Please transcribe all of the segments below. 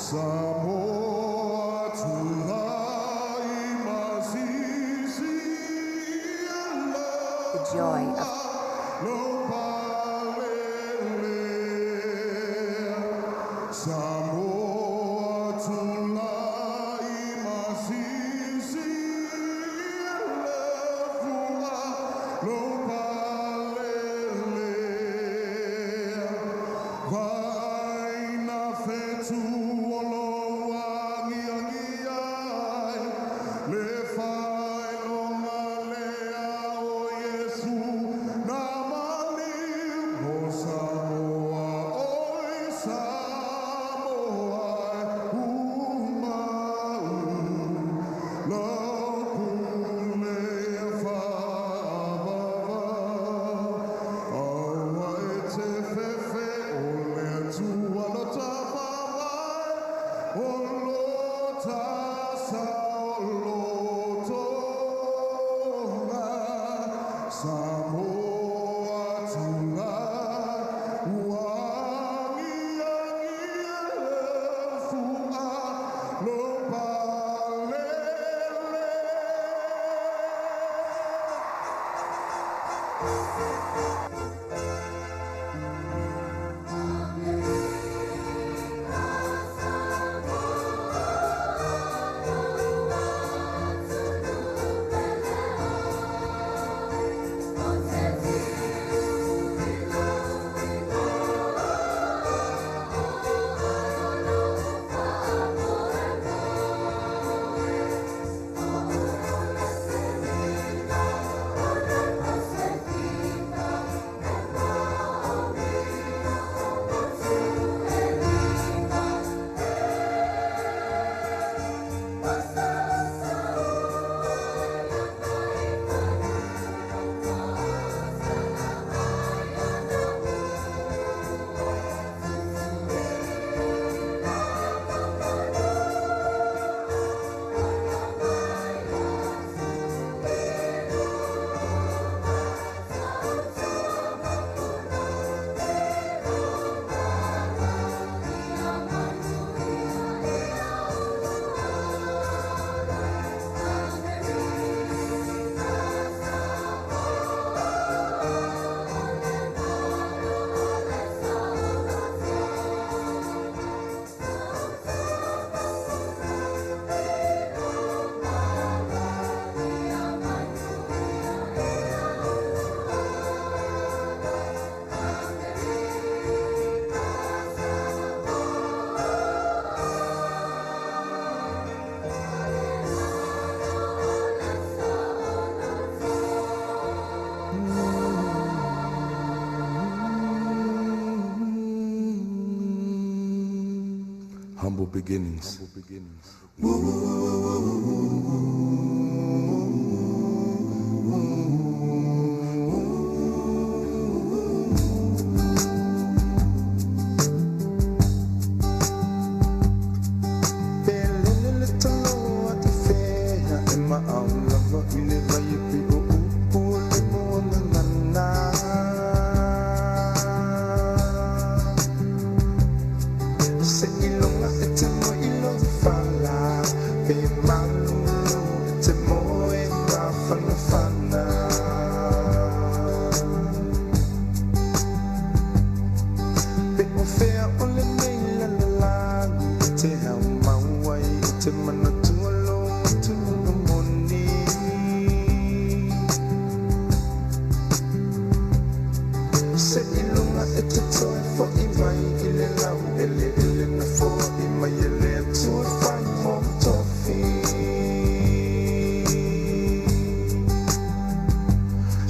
Samoa tulai masisi The joy of lo palele. Samoa tulai masisi lefua lo palele. Vaina fetu o lo angiangi ai, le failonga lea o Iesu na maliu mo Samoa, oi Samoa umau. Lau pule e whaavava, aua e te fefe o le Atua lo tafavae, o lo tasa o lo tonga. Samoa tulai, ua agiagi e le fua lo palele. Humble beginnings.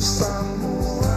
Samoa,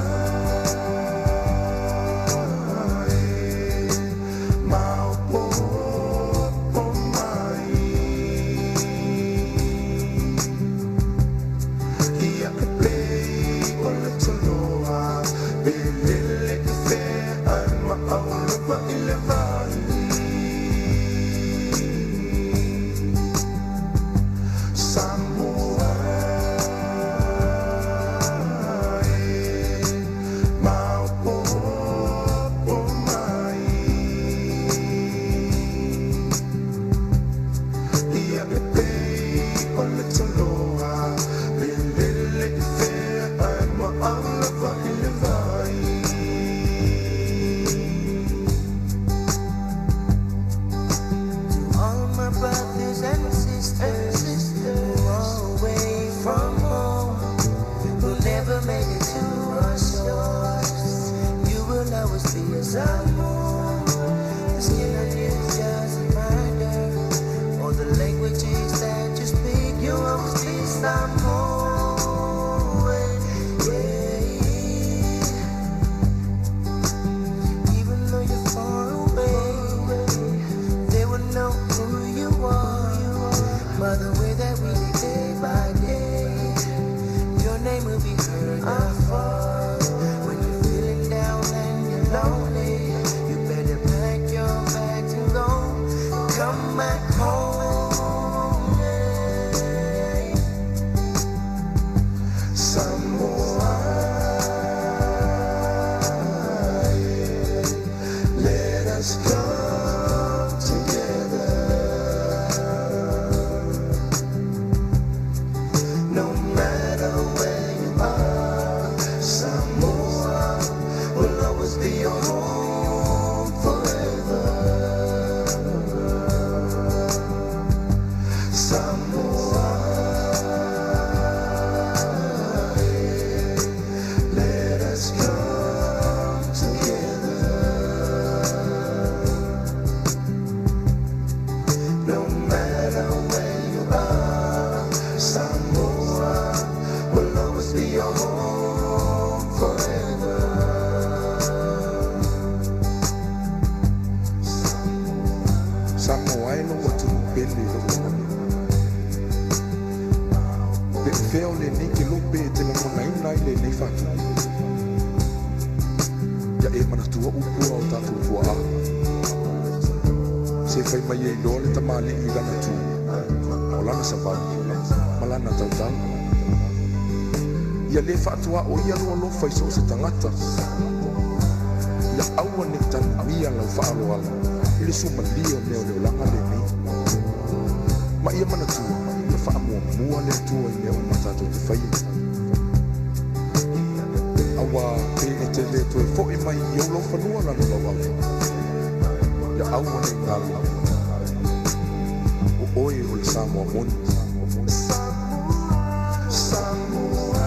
By the way that we live day by day, your name will be heard afar. When you're feeling down and you're lonely, you better pack your bags and go. Come back home. Yeah. Samoa, let us come together. No matter where you are, Samoa will always be your home forever. Samoa, let us come together. No matter where you are, Samoa will always be your home forever. Samoa e lou atunuu pele i lou lagona. Pe o fea o lenei kelope e te lagonaina ai lenei faatupu. Ia e manatua upu a o tatou tua'a. Se fai mai e iloa le tamalii i lana tu, o lana savali, ma lana tautala. Ia lē faatuaʻoia lou alofa i so o se tagata. Ia aua nei tanuia lau faaaloalo i le suamalie o mea o le olaga lenei. Ma ia manatua, ia faamuamua le Atua i mea uma tatou te faia. Auā pe e te lē toe foʻi mai i ou laufanua lana lauava. Ia aua nei galo, o oe o le Samoa moni. Samoa,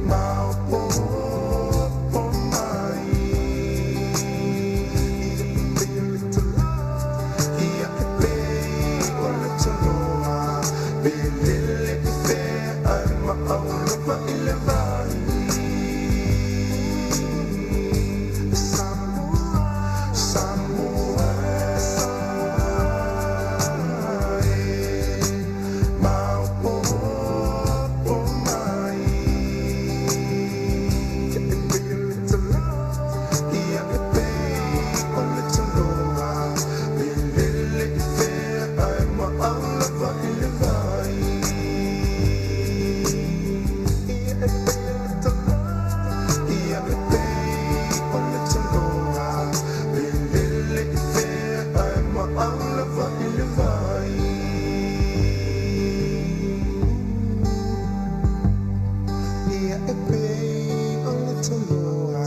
maopopo mai. Ia e pei o le toloa, pe lele i fea ai ma aulapa i le vai. Samoa, Samoa, maopopo mai. Ia e pei o le toloa, ia e pei o le toloa, pe lele i fea ai ma aulapa i le vai. Ia e pei o le toloa, ia e pei o le toloa, pe lele i fea ai ma aulapa i le vai. Ia e pei o le toloa,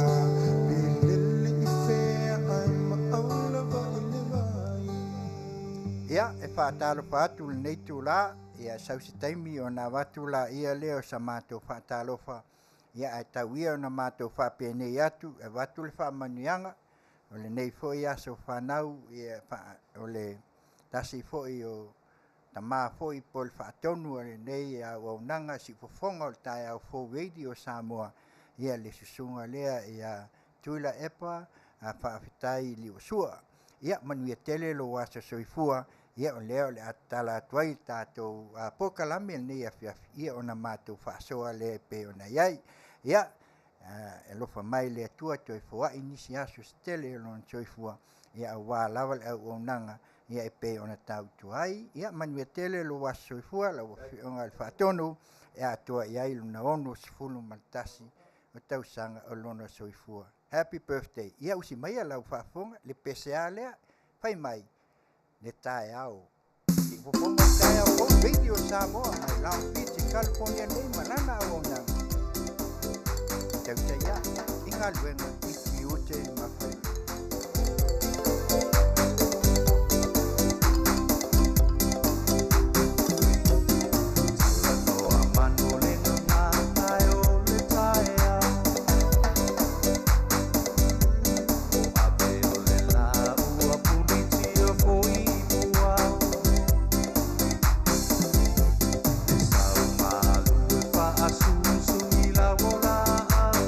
pe lele i fea ai ma aulapa i le vai. Ia, e faatalofa atu lenei itulā, ia sau se taimi ona avatu laia lea o sa matou faatalofa, ia ae tau ia ona matou faapenei atu, e avatu le faamanuiaga, o lenei foi aso fanau, ia o le tasi foi o tamā foi po o le faatonu o lenei auaunaga siufofoga o le taeao fou Radio Samoa, ia le susuga lea ia Tuilaepa Faafetai Liuasua. Ia manuia tele lou aso soifua, ia o lea o le a tatala atu ai le tatou polokalame lenei afiafi, ia ona matou faasoa lea e pei ona i ai. Ia, e alofa mai le Atua toe foai nisi aso se tele o lona soifua, ia auā lava le auaunaga, ia e pei ona tautua ai. Ia manuia tele lou aso soifua, lau afioga i le Faatonu, e atoa i ai lona 61 o tausaga o lona soifua. Happy birthday. Ia usi maia lau faafofoga, le pese a lea, fai mai le taeao. Siufofoga o le taeao fou Radio Samoa mai Long Beach, California nei ma lana auaunaga. Tautai ia i galuega i tiute ma faiva. Talanoa manu le gagana o le taeao. O ave o le la ua pulitia foi muau. E sau malu e faasusu i lau o laau.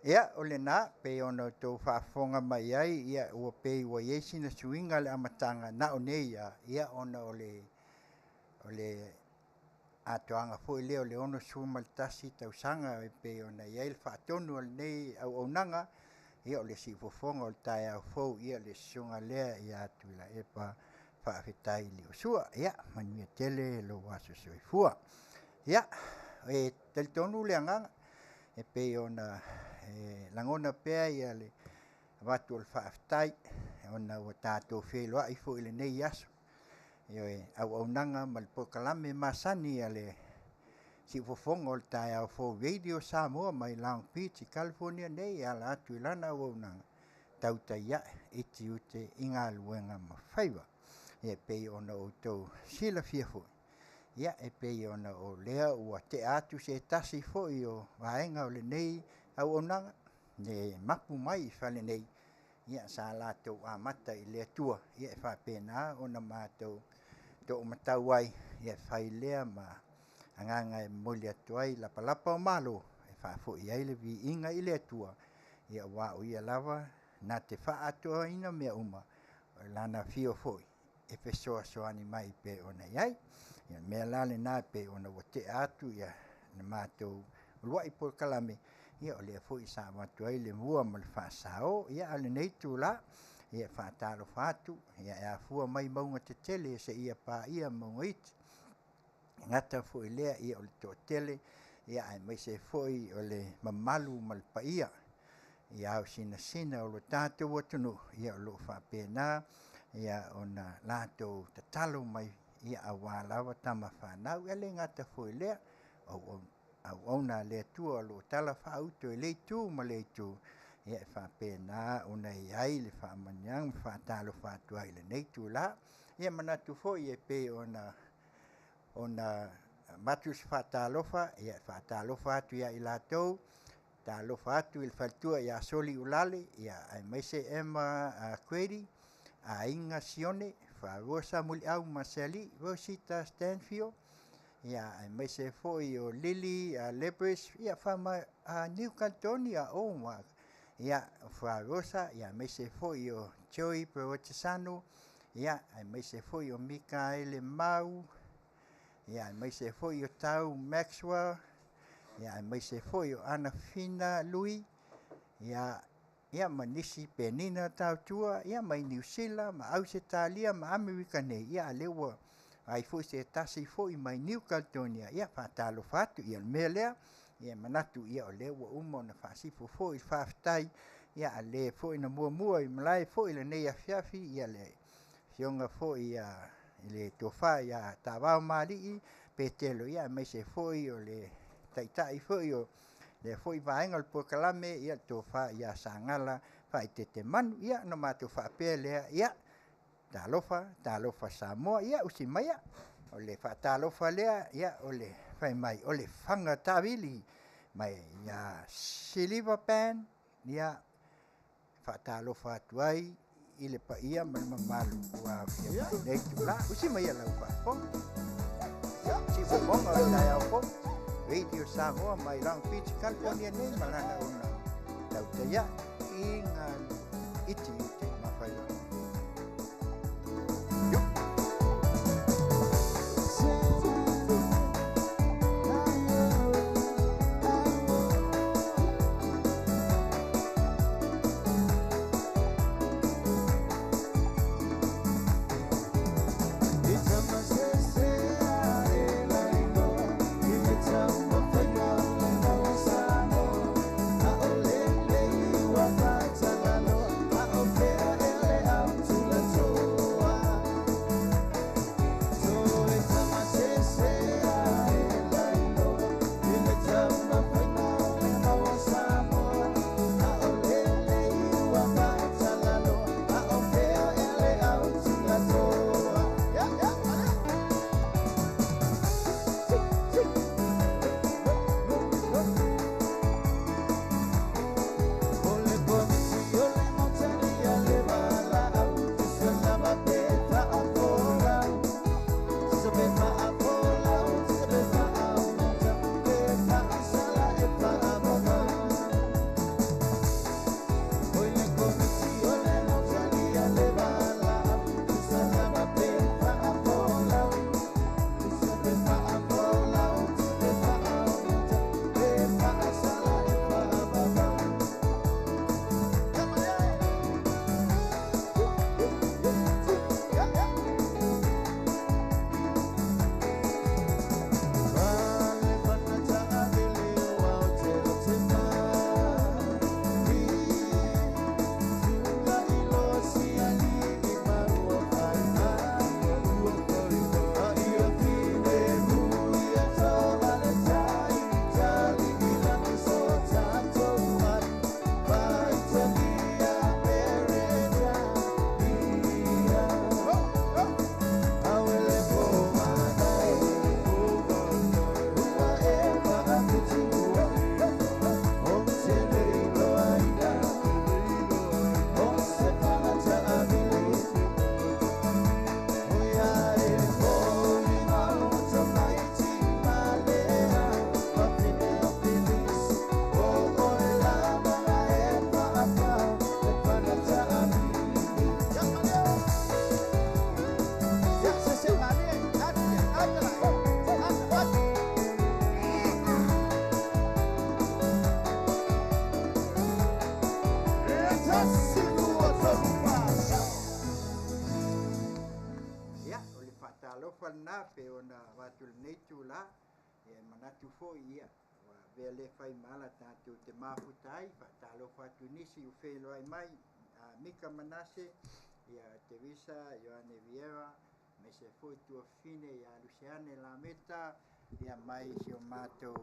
Ia, o lena, pei ona outou faafofoga mai ai, ia, ua pei ua i ai sina suiga i le amataga na o nei lava, ia, ona o le o le atoaga foi lea o le 61 tausaga e pei ona i ai le faatonu a lenei auaunaga, ia, o le siufofoga o le taeao fou, ia, le susuga lea ia Tuilaepa Faafetai Liosua. Ia manuia tele lou aso soifua. Ia, e talitonu le agaga e pei ona e lagona pea ia le avatu o le faafetai ona ua tatou feiloai foi i lenei aso. Ioe, auaunaga ma le polokalame masani a le siufofoga o le taeao fou Radio Samoa mai Long Beach i California nei e ala atu i lana auaunaga tautai ae i tiute i galuega ma faiva. E pei ona outou silafia foi, ia e pei ona o lea ua tea atu se tasi foi o vaega o lenei auaunaga le mapu mai i fale nei, ia sa latou amata i le Atua, ia e faapena ona matou toomatau ai, ia e fai lea ma agaga e momoli atu ai lapalapa o malo e faafoi ai le viiga i le Atua, ia aua o Ia lava na te faaatoaina mea uma, o Lana Afio foi e fesoasoani mai pei ona i ai. Ia o le mea la lena e pei ona ua tea atu le matou uluai polokalame, ia o lea foi sa avatu ai le mua ma le faasao. Ia a o lenei itula, ia e faatalofa atu, ia e afua mai mauga tetele seia paia mauga iti. E gata foi i lea, ia o le toatele, ia aemaise foi o le mamalu ma le paia i ao sinasina o lo tatou atunuu, ia o lo o faapena ia ona latou tatalo mai, ia aua lava tama fanau. E le gata foi i lea, o auauna a le Atua o lo o talafaauto i lea itu ma lea itu, ia e faapena ona i ai le faamanuiaga ma faatalofa atu ai i lenei itula. Ia e manatu foi e pei ona avatu se faatalofa, ia e faatalofa atu ia i latou, talofa atu i le faletua ia Soli Ualale, ia aemaise Emma Grady, aiga Sione, Faarosa Muliau ma Sealii, Rosita Stanfield, ia aemaise foi o Lily Lebris, ia New Caledonia, oh my, ia Faarosa, ia aemaise foi o Joey Perotisano, ia aemaise foi o Mikaele Mau, ia aemaise foi o Tau Maxwell, ia aemaise foi o Anafina Lui, ia ia ma nisi Penina Tautua, ia mai Niu Sila ma Ausetalia ma Amerika nei, ia a lea ua ai foi se tasi foi mai New Caledonia, ia faatalofa atu. Ia o le mea lea, ia manatu ia o lea ua uma ona faasifo foi faafetai, ia a le foi na muamua i malae foi i lenei afiafi, ia le afioga foi ia i le tofa ia Tavao Malii Petelo, ia aemaise foi o le taitai foi o lea foi vaega o le polokalame, ia le tofa ia Sagala Faaeteete Manu. Ia ona matou faapea lea, ia talofa, talofa Samoa, ia usi maia, o le faatalofa lea, ia o le fai mai o le faga taavili mai ia Siliva Band, ia faatalofa atu ai i le paia ma le mamalu ua aofia mai i lenei itula. Usi maia lau faafofoga. Siufofoga o le taeao fou. Radio Samoa mai Long Beach, California nei ma lana ona tautai ae i galu itiiti ma faiva. faatalofa lena pei ona avatu i lenei itulā. Ia e manatu foi ia ua avea lea fai ma ala tatou te mafuta ai, faatalofa atu i nisi ua feiloai mai, Mika Manase, ia Teresa Ioane Vieira, aemaise foi tuafafine ia Luseane Lameta, ia mai si o matou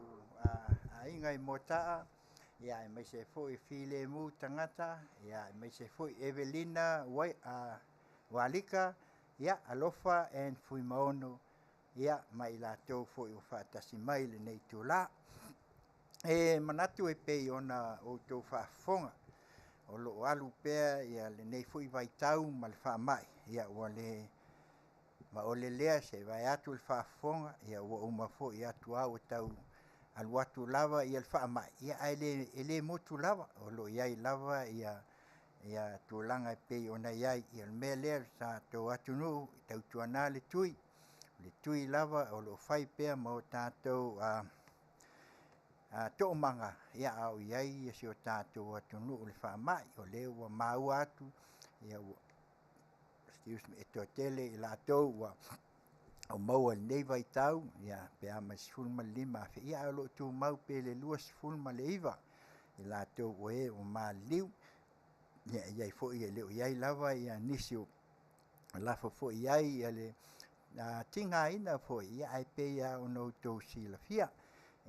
aiga i Moataa, ia aemaise foi Filemu Tagata, ia aemaise foi Evelina Walika, ia Alofa and Fuimaono, ia ma i latou foi ua faatasi mai i lenei itulā. E manatu e pei ona outou faafofoga, o lo o alu pea ia lenei foi vaitau ma le faamai, ia ua le ma ole lea se i vaeatu le faafofoga, ia ua uma foi atu lava ua tau alu atu lava le faamai, ia ae le motu lava, o lo o i ai lava tulaga e pei ona i ai. Ia o le mea lea le tatou atunuu, tautuana le tui, o le tui lava o lo o fai pea ma o tatou toomaga a o i ai si o tatou atunuu i le faamai. O lea ua maua atu e toatele i latou ua maua i lenei vaitau pe a ma le 15,000, ae o lo o tumau pea i le 29 i latou o e ua maliliu. E i ai foi e le o i ai lava nisi o lafo foi i ai le tigaina foi, ae pei lava ona outou silafia,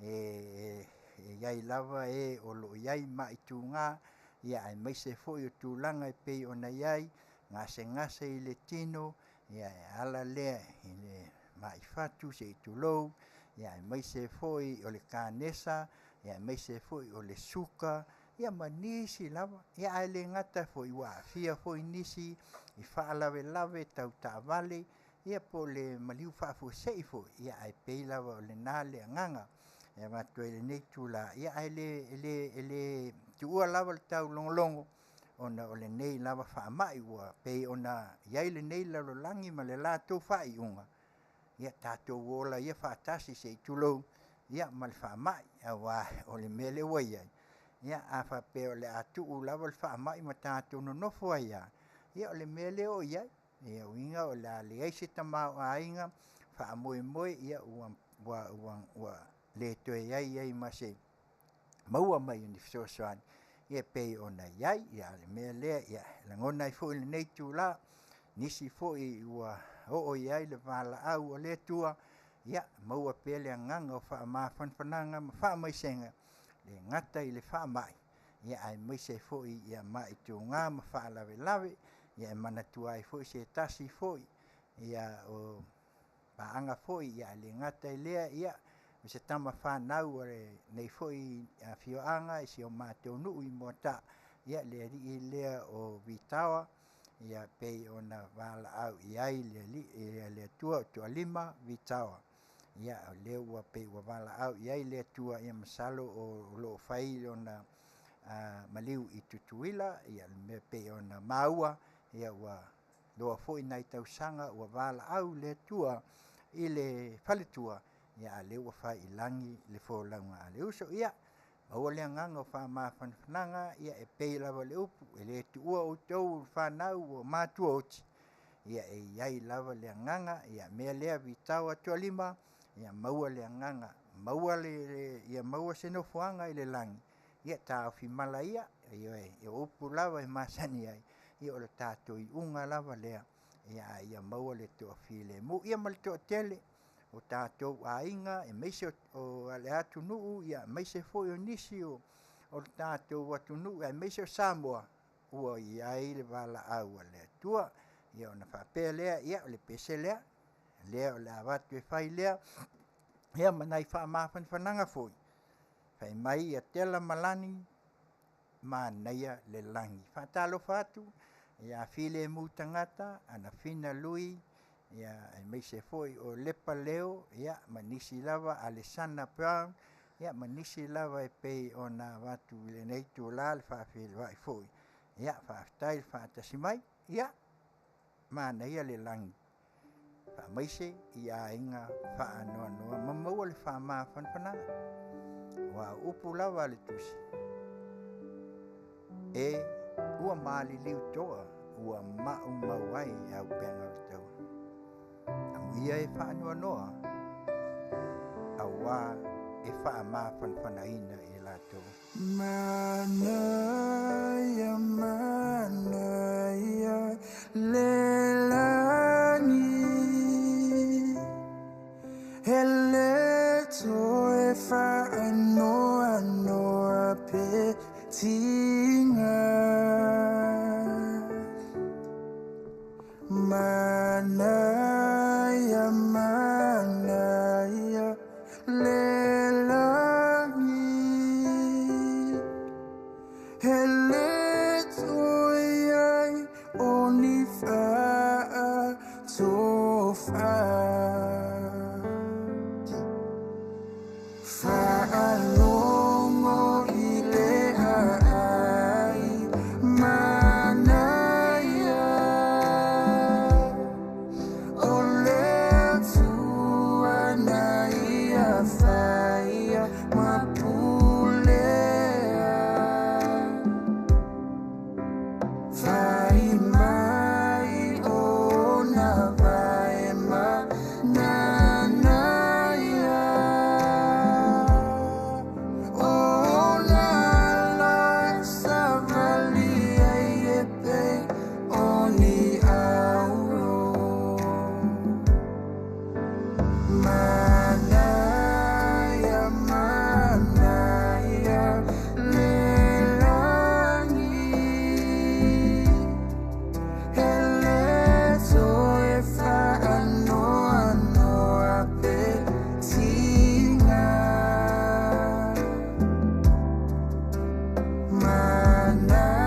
e i ai lava e o lo o i ai mai tuga, aemaise foi o tulaga e pei ona i ai gasegase i le tino e ala lea i le mai fatu se i tulou, aemaise foi o le kanesa, aemaise foi o le suka, ia ma nisi lava. Ae le gata foi ua aafia foi nisi i faalavelave tau taavale, ia po o le maliu faafuasei foi, ae pei lava o lena le agaga e avatu ai i lenei itula. Ae le tuua lava le taulogologo ona o lenei lava faamai ua pei ona i ai lenei lalolagi ma le latou faaiuga, ia tatou ola ia faatasi se i tulou ma le faamai, aua o le mea lea ua i ai, a faapea o le a tuu lava le faamai ma tatou nonofo ai lava, ia o le mea lea o i ai. Lona uiga o le a leai se tamaoaiga, faamoemoe ua le toe i ai ai ma se maua mai o ni fesoasoani e pei ona i ai. A o le mea lea e lagona ai foi i lenei itula nisi foi ua oo i ai le valaau a le Atua, ia maua pea le agaga o faamafanafanaga ma faamaisega e le gata i le faamai, aemaise ai foi mai tuga ma faalavelave. E manatua ai foi se tasi foi o paaga foi, ae le gata i lea o se tama fanau a lenei foi afioaga i si o matou nuu i Moataa, le alii lea o Vitaoa, e pei ona valaau i ai le Atua, o Tualima Vitaoa. O lea ua pei ua valaau i ai le Atua, ia masalo o lo o fai lona maliu i Tutuila, e pei ona maua, ua loa foi nai tausaga ua valaau le Atua i le faletua, a o lea ua fai i lagi le folauga a le uso. Ia maua le agaga o faamafanafanaga, e pei lava o le upu, e le tuua outou le fanau ua matuaoti, e i ai lava le agaga. O le mea lea Vitaoa Tualima, ia maua le agaga, ia maua se nofoaga i le lagi, ia taofi mala ia, ioe, o upu lava e masani ai, ia o le tatou iuga lava lea, a ia maua le toafilemu. Ia ma le toatele o tatou aiga aemaise o le atunuu, aemaise foi o nisi o le tatou atunuu aemaise o Samoa ua i ai le valaau a le Atua. Ia ona faapea lea, ia o le pese lea, lea o le a avatu e fai lea, ia ma nai faamafanafanaga foi, fai mai Tela ma Lani, manaia le lagi. E faatalofa atu ia Filemu Tagata, Hanafina Lui, aemaise foi o Lepa Leo ma nisi lava, Alesana Brown ma nisi lava e pei ona avatu i lenei itula le faafeiloai foi. Ia faafetai le faatasi mai. Ia, manaia le lagi, faamaise i aiga faanoanoa ma maua le faamafanafanaga. Aua o upu lava a le Tusi, e ua maliliu toa ua maumau ai auupega o le taua. Amuia. ia e faanoanoa auā e faamafanafanaina i latou. Manaia, manaia le lagi, e le toe faanoanoa pe tiga. Manaia, manaia le lagi, e le toe i ai o ni faatofa. Faalogo i le aai manaia, o le Atua na ia faia ma pulea. Fai mai ona vae ma nanaia, ona ala savali ai e pei o ni auro. Manaia, manaia le lagi, e le toe faanoanoa pe tiga. Manaia,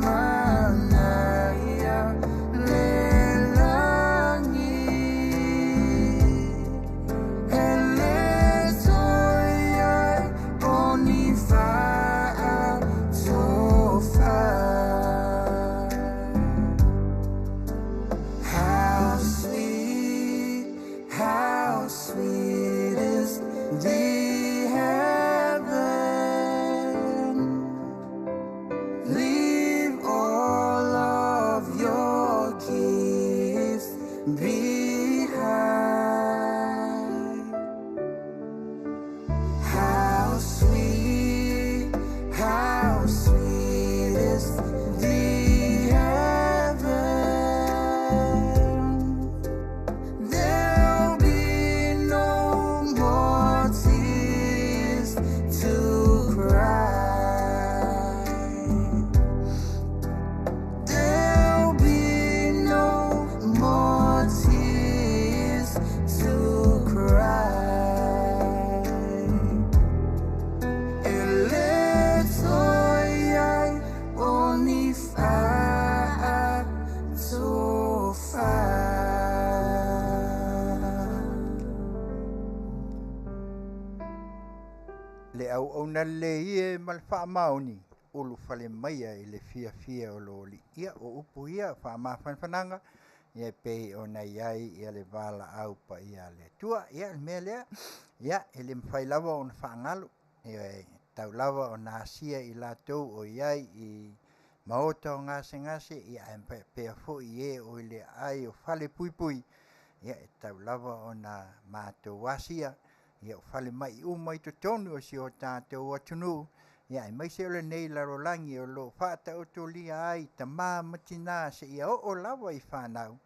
manaia le lagi, e le toe i ai o ni faatofa. How sweet, how sweet is the heaven. Leave all of your gifts behind. How sweet, how sweet is the heaven. There'll be no more tears to cry. There'll be no more tears to cry. E le toe i ai o ni faatofa. Le auauna lelei e ma le faamaoni ulufale maia i le fiafia o lo alii. Ia o upu ia faamafanafanaga ia e pei ona i ai ia le valaau paia a le Atua. Ia le mea lea, ia e le mafai lava ona faagalo, e tatau lava ona asia i latou o i ai i maota o gasegase, ia ae faapea foi i e o i le aai o falepuipui, ia e tatau lava ona matou asia ia o falemai uma i totonu o si o tatou atunuu, ia aemaise o lenei lalolagi o lo o faataotolia ai tama ma tina seia oo lava i fanau,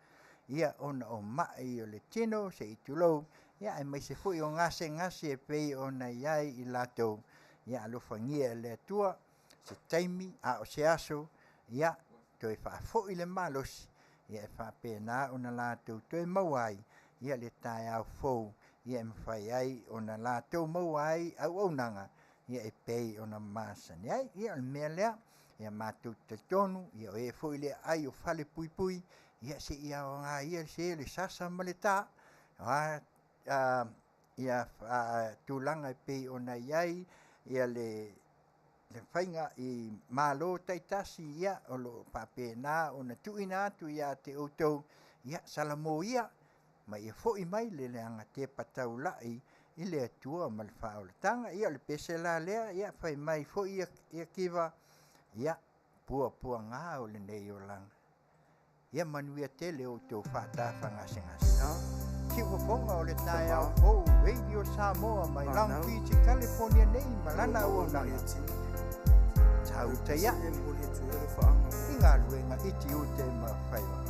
ia ona o mai o le tino se i tulou, ia aemaise foi o gasegase e pei ona i ai i latou, ia alofagia e le Atua se taimi a o se aso, ia toe faafoi le malosi, ia e faapena ona latou toe maua ai ia le taeao fou, ia e mafai ai ona latou maua ai auaunaga, ia e pei ona masani ai. Ia o le mea lea, ia matou talitonu, ia o e foi le aai o falepuipui, ia seia aoga ia se le sasa ma le tā, ia tulaga e pei ona i ai ia le faiga i malo taitasi, ia o lo o faapena ona tuuina atu ia te outou, ia salamo ia ma ia foi mai le leaga tepa taulai i le Atua ma le faaolataga. Ia o le pese la lea, ia fai mai foi ia, ia kiva, ia puapuaga o lenei olaga. Ia manuia tele o outou faatafagasegase. Siufofoga o le taeao fou Radio Samoa mai Long Beach, California nei ma lana auaunaga. Tautai ae i galuega i tiute ma faiva.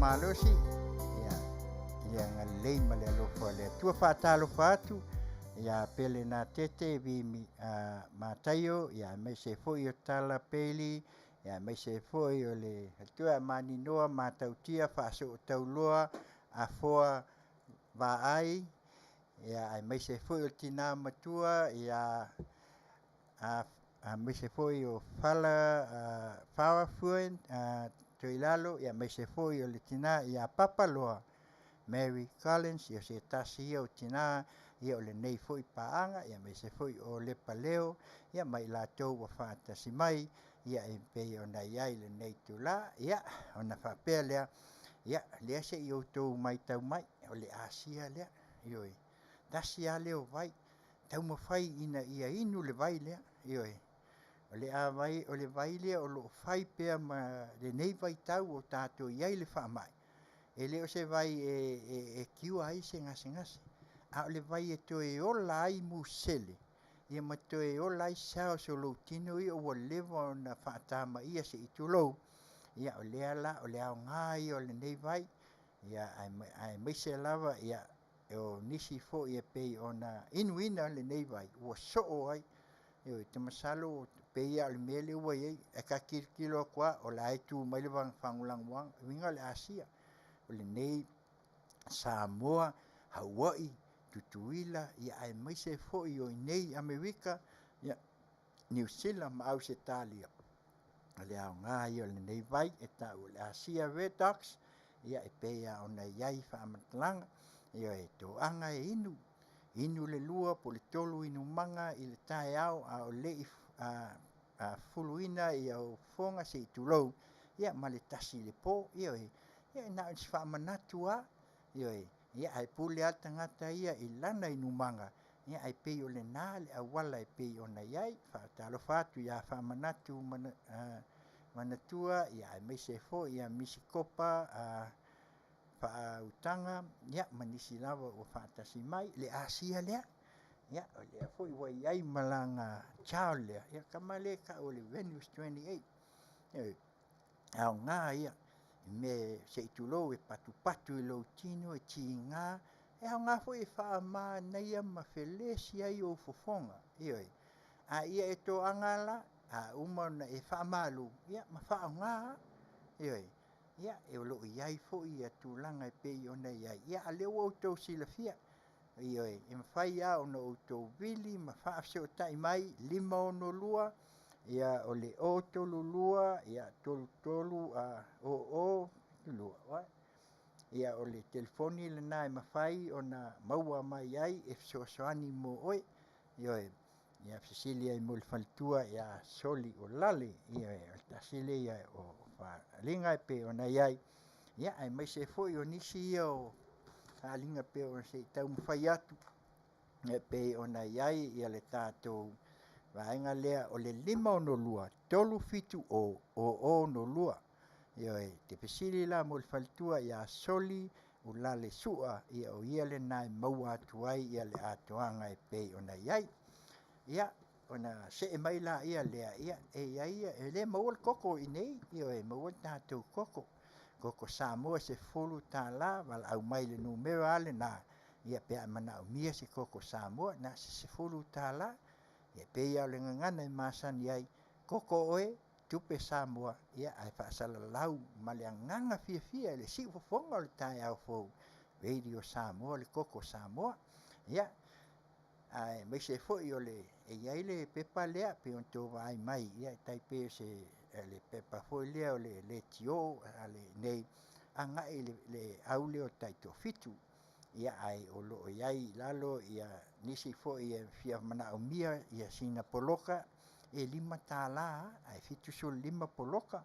malosi, ia, i le agalelei ma le alofa o le Atua. Faatalofa atu ia Pele Natete Vimi Mataio, ia aemaise foi o Tala Peli, ia aemaise foi o le Atua Maninoa Matautia Faasootauloa Afoa Vaai, ia aemaise foi o le tina matua, ia aemaise foi o Fala Farafuen Toilalo, ia aemaise foi o le tina ia Papaloa Mary Collins, ia se tasi ia o tina ia o lenei foi paaga, ia aemaise foi o Lepaleo, ia ma i latou ua faatasi mai, ia e pei ona i ai lenei itula. Ia ona faapea lea, ia lea se i outou matau mai, o le asia lea, ioe, tasi lava lea o vai, taumafai ina ia inu le vai lea, ioe, o le a vai, o le vai lea o lo o fai pea ma lenei vaitau o tatou i ai le faamai, e le o se vai e cure ai se gasegase, a o le vai e toe ola ai musele, ia ma toe ola ai cells o lou tino ia ua leva ona faatamaia se i tulou, ia o lea la o le aoga ia o lenei vai, ia aemaise lava ia o nisi foi e pei ona inuina lenei vai ua soo ai. Ioe, ou te masalo pei lava o le mea lea ua i ai, ae ta tilotilo atu lava o la e tu mai le fagolagoaga, o uiga o le Asia, o lenei Samoa, Hawaii, Tutuila, ia aemaise foi o i inei i Amerika, ia Niu Sila ma Ausetalia. O le aoga ia o lenei vai e tau o le Asia Redox, ia e pei lava ona i ai faamatalaga, ioe, toaga e inu, inu le 2 po o le 3 inumaga i le taeao a o le i fuluina ia ou fofoga se i tulou, ia ma le 1 i le po, ioe, ia na o se faamanatu lava, ioe, ia ae pule lava le tagata ia i lana inumaga, ia ae pei o lena le auala e pei ona i ai. Faatalofa atu ia Faamanatu Manatua, ia aemaise foi ia Misikopa Faautaga, ia ma nisi lava ua faatasi mai le Asia lea, ia o lea foi ua i ai ma lana child lea, ia tama lea e tau o le Venus 28, ioe, aoga ia i mea se i tulou e patupatu i lou tino e tiga, e aoga foi e faamanaia ma felesi ai ou fofoga, ioe, a ia e toaga la, a uma ona e faamalu, ia ma faaaoga, ioe, ia o lo o i ai foi ia tulaga e pei ona i ai, ia a o lea ua outou silafia, ioe, e mafai lava ona outou vili ma faafesootai mai 562, ia o le 032, ia 33, 00, 2, ia o le telefoni lena e mafai ona maua mai ai e fesoasoani mo oe, ioe, ia fesili ai mo le faletua ia Soli o Lale, ioe, o le tasi lea o faaaliga e pei ona i ai, ia aemaise foi o nisi ia o faaaliga pei ona se i taumafai atu e pei ona i ai ia le tatou vaega lea o le 562 370 0062. Ioe, te fesili la mo le faletua ia Soli o Lale Sua, ia o ia lena e maua atu ai ia le atoaga e pei ona i ai. Ia, ona see mai la ia lea, ia e i ai, e le maua le koko i nei, ioe, maua le tatou koko. Koko Samoa $10, valaau mai le numera lava lena, ia pe a manaomia se koko Samoa, na se $10, ia pei lava o le gagana e masani ai, koko oe, tupe Samoa, ia ae faasalalau ma le agaga fiafia i le siufofoga o le taeao fou, Radio Samoa le koko Samoa. Ia, aemaise foi o le e i ai le pepa lea pei ona outou vaai mai, ia e tai pei o se le pepa foi lea o le leitio a lenei agai i le au lea o le taitoafitu. Ia ae o lo o i ai i lalo ia nisi foi e fia manaomia ia sina poloka e $5 ae 75 poloka.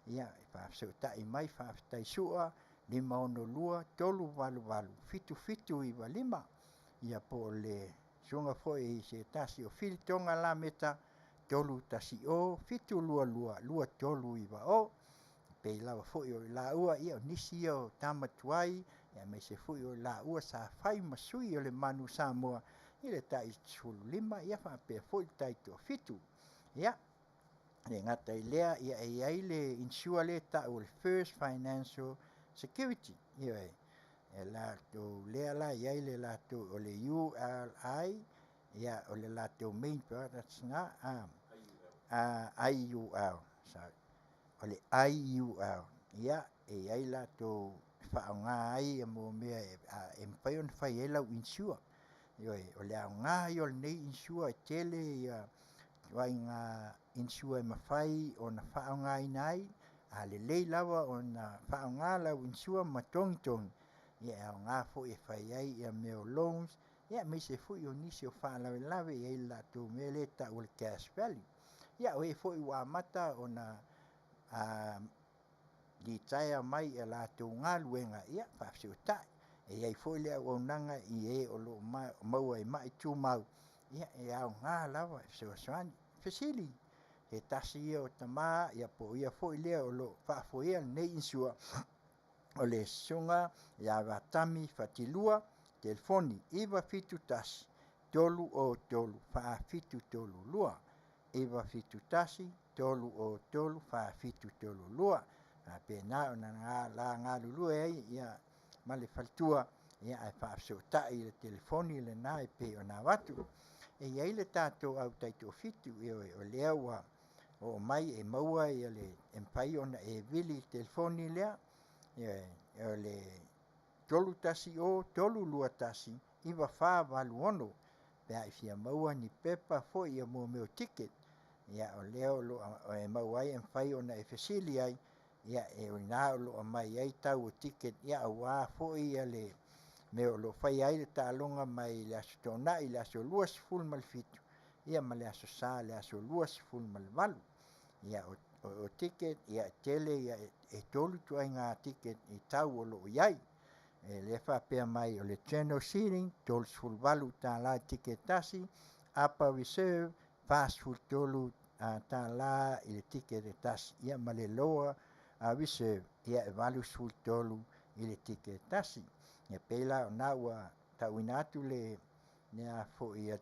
Ia e faafesootai mai faafetai Sua 562 388 7795. Ia po o le susuga foi i se tasi o Filitoga Lameta 310 722 2390. Pei lava foi o laua, ia o nisi ia o tama tuai, aemaise foi o laua sa fai ma sui o le Manu Samoa i le tai 15, ia faapea foi le tai toafitu. Ia, le gata i lea, ia e i ai le insure lea e tau o le First Financial Security, ioe, e latou lea la e i ai le latou o le ULI, ia o le latou main products na, IUL, sorry, o le IUL, ia e i ai latou e faaaoga ai mo mea e mafai ona fai ai lau insure. Ioe, o le aoga ia o lenei insure, e tele ituaiga insure e mafai ona faaaogaina ai. A lelei lava ona faaaoga lau insure ma togitogi, ia e aoga foi e fai ai ia mea o loans, aemaise foi o nisi o faalavelave e i ai le latou mea lea e tau o le cash value. Ia o e foi ua amata ona litaea mai i a latou galuega, ia faafesootai. E i ai foi le auaunaga i e o lo o maua i mai tumau, ia e aoga lava e fesoasoani. Fesili, se tasi ia o tama po o ia foi lea o lo o faafoeina lenei insure, o le Susuga ia Vatami Fatilua, telefoni 971 303 4732, 971 303 4732. E faapena ona la galulue ai ma le faletua ae faafesootai i le telefoni lena e pei ona avatu. E i ai le tatou au taitoafitu, ioe, o lea ua oo mai e maua le, e mafai ona e vili i le telefoni lea, ioe, o le 310 321 9486 pe a e fia maua ni pepa foi mo mea o ticket, ia o lea o lo o e maua ai, e mafai ona e fesili ai, ia o i ina o lo o aumai ai tau o ticket aua foi le mea o lo o faia ai le taaloga mai le Aso Toonai le aso 27 ia ma le Aso Sa le aso 28. Ia o ticket e tele e tolu ituaiga ticket i tau o lo o i ai. E lea e faapea mai o le general seating $38 le ticket e tasi, upper reserve $43 i le ticket e tasi, ia ma le lower reserve e $83 i le ticket e tasi. E pei la o lena ua tauina atu le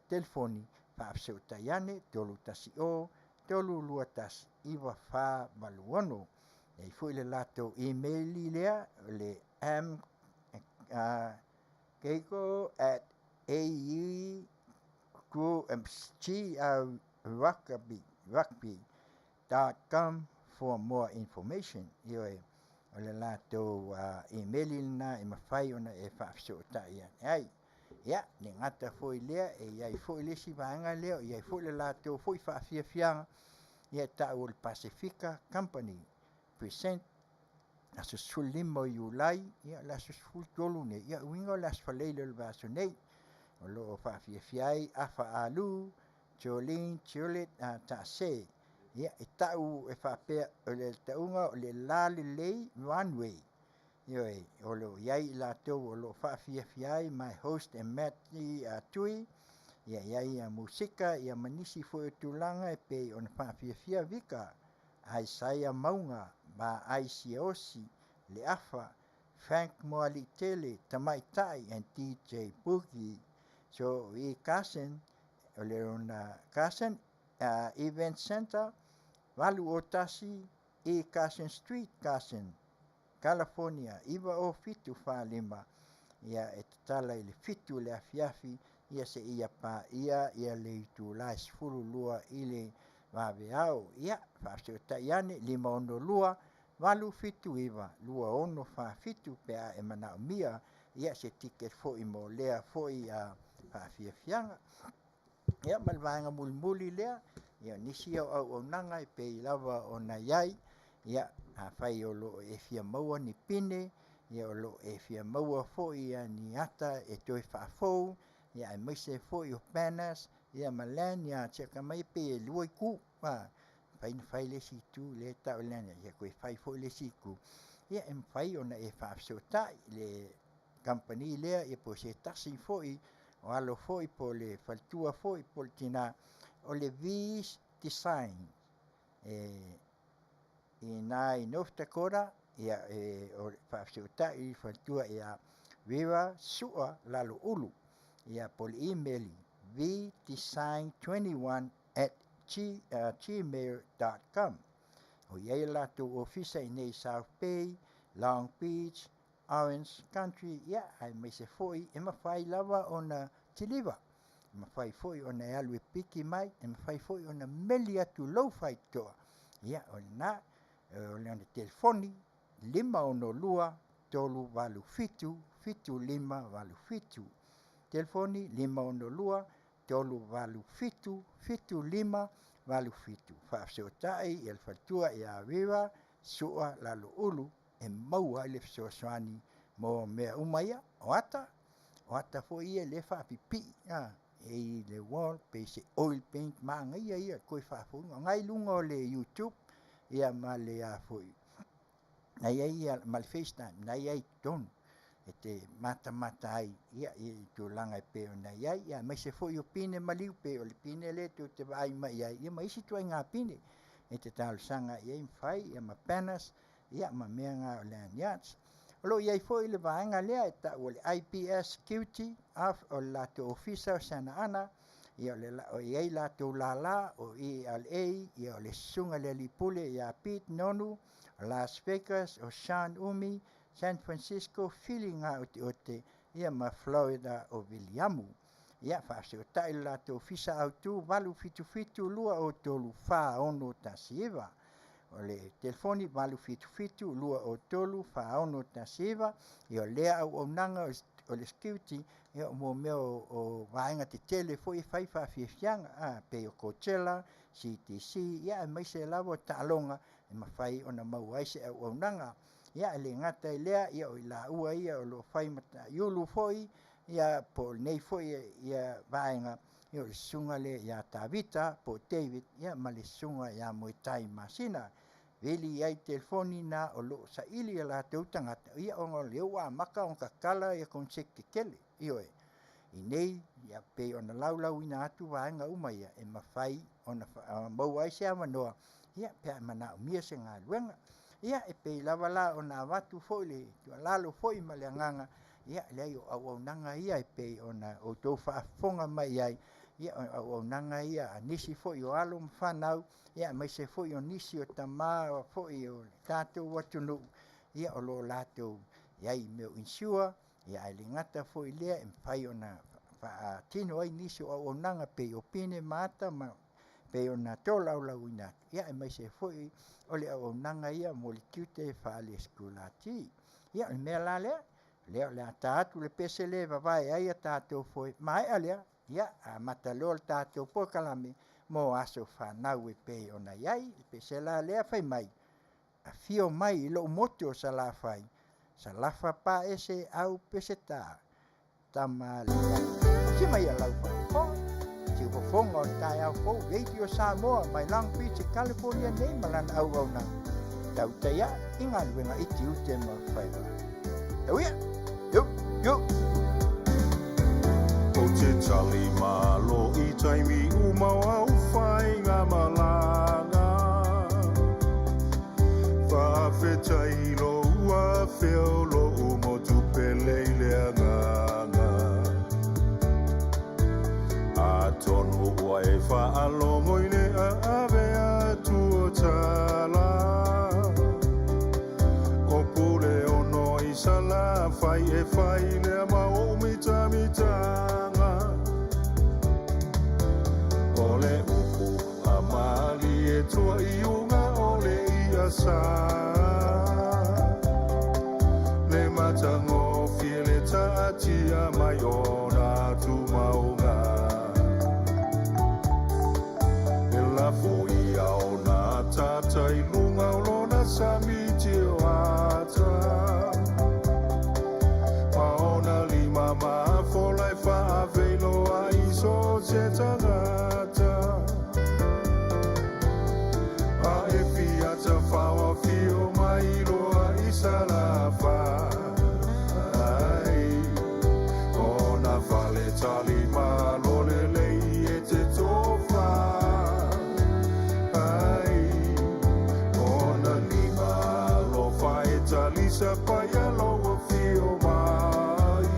telefoni faafesootai ane 310 321 9486. E i ai foi le latou email lea o le m keiko at au rugby.com for more information. Ioe, o le latou email lena e mafai ona e faafesootai ane ai. Ia, le gata foi lea, e i ai foi le isi vaega lea, e i ai foi le latou foi faafiafiaga, ia e tau o le Pasefika Company Present, aso 15 o Iulai, ia o le aso 13 nei, ia uiga o le aso Faraile o le vaiaso nei, o lo o faafiafia ai Afa Alu, Jolene Juliet Taase. Ia, e tau e faapea, o le tauga o le Lalelei Runway. Ioe, o lo o i ai i latou o lo o faafiafia ai, my host and Matty Tui, ia i ai musika, ia ma nisi foi o tulaga e pei ona faafiafia Vika, Aisaia Mauga, Vaai Siaosi, Leafa, Frank Moaliitele, Tamaitai and DJ Boogie. So i Carson, o le lona Carson Event Center, 801 E Carson Street, Carson, California, 90745, ia e tatala i le 7 le afiafi, ia seia paia ia le itula e 12 i le vaveao. Ia, faafesootai ane 562 879 2647 pe a e manaomia ia se ticket foi mo lea foi faafiafiaga. Ia ma le vaega mulimuli lea, ia nisi o auaunaga e pei lava ona i ai, ia afai o lo o e fia maua ni pine, ia o lo o e fia maua foi ni ata e toe faafou, ia aemaise foi o banners, ia ma lanyards, ia ka mai pei e lua itu, mafai ona fai le isi itu lea e tau o le lanyard, ia toe fai foi le isi itu, ia e mafai ona e faafesootai i le kamupani lea, ia po o se tasi foi o alo foi po o le faletua foi po o le tina, o le V's Design e i ina i North Dakota, ia e faafesootai i le faletua ia Vera Sua Laloulu, ia po o le email vdesign21@gmail.com. O i ai latou ofisa i inei i South Bay, Long Beach, Orange Country, ia, aemaise foi e mafai lava ona kiliva, e mafai foi ona e alu e piki mai, e mafai foi ona meli atu lou faitotoa. Ia, o lena, o lana telefoni, 562 387 7587. Telefoni 562 387 7587. Faafesootai i le faletua ia Vera Sua Laloulu e maua ai le fesoasoani mo mea uma ia. O ata, o ata foi ia lea e faapipii a, e i le wall pei se oil paint manaia ia toe faafouina. O lena e i luga o le YouTube ia ma le a foi, na i ai ia ma le FaceTime, na i ai i totonu e te matamata ai ia i tulaga e pei ona i ai, aemaise foi o pine maliu pei o le pine lea tou te vaai mai i ai, ia ma isi ituaiga pine e te talosaga i ai ma fai, ia ma banners, ia ma mea na o lanyards. O lo o i ai foi le vaega lea e tau o le IPS Security of o le latou ofisa o Santa Ana, ia o i ai latou lala o ELA, ia o le susuga i le alii pule ia Pete Nonu, o Las Vegas, o Sean Umi, San Francisco, Fili Gaoteote, ia ma Florida o Viliamu. Ia, faafesootai le latou ofisa autu 877 203 4619. O le telefoni 877 203 4619. Ia o lea auaunaga o le security, ia mo mea o vaega tetele foi e fai faafiafiaga, a, pei o Coachella, CTC, ia aemaise lava o taaloga e mafai ona maua ai se auaunaga. Ia e le gata i lea, ia o i laua ia o lo o fai mataiulu foi, ia po o lenei foi ia vaega, ia o le susuga lea ia Tavita po o David, ia ma le susuga ia Moetai Masina. Vili i ai telefoni na o lo o saili e latou tagata, ia ona o lea ua amata ona tatala ia koneseti tetele. Ioe, i nei ia pei ona laulauina atu vaega uma ia e mafai ona maua ai se avanoa, ia pe a manaomia se galuega. Ia e pei lava la ona avatu foi le tuualalo foi ma le agaga, ia leai o auaunaga ia e pei ona outou faafofoga mai i ai, ia o auaunaga ia a nisi foi o alo ma fanau, ia aemaise foi o nisi o tama foi o le tatou atunuu, ia o lo o latou i ai i mea o insure, ia ae le gata foi i lea e mafai ona faatino ai nisi o auaunaga pei o pine ma ata ma pei ona tolaulauina atu, ia aemaise foi o le auaunaga ia mo le tiute faale-sikulati. Ia o le mea la lea, lea o le a ta atu le pese lea e vavae ai a tatou foe, maea lea, ia amata loa le tatou polokalame mo aso fanau e pei ona i ai. Le pese la lea fai mai, afio mai i lou motu o Salafai, Salafa paese au Peseta, Tamaliai. Si mai a lau faafofoga, si fofoga o le taeao fou, Radio Samoa mai Long Beach, California nei ma lana auaunaga. Tautai ae i galuega i tiute ma faiva. Tau ia, yo, yo. Ou te tali malo i taimi uma o au whainga malanga. Whaafetai lo ua feo lo umo tupe i le agaga. Atonu ua e faalogo i le aave atu o tala. O pule ono i Salafai e fai lea ma ou mitamitanga. O le upu a mali e tua i unga o le ia sa. Le matagofie le taatia mai ona tumaunga. E lafo ia ona tata i luga o lona sami tioata. Ma ona lima mafola e faaveiloa i so se tagata. A e fia tafao afio mai loa i Salafai. Ona fale tali malo lelei e te tofa. Ai, ona lima alofa e talisa paia lou afio mai.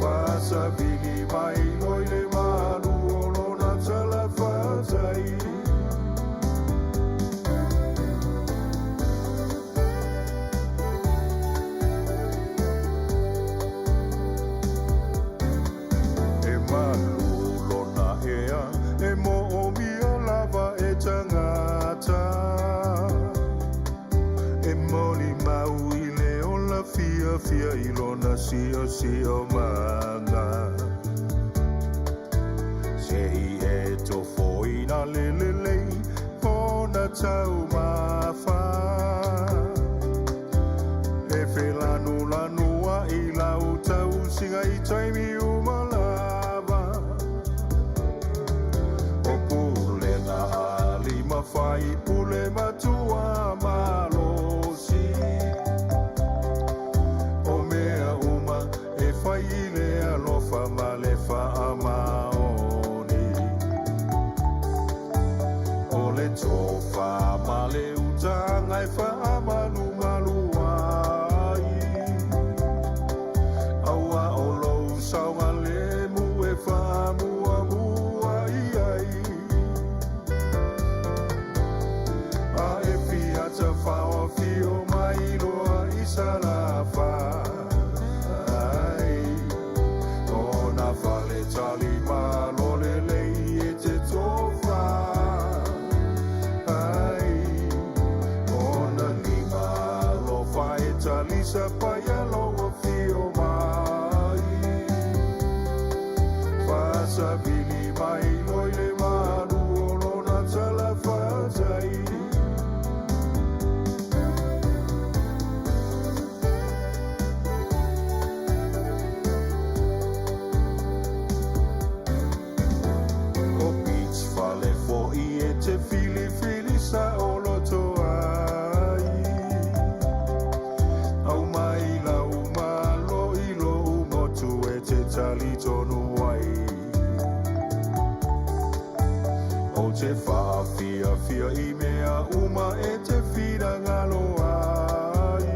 Faasavili mai loi le malu o lona talafatai. sio manga Se i e tofoina le lelei ona taumafa E felanulanu ai lau tausiga i taimi uma lava O pulega a lima fai pule matua malosi O mea uma e fai i le alofa ma le faamaoni O le tofa ma le utaga e faamalumalu ai Aua o lou saogalemu e faamuamua i ai A e fia tafaofio mai loa i Salafai Ona fale talimalo lelei e te tofa ai Ona lima alofa e talisa paia lou afio mai Faasavili mai loa i le malu o lona talafatai. O beach fale fo'i e te filifili saoloto ai Au mai lau malo i lou motu e te talitonu ai Ou te faafiafia i mea uma e te finagalo ai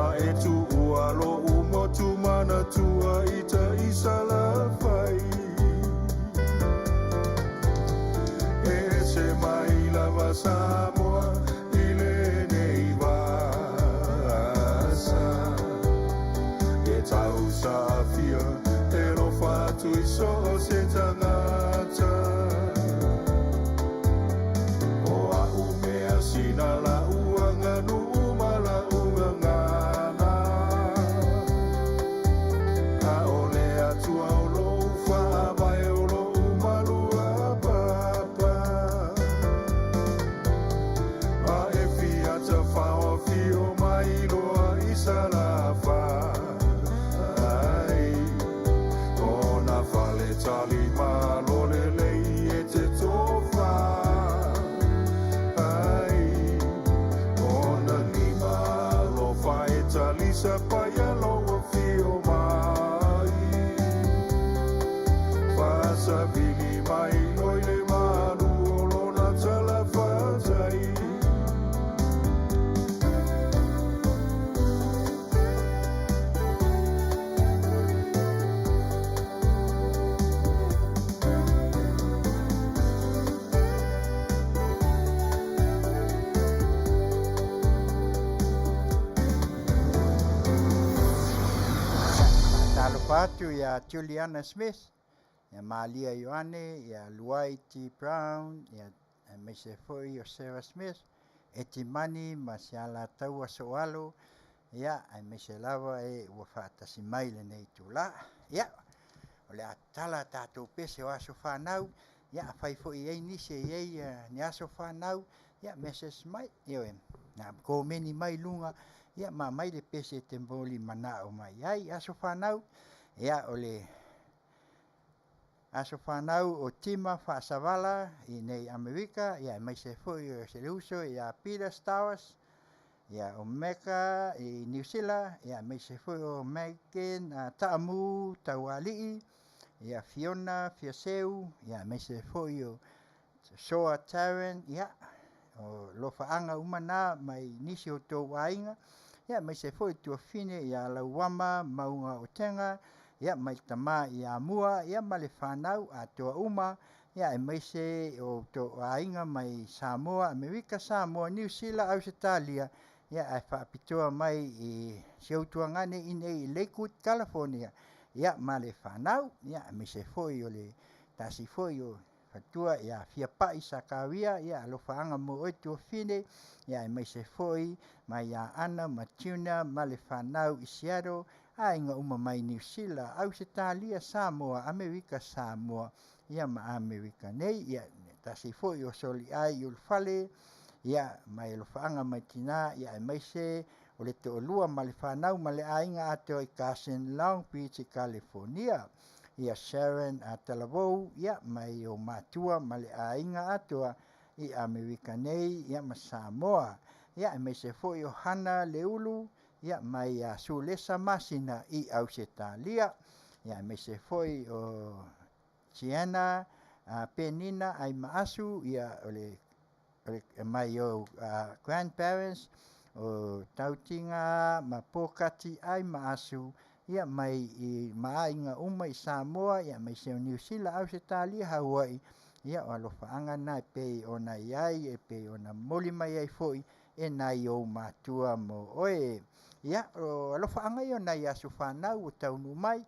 A e tuua lou motu manatua i tai Salafai E ese mai lava Samoa i lenei vasa E tausaafia e alofa atu i so o se tagata O a'u mea sina la'u aganuu ma la'u gagana A o le Atua o lou faavae o lou maluapapa A e fia tafaofio mai loa i Salafai Ona fale talimalo lelei e te tofa ai Ona lima alofa e talisa paia lou afio mai Faasavili mai loa i le malu o lona talafatai. Faatalofa atu iā Juliana Smith, ia Malia Ioane, ia Luai T. Brown, ia aemaise foi o Sarah Smith, Etimani ma si a latou asoalo, ia aemaise lava e ua faatasi mai lenei itulā. Ia, o le a tatala a tatou pese o aso fanau, ia afai foi e i ai nisi e i ai ni aso fanau, ia message mai, ioe, na komeni mai i luga, ia ma aumai le pese e te molimanao mai ai. Aso fanau, ia o le aso fanau o Tima Faasavala i nei Amerika, ia aemaise foi o se uso ia Peter Stowers, ia o Meka i Niu Sila, ia aemaise foi o Megan Taamu Taualii, ia Fiona Fiaseu, ia aemaise foi o Soa Taryn, ia o lofaaga uma na mai nisi o tou aiga, ia aemaise foi tuafine ia Lauama Mauga o Tega, ia mai le tama ia Mua, ia ma le fanau atoa uma, ia aemaise o tou aiga mai Samoa, Amerika, Samoa, Niu Sila, Ausetalia, ia ae faapitoa mai i si ou tuagane i inei i Lakewood, California, ia ma le fanau, ia aemaise foi o le tasi foi o faletua ia Fiapai Sakaria, ia alofaaga mo oe tuafine, ia aemaise foi mai ia Ana ma Tuna ma le fanau i Seattle, aiga uma mai Niu Sila, Ausetalia, Samoa, Amerika Samoa, ia ma Amerika nei. Ia tasi foi o soliai i ulufale, ia mai alofaaga mai tinā, ia aemaise o le toalua ma le fanau ma le aiga atoa i Carson, Long Beach, California. Ia Sharon Talavou, ia mai o matua ma le aiga atoa i Amerika nei, ia ma Samoa. Ia aemaise foi o Hana Leulu, ia mai ia Sulesa Masina i Ausetalia. Ia aemaise foi o Tiana Penina Aimaasu, ia o le mai o grandparents o Tautiga ma Pokati Aimaasu, ia mai i maaiga uma i Samoa, ia aemaise o Niu Sila, Ausetalia, Hawaii. Ia o alofaaga na e pei ona iai, e pei ona momoli mai ai foi e nai ou matua mo oe. Ia o alofaaga ia o nai aso fanau ua taunuu mai.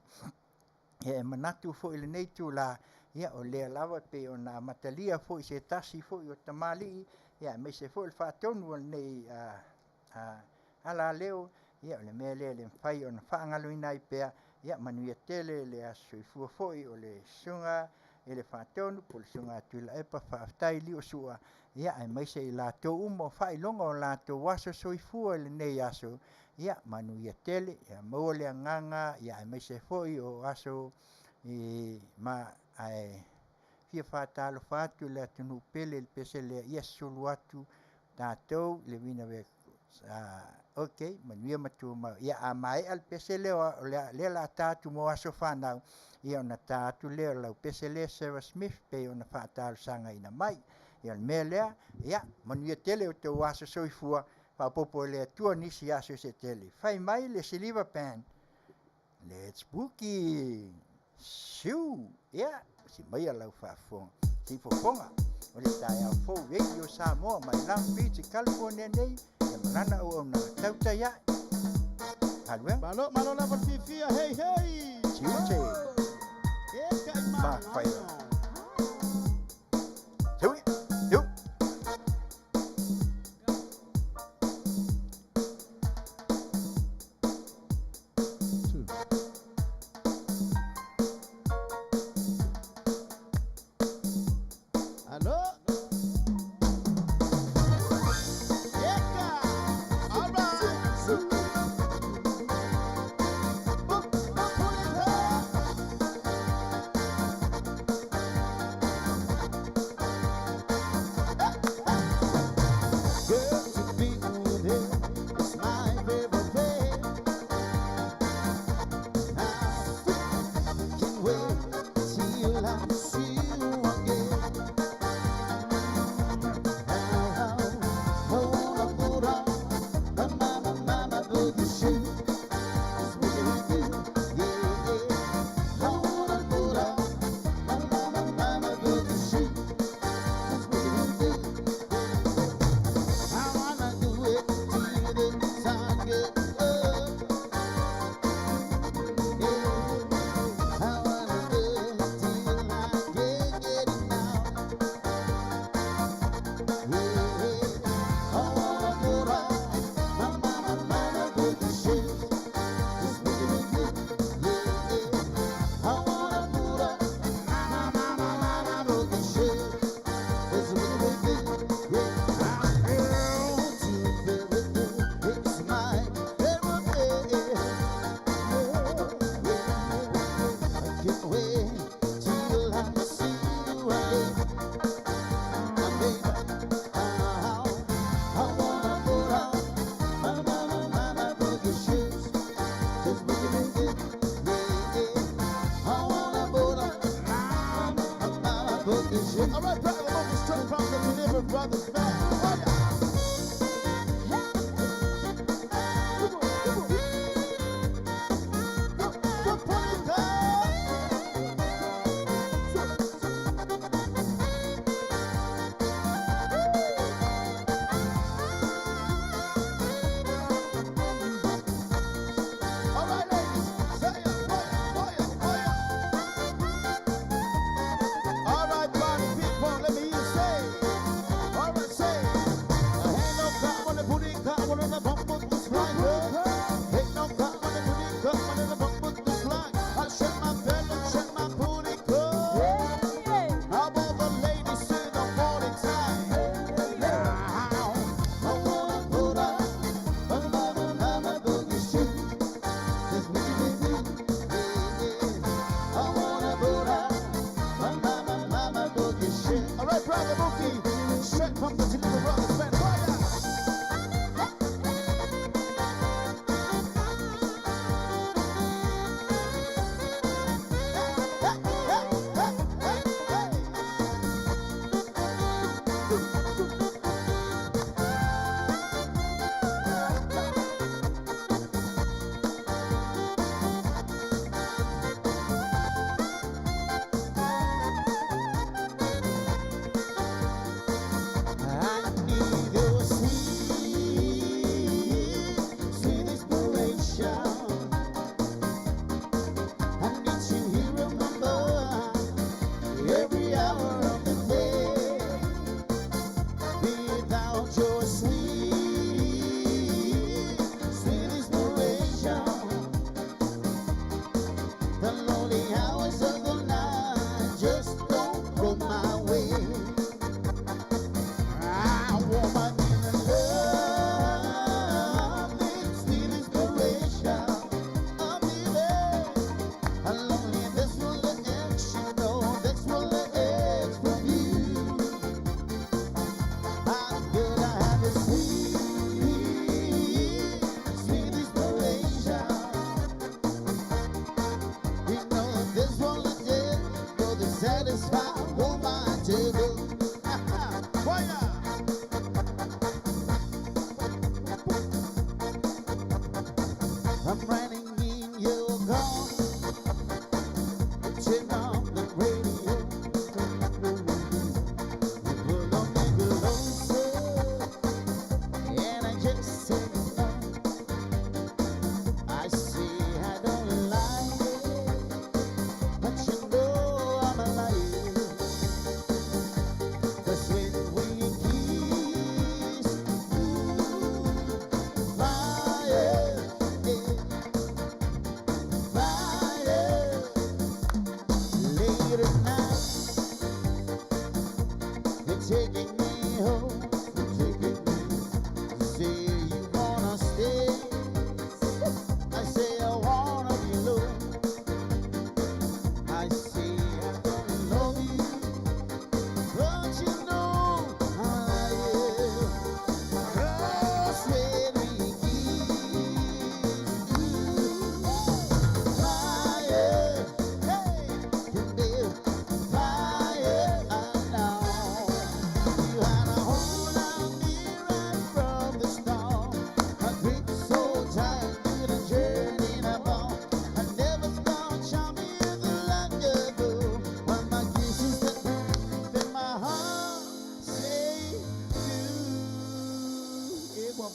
Ia e manatu foi i lenei itulā, ia o lea lava e pei ona amatalia foi se tasi foi o tamalii, ia aemaise foi le faatonu o lenei alaleo. Ia o le mea lea e le mafai ona faagaloina ai pea. Ia manuia tele le aso soifua foi o le susuga i le faatonu po o le susuga a Tuilaepa Faafetai Liosua, ia aemaise i latou uma o faailoga o latou aso soifua i lenei aso. Ia manuia tele, ia maua le agaga, ia aemaise foi o aso i ma ae fia faatalofa atu i le atunuu pele i le pese lea, ia sulu atu tatou i le Winawek. Ok, manuia ma tumau. Ia a maea le pese lea o lea o le a ta atu mo aso fanau, ia ona ta atu lea o lau pese lea Sarah Smith pei ona faatalosagaina mai. Ia o le mea lea, ia manuia tele o outou aso soifua, faaopoopo e le Atua nisi aso se tele. Fai mai le Siliva Band, let's boogie. Siu! Ia, si maia lau faafofoga. Se i fofoga o le taeao fou Radio Samoa mai Long Beach i California nei, ia ma lana auaunaga tautai ae. Galuega. Malo, malo lava le fiafia, hei hei! Tiute. E kai Ma faiva. Tui, tiu. Two. Alo? Eka! All right! Book, book, put it up!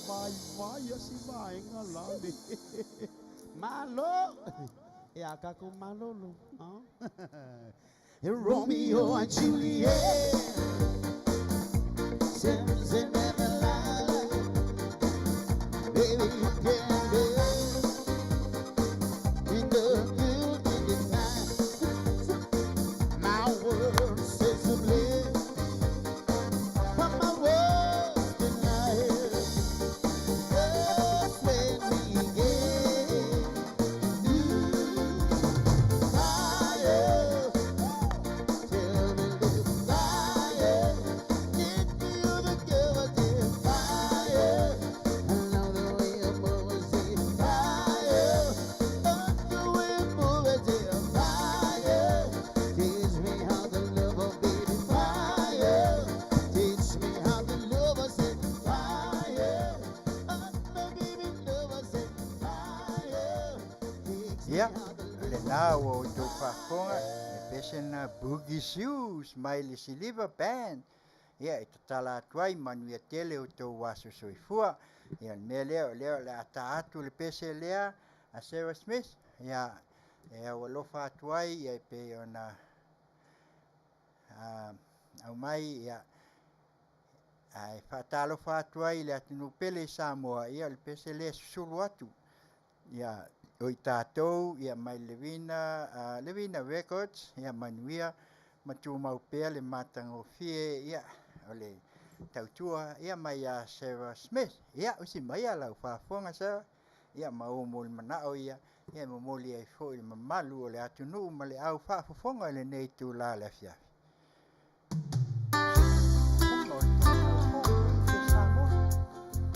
Vaivai a si vaega la le. Malo. E a kako malolo. Huh? Romeo and Juliet. Simpson and Delilah. Baby, you can live in the good in the night. My world says to bliss, but my world's denied. Just when we get ooh, fire, tell me little fire, get feel the girl fire. I love the way you move, say fire. Love the way you move, say fire. Teach me how to love, oh baby, fire. Teach me how to love, oh say fire. Oh, my baby, love, oh say fire. Teach me Ia, how to o lenā ua outou faafofoga le pese lena Boogie Shoes mai le Siliva Band. Ia, e tatala atu ai manuia tele outou aso soifua. Ia, o le mea lea, o lea o le a tā atu le pese lea a Sarah Smith. Ia, e aualofa atu ai, ia e pei ona aumai, ia, ae faatalofa atu ai i le atunuu pele i Samoa, ia o le pese lea e susulu atu. Ia, o i tatou, ia mai Levina, Levina Records, ia manuia, ma tumau pea le matagofie, ia, o le tautua, ia mai ia Sarah Smith. Ia, usi maia lau faafofoga Sarah, ia ma ou mo le manao ia, ia e momoli ai foi le mamalu o le atunuu ma le au faafofoga i lenei itulā le afiafi. Samoa,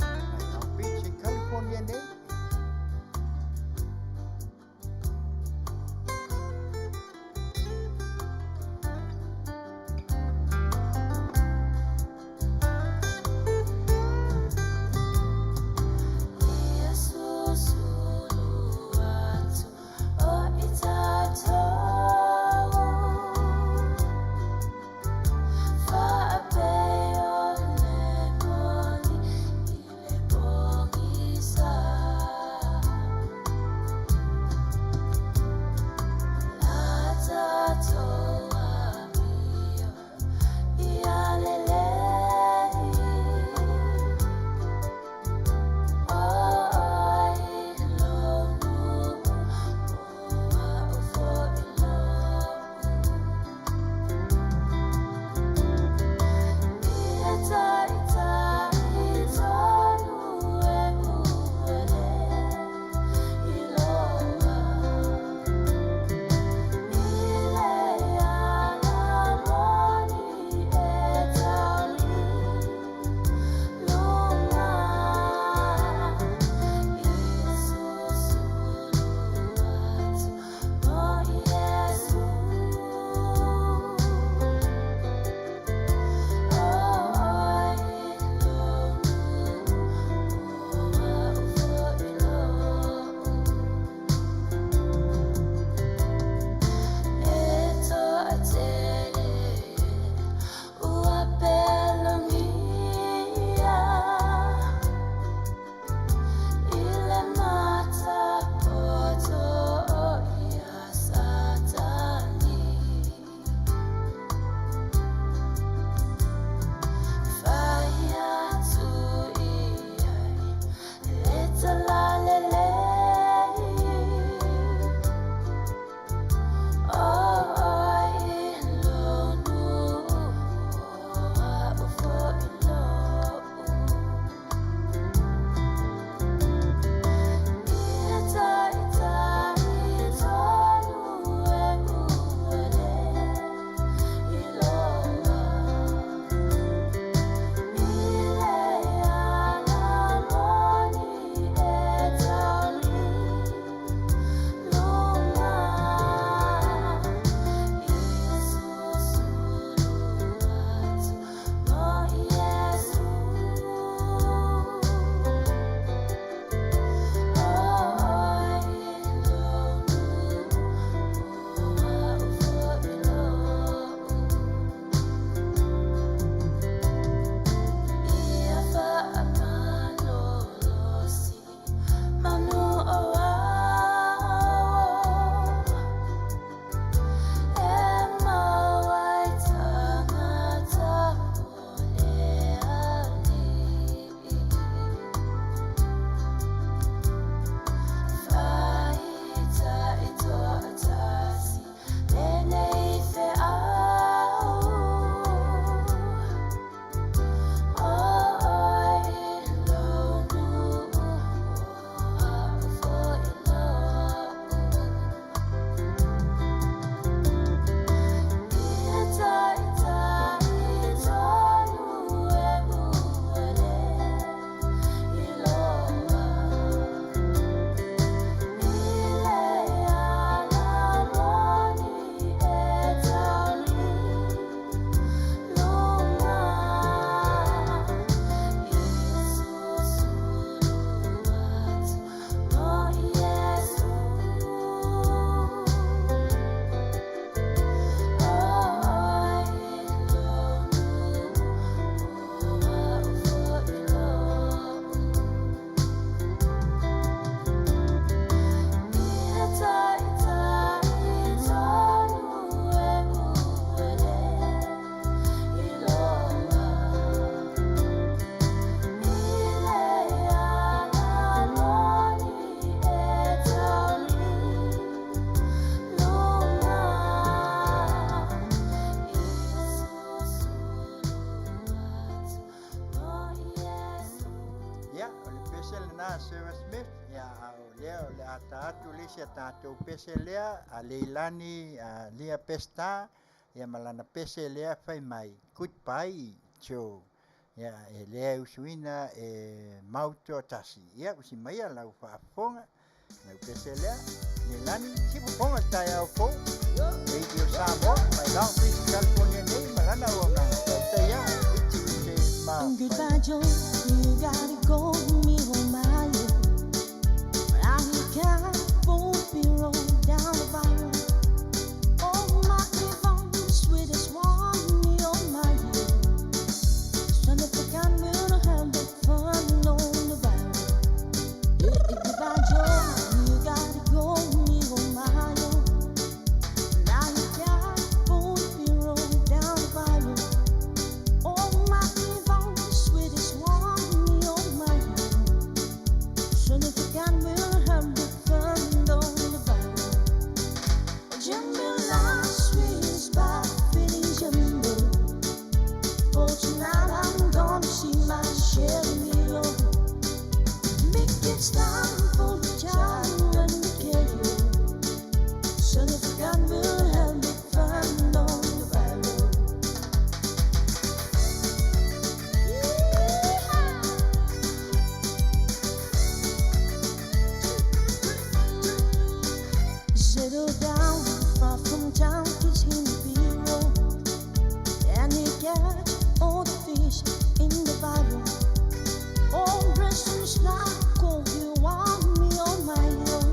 mai Long Beach i California nei. Ia susulu atu o i tatou. lena Sarah Smith, ia a o lea o le ata atu le isi a tatou pese lea, a Leilani a Lia Pesta, ia ma lana pese lea fai mai, Goodbye Joe. Ia e lea e usuina e Mautoatasi. Ia usi maia lau faafofoga, lau pese lea, Leilani, sifofoga le taeao fou, Radio Samoa, mai Long Beach, California nei, ma lana auaunaga. Tautai a, iti ute ma Goodbye, Joe. You gotta go, me oh my. But I can't won't be rolled down the barrel. Oh my Yvonne, sweetest one, me oh my. Son of a gun, we'll have big fun on the barrel. Goodbye, Joe. You gotta go, me oh my. Now you can't won't be rolled down the barrel. Oh my Yvonne, sweetest one, me oh my. Son of a gun, we'll have big fun on the barrel. Jamila, sweetest by feeling jumbo. For tonight I'm gonna see my share meal. Make it time for the child and the carrier. Son of a gun, we'll have big fun on the barrel. Yeehaw! Settle down, far from town, 'cause him be road. And he catch all the fish in the barrel. All dressed in slack, oh, you want me on my own.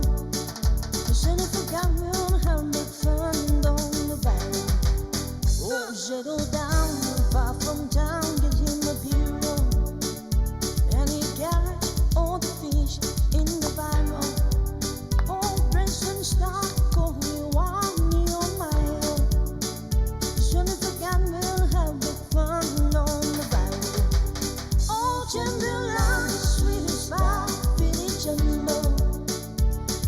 Cause if a gun will have big fun on the barrel. Oh, settle down, far from town, 'cause him a hero. And he catch all the fish in the barrel. Oh, dressed in slack, oh, you want me on my own. Son of a gun will have big fun on the barrel. Oh, Jamila, sweetest pie, Billy Jumbo.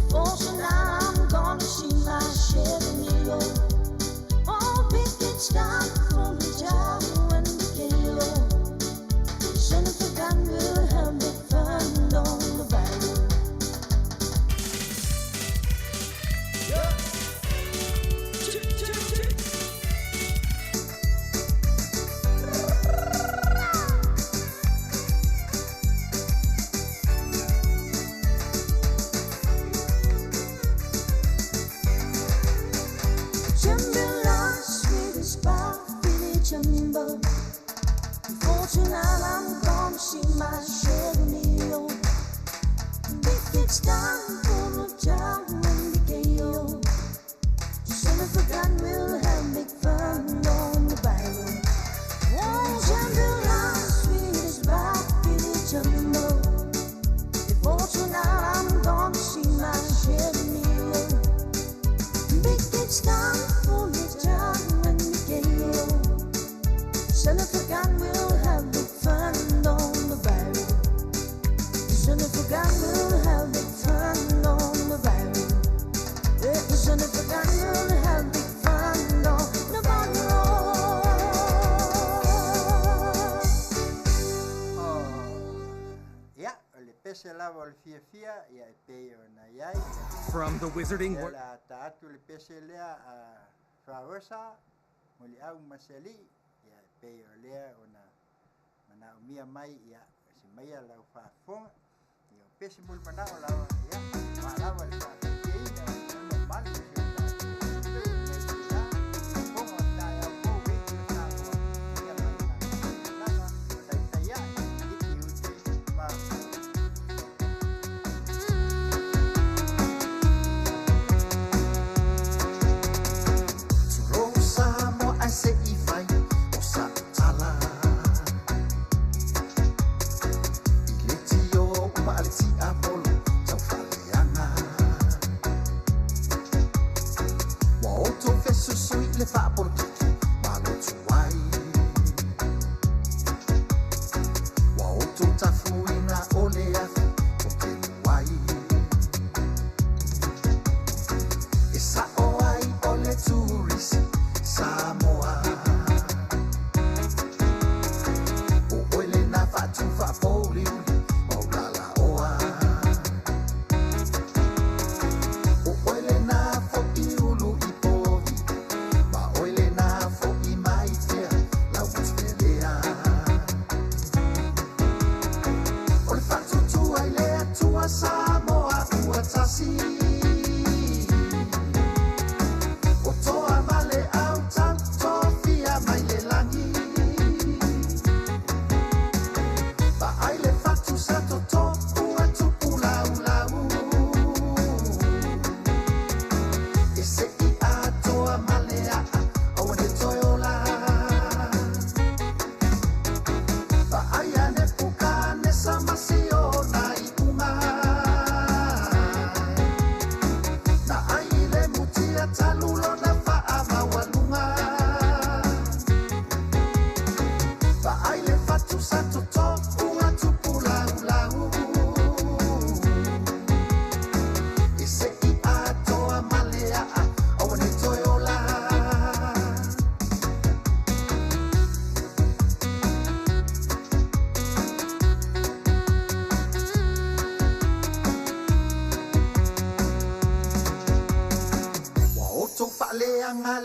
For tonight I'm gonna see my share of meal. Oh, big it's time for the job and the kilo. Son of a gun will have big fun on the barrel. Jamila, sweetest pie, Billy Jumbo. For tonight I'm gonna see my share of meal. Big it's time for the town and the gale. Son of a gun will have big fun on the barrel. Oh, Jamila, sweetest pie, Billy Jumbo. Before tonight I'm gonna see my share of meal. Big it's time for the town and the gale. Son of a gun will have big fun on the barrel. Son of a gun will have big fun on the barrel. Yeah, son of a gun will have big fun on the barrel. Oh, ia, o le pese lava o le fiafia, ia e pei ona iai. From the wizarding Ia world. la ata atu le pese lea a Faaosa, Muliau Maseli, ia e pei o lea ona manaomia mai, ia si maia lau faafofoga. Ia o pese mulimanao lava, ia faalava le faataitaiina ona malu si o tatou atunuu nei tula. Fofoga o taeao fou Radio Samoa, ia ma le matou auaunaga, taitai ae, iti ute ma Tulou Samoa ae se i fai o sa'u tala i le tio ma le tiapolo taufaleaga.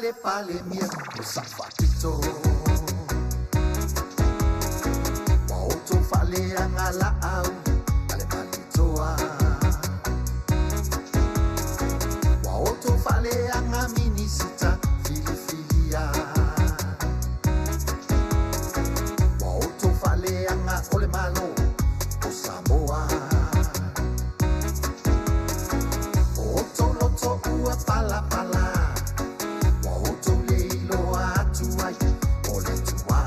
le Palemia o Sao Faapito. Ua outou faaleaga laau a le Malietoa. Ua outou faaleaga Minisita filifilia. Ua outou faaleaga o le Malo o Samoa. O outou loto ua palapala. Ua outou le iloa atu ai o le Atua.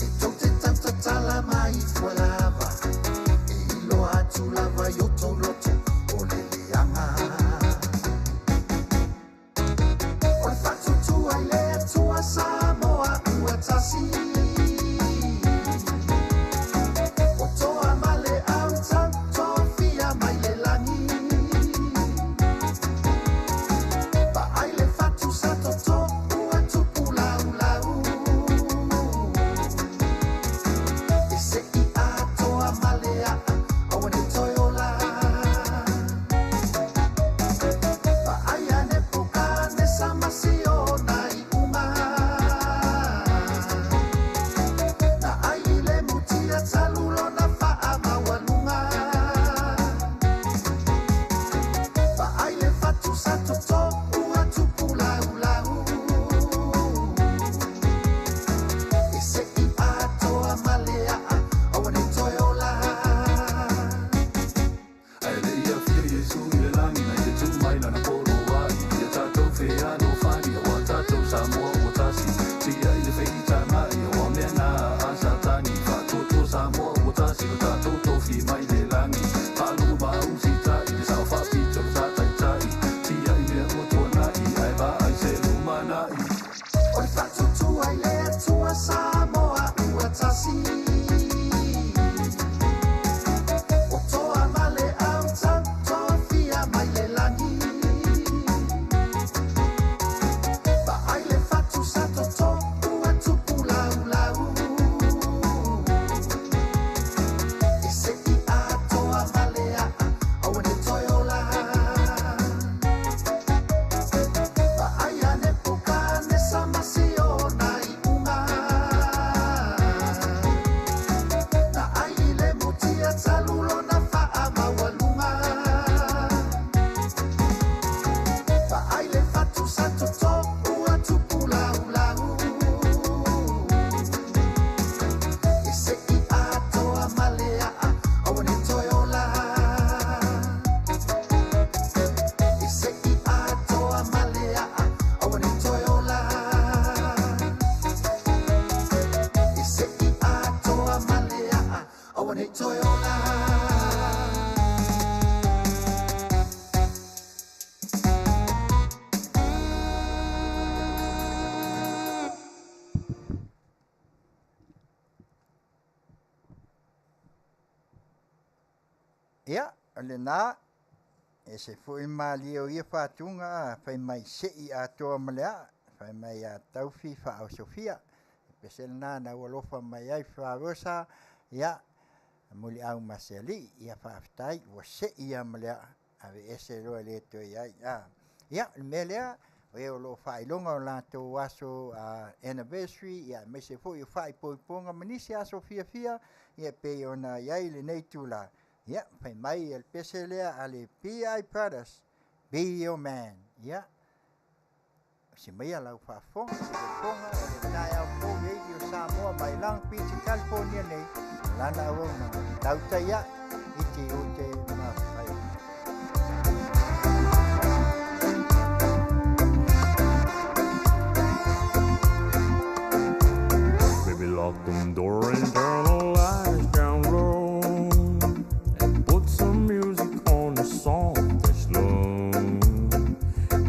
E tou te tautatala mai fua lava. E iloa atu lava i outou loto o le leaga. O le faatuatua i le Atua Samoa ua tasi. Ua toa ma le autau tofia mai le lagi. Vaai le fatu sa toto ua tupu laulau. E se'i atoa ma le a'a aua ne toe ola. Vaai a Nepukanesa ma siona iuga. Na ai i le mutia talu lona faamaualuga. Vaai le fatu sa toto ua tupu laulau. E se'i atoa ma le a'a aua ne toe ola. Ae le i afio Iesu i le lagi na ia tu mai lana poloai. Ia tatou fealofani auā tatou Samoa ua tasi. Tia i le feitagai auā mea na a Satani. Faatuatua Samoa ua tasi lo tatou tofi mai le lagi. Faalogo ma usitai le sao faapito sa taitai. Tia i mea ua tuanai ae vaai se lumanai. O le faatuatua i le Atua Samoa ua tasi. Ua toa ma le autau tofia mai le lagi. Vaai le fatu sa toto ua tupu laulau. E se'i atoa ma le a'a aua ne toe ola. Vaai a Nepukanesa ma siona iuga. Na ai i le mutia talu lona faamaualuga. Vaai le fatu sa toto ua tupu laulau. E se'i atoa ma le a'a aua ne toe ola. E se'i atoa ma le a'a aua ne toe ola. E se'i atoa ma le a'a aua ne toe ola. Ia, o lena, e se fo'i malie o ia faatuga a fai mai se'i atoa ma le a'a, fai mai ia Taufi faaosofia. E pese lena na ua alofa mai ai Favosa, ia, muliau ma se alii, ia faafetai, ua se'i ia ma le a'a, aveese loa e le toe i ai. Ia, o le mea lea, o e o loo faailoga o latou aso anniversary, ia aemaise foi o faaipoipoga ma nisi aso fiafia, ia pei ona i ai lenei itulā. Ia, fai mai e le pese lea a le P.I. Brothers, Be Your Man. Ia, si maia lau faafofoga, fofoga o le taeao fou Radio Samoa mai Long Beach, California nei, lana auaunaga, tautai ae, i te ute ma fai. Baby, lock them door and turn the lights down low. And put some music on the song that's slow.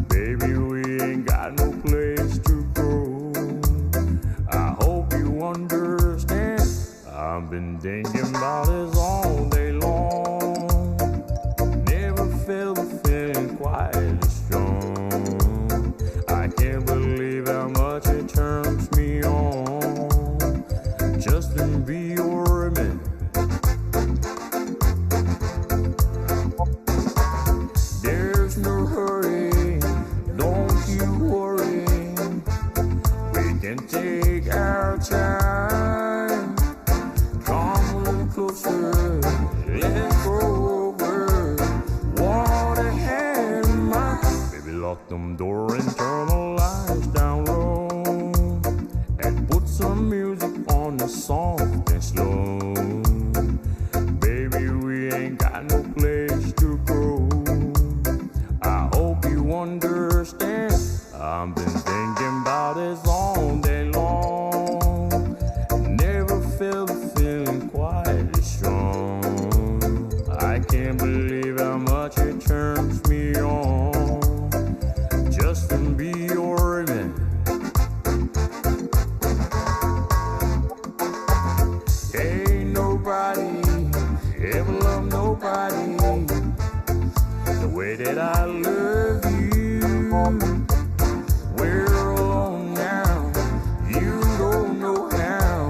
Baby, we ain't got no place to go. I hope you understand. I've been thinking about this all day long. Never felt a feeling quite as strong. I can't believe how much it turns me on. Just to be your man. There's no hurry. soft and slow. Baby, we ain't got no place to go. I hope you understand. I've been thinking about this all day long. Never felt a feeling quite as strong. I can't believe how much it turns me on just to be your man. Ain't nobody ever loved nobody the way that I love you. We're alone now. You don't know how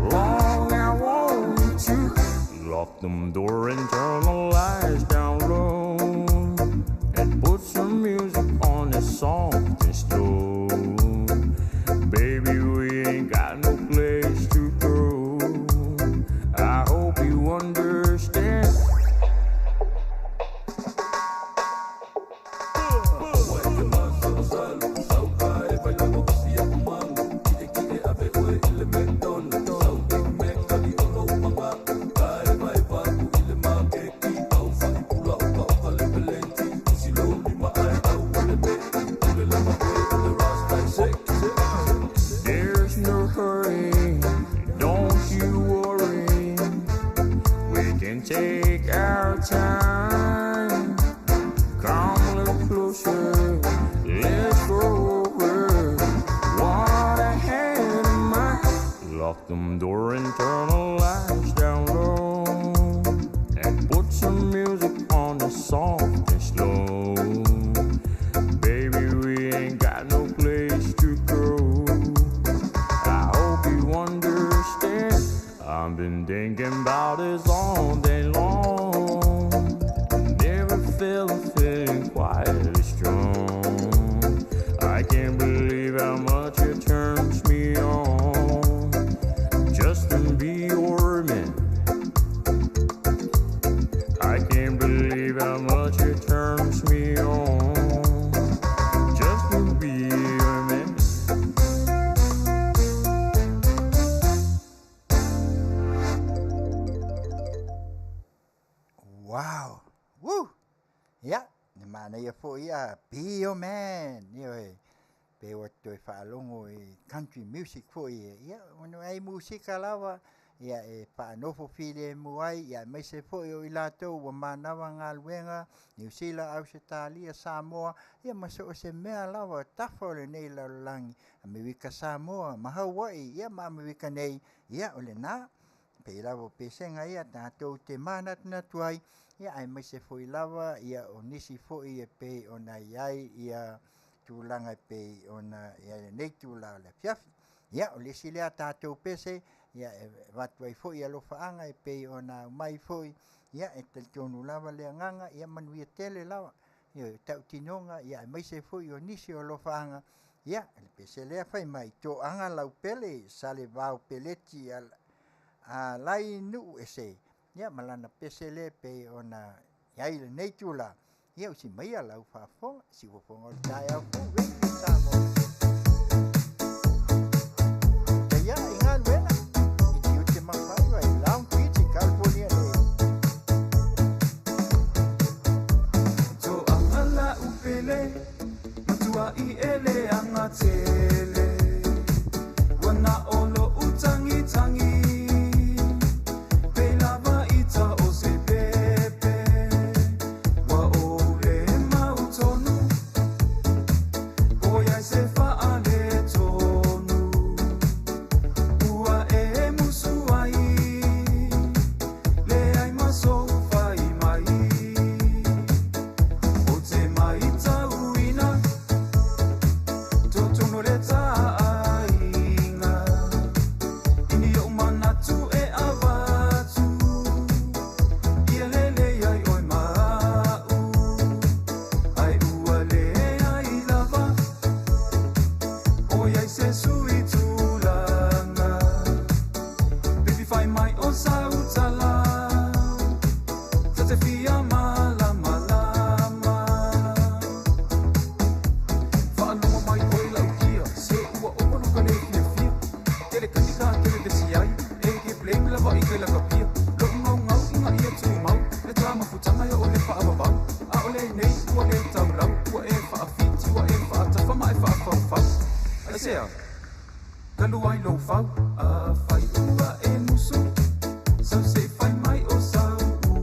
long I want you. Lock them door and turn the lights down low, and put some music on that's soft and slow. Baby, we ain't got no place to go. I hope you understand. There's no hurry, don't you worry. We can take our time. Come a little closer, let's go over what I had in mind. Lock them door and turn the lights down low, and put some music on that's soft and slow. Baby, we ain't got no place to go. I hope you understand. I've been thinking about this all day long. Never felt a feeling quite as strong. I can't believe how much it turns me on just to be your man. I can't believe how much it turns me on just to be your man. Wow. Woo. Ia, le manaia fo'i ia, be your man. Ioe, pe ua toe faalogo i country music fo'i e. Ia, ona ai musika lava, ia e faanofo filemu ai, ia aemaise fo'i o i latou ua manava galuega, Niu Sila, Ausetalia, Samoa, ia ma so o se mea lava tafa o lenei lalolagi, Amerika Samoa, ma Haua'i, ia ma Amerika nei, ia o lenā. Pei lava o pesega ia tatou te manatunatu ai, ia aemaise foi lava ia o nisi foi e pei ona i ai ia tulaga e pei ona i ai lenei itulā o le afiafi. Ia o le isi lea tatou pese, ia e avatu ai foi alofaaga e pei ona aumai foi, ia e talitonu lava le agaga, ia manuia tele lava. Ioe, tautinoga, ia aemaise foi o nisi o alofaaga, ia le pese lea fai mai, toaga laupele, salevao peleti alai nuu ese, ia ma lana pese lea e pei ona i ai lenei itulā, ia usi maia lau faafofoga, siufofoga o le taeao fou, Radio Samoa. Ia i galuega, i tiute ma faiva i Long Beach i California nei. Toaga laupele, matuai e leaga tele. Ua na o lo'u tagitagi, pei lava ita o se pepe. Ua ou le mautonu, lei lava i kai lakapia. Lo'u gaugau'iga ia tumau le tamafutaga e o le fa'avavau. A o lenei ua lē taulau ua e fa'afiti ua e fa'atafa ma e fa'afaufau. Aisea talu ai lou fau afai ua e musu sau se'i fai mai o sau upu.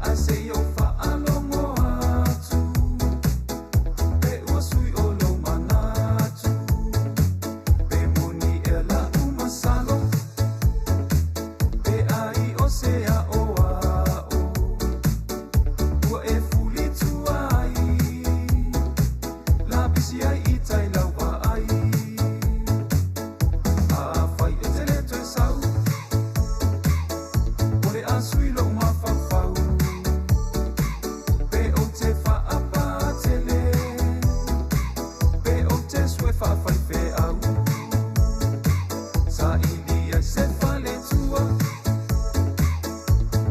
Ae se'i ou fa'alogo atu pe ua sui o lou manatu. Pe moni ea la'u masalo pe ai o se a'o a'o ua e fulitua ai lapisi ai i tai lau va'ai. Afai e te lē toe sau o le a sui lo'u mafaufau. Pe ou te fa'apatele pe ou te sue fa'afaife'au. Sa'ili ai se faletua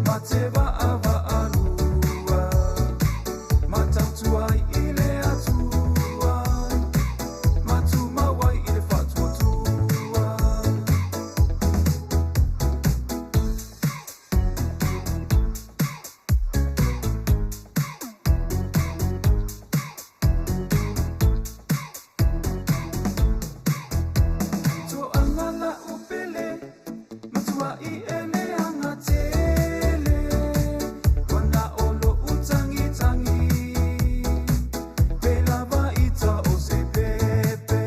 ma te va'ava'alua ma tautua ai i le Atua ma tumau ai i le fa'atuatua. To'aga la'u pele matua'i e leaga tele ona o lo'u tagitagi pe lava ita o se pepe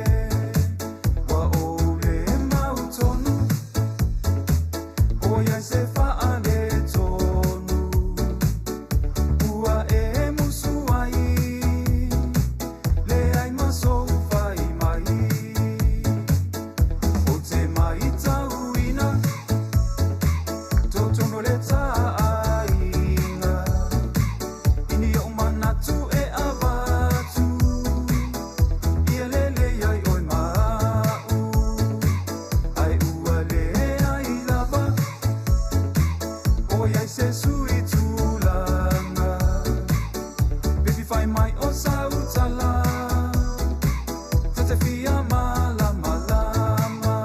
ua ou lē mautonu o iai se fa'aletonu ua e musu ai leai ma sou fai mai. O te maitauina totonu le ta'aiga ini o'u manatu e avatu ia lelei ai oe ma'u ae ua leai lava o iai se sui tulaga. Baby fai mai o sau tala ta te fia malamalama.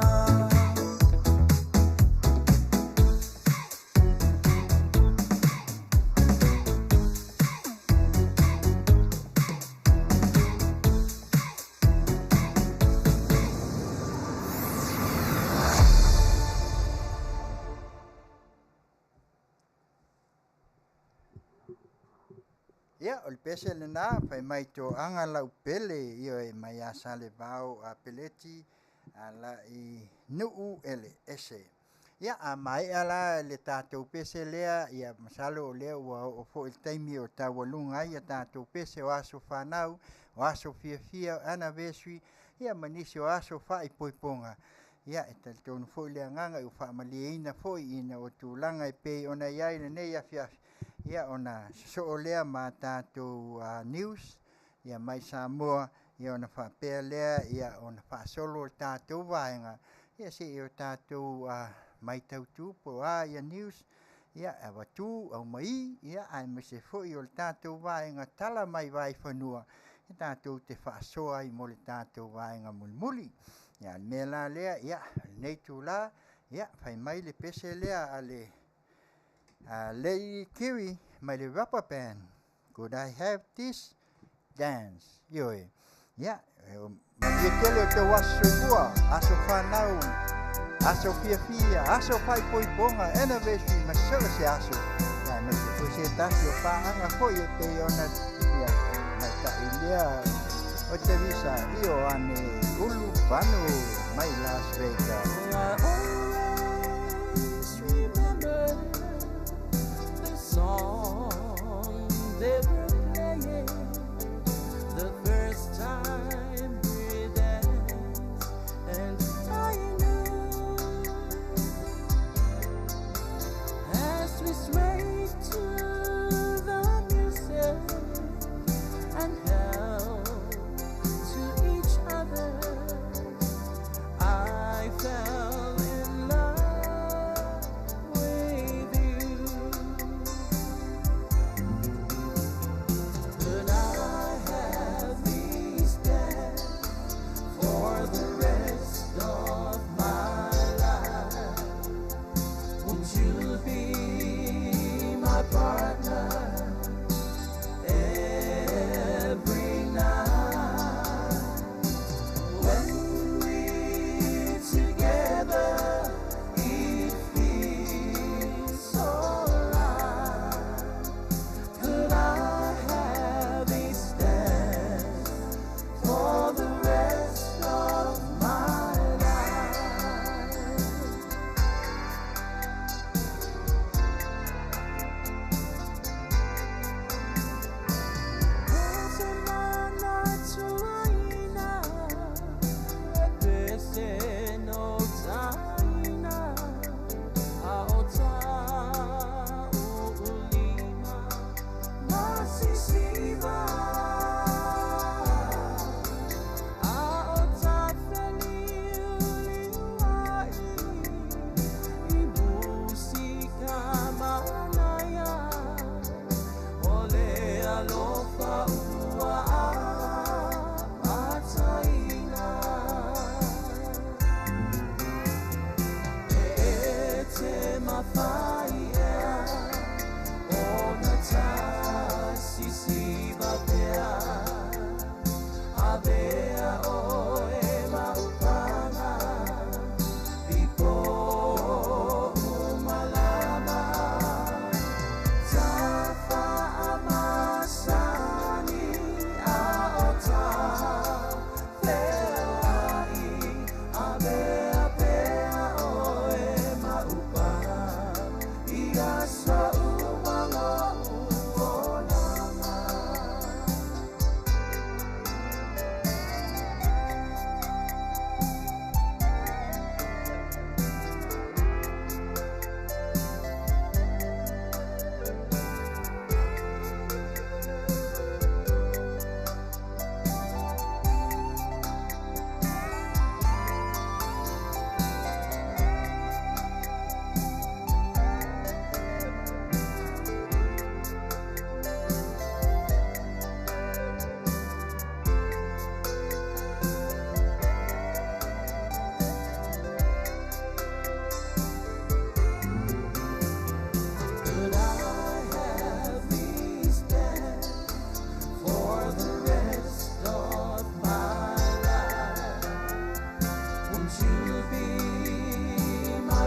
Ia, o le pese lenā, fai mai to'aga lau pele ioe mai ia Salevao a Peleti a la'i nu'u ele ese. Ia, a mae'a la le tatou pese lea, ia masalo o lea ua o'o fo'i le taimi o taualuga ai ia tatou pese o aso fanau, o aso fiafia, anniversary, ia ma nisi o aso fa'aipoipoga. Ia, e talitonu fo'i le agaga ua fa'amalieina fo'i ina ua tulaga e pei ona i ai lenei afiafi. Ia ona soso'o lea ma tatou news ia mai Samoa, ia ona fa'apea lea ia ona fa'asolo le tatou vaega ia se'i o tatou maitautū po o a ia news ia avatū aumaī ia aemaise fo'i o le tatou vaega tala mai vaifanua e tatou te fa'asoa ai mo le tatou vaega mulimuli. Ia a le mea la lea ia lenei itulā ia fai mai le pese lea a le a Lady Kiri mai le Rubber Band, "Could I Have This Dance?" Ioe. Ia, malie tele o tou aso soifua, aso fanau, aso fiafia, aso faaipoipoga, anniversary ma so o se aso. Ia, aemaise foi se tasi o pa'aga foi e pei ona ia maita'i lea o Tevisa io ane ulu panu mai Las Vegas. I always remember the song they were playing the first time we danced, and I knew as we swayed to the music and held to each other, I felt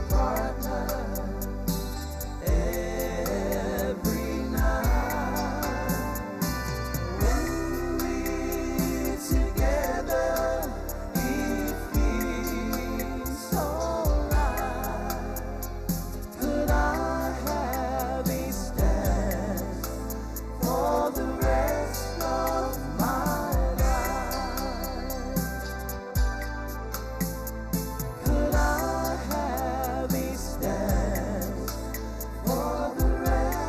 my partner every night. When we're together, it feels so right. Could I have a dance for the rest of my life? Could I have a dance for the rest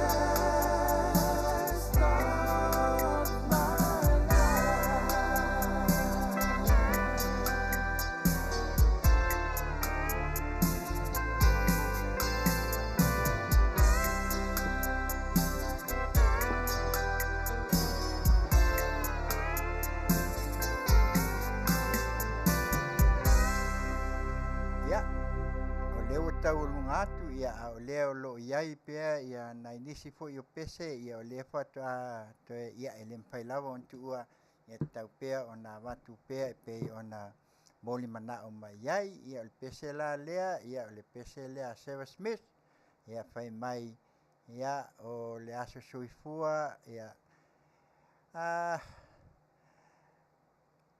of my life? Ia, o lea ua taualuga atu ia a o lea o loo iai pea ia nai nisi foi o pese ia o lea faatoa toe ia e le mafai lava ona tuua ia tatau pea ona avatu pea e pei ona molimanao mai ai. Ia o le pese la lea ia o le pese lea a Sarah Smith ia fai mai ia o le aso soifua ia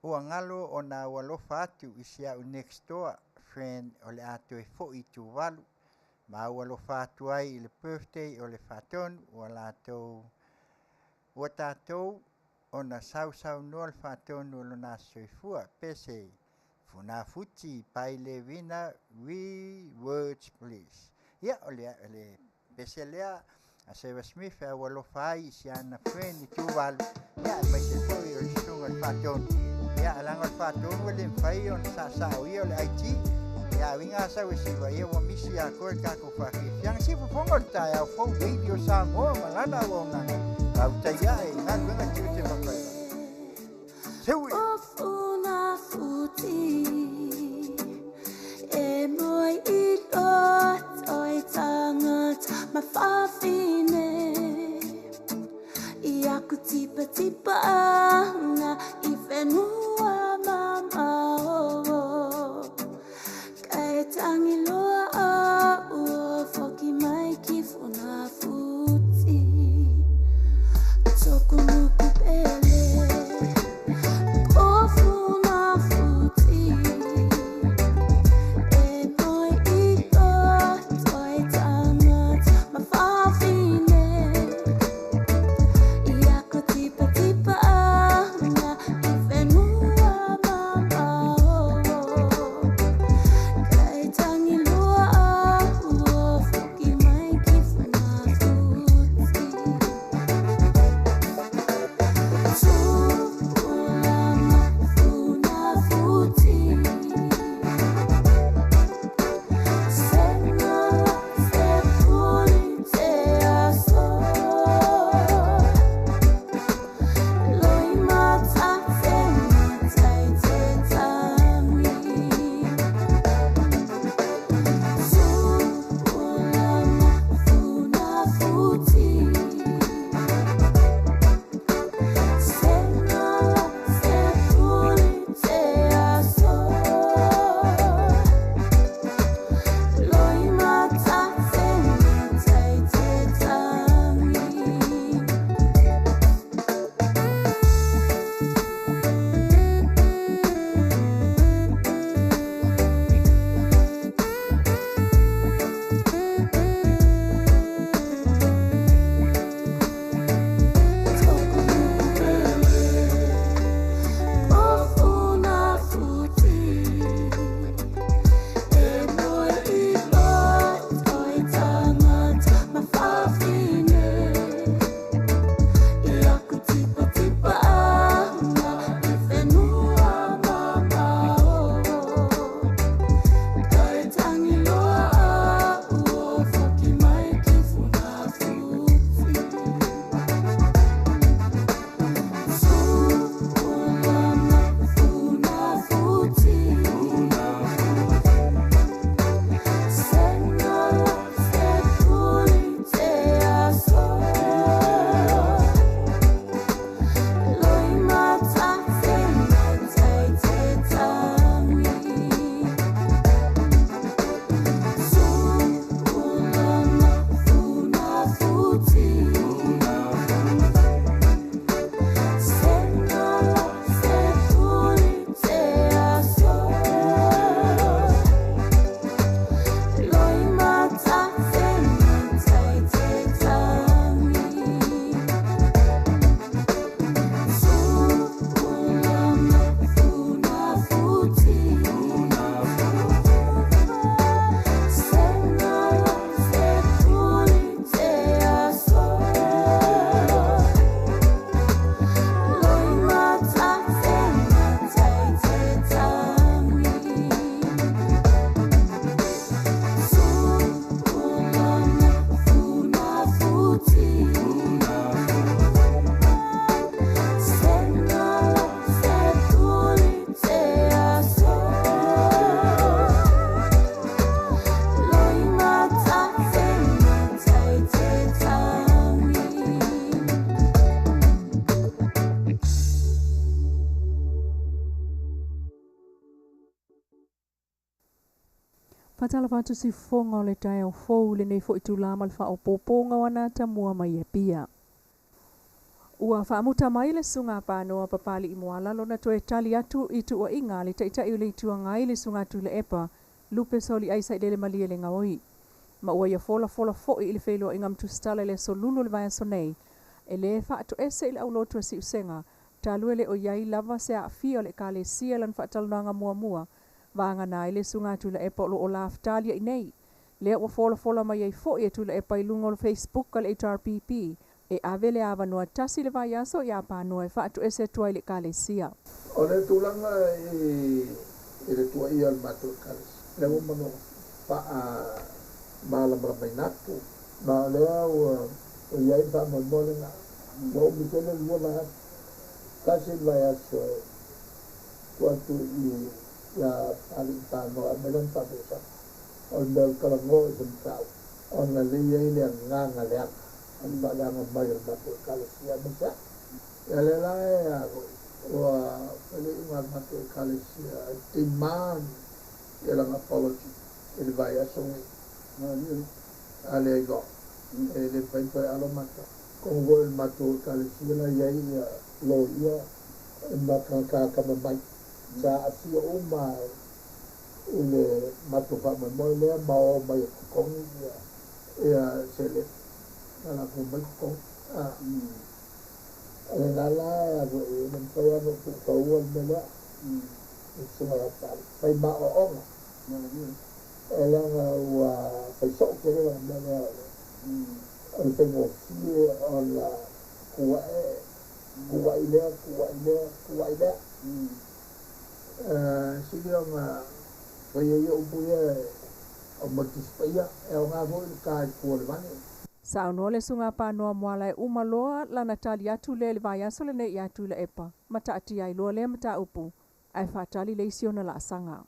ua galo ona ua alofa atu i si au next door friend o le a toe foi i Tuvalu ma ua alofa atu ai i le birthday o le faatonu ua latou ua tatou ona sausaunoa le faatonu o lona aso soifua pese Funafuti by Levina we words please. Ia o le pese lea a Sarah Smith e ua alofa ai i si ana friend i Tuvalu ia e maise foi o le susuga i le faatonu ia e laga o le faatonu e le mafai ona saasao ia o le IT ia uiga sau e siva ia ua misi ia koe le tatou faafiafiaga sifofoga o le taeao fou Radio Samoa ma lana auaunaga lautai ae i galuega tiute ma faiva seui. O Funafuti e moe i roto i tangata mafafine i aku tipa tipa anga i whenua mamao kai tangi loa au o foki mai ki Funafuti toku nuku pele o Funafuti e moe i roto i tangata mafafine i aku tipa tipa anga Faatalofa atu siufofoga o le taeao fou i lenei foi itulā ma le faaopoopoga o ana atamua mai Apia. Ua faamuta mai le Susuga a Panoa Papali'i Moala lona toe tali atu i tuuaiga a le Taitai o le Itu Agai le Susuga Tuilaepa Lupe Soliai Sailele Malielegaoi ma ua ia folafola foi i le feiloaiga ma Tusitala i le aso Lulu o le vaiaso nei e lē faatoese i le aulotu a Siusega talu e le o i ai lava se aafia o le Ekalesia i lana faatalanoaga muamua vagana ai le Susuga a Tuilaepa o lo o lafetalia'i nei. Lea ua folafola mai ai foi e Tuilaepa i luga o le Facebook a le HRPP e ave le avanoa tasi i le vaiaso iā Panoa e faatoese atu ai i le Ekalesia. O le tulaga i le tuuaia o le matou Ekalesia, lea ua uma ona faamalamalamaina atu, ma o lea ua i ai le faamoemoe lena. Ua umi tele le lua vaiaso, tasi le vaiaso e tuu atu i ia Papalii Panoa e aumai lana faafogafoga. O le mea o le talanoa i se mataupu, ona lea e i ai le agaga leaga o le faaleaga mai o le matou Ekalesia aemaise au. Ia lea la e a foi, ua fai le iuga a le matou Ekalesia e demand ia lana apology i le vaiaso lenei. A leai loa, e le mafai ona toe alo matou. Atonu foi o le matou Ekalesia la e i ai ia loia ma tagata atamamai sa aafia uma i le matou faamoemoe lea ma o mai e totogi ia seleni na latou omai totogi. O lena la e le mafai lava ona ou tuutaua le mea lea i le susuga ia Papalii. Fai ma aoaoga e leaga ua fai soo tele lana mea lea o le faigofie ona tu ae, tuuai lea, tuuai lea, tuuai lea. Sili ona faia ia upu ia o mo le Tusi Paia, e aoga foi le ta i tua o le vale. Saunoa le Susuga Panoa Moala e uma loa lana tali atu lea i le vaiaso lenei ia Tuilaepa ma taatia ai loa lea mataupu ae faatali le isi ona laasaga.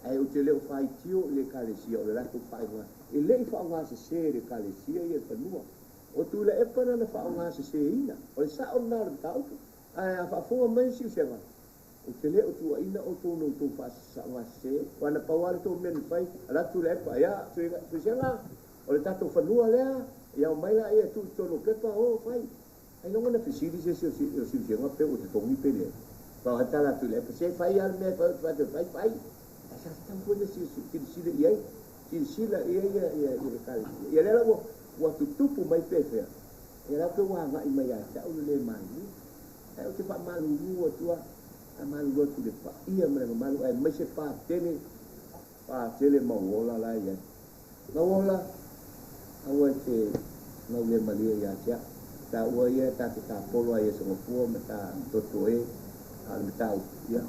Ae ou te le o faitio i le Ekalesia o le latou faaigoa. E le i faaaogasese e le Ekalesia ia le fanua. O Tuilaepa na na faaaogaseseina. O le sao lena o le mataupu. Ae a faafofoga mai le Siusega, ou te le o tuuaina outou na outou faaaogasese. Aua na pau lava le tou mea na fai, alu atu Tuilaepa, ia, Siusega, o le tatou fanua lea, ia omai laia e tuu i totonu o pepa, o, fai. Ailoga na fesili se isi o Siusega pe ua totogi pe leai. Pau lava le tala a Tuilaepa, se fai lava le mea e fai, ou te fai atu e fai, fai. Ae sa tatau foi ona silasila i ai, silasila i ai le Ekalesia. Ia lea la ua tutupu mai pefea, ia la pe ua agai mai ia te au le le malilie. Ae ou te faamalulu atu lava, faamalulu atu i le paia ma le mamalu, aemaise Patele, Patele Mauola la e i ai. Mauola, aua e te gaulemalie ia te au. Taua ia ta te tapolo ai e Sogafua ma ta toto e, a o le mataupu, ia,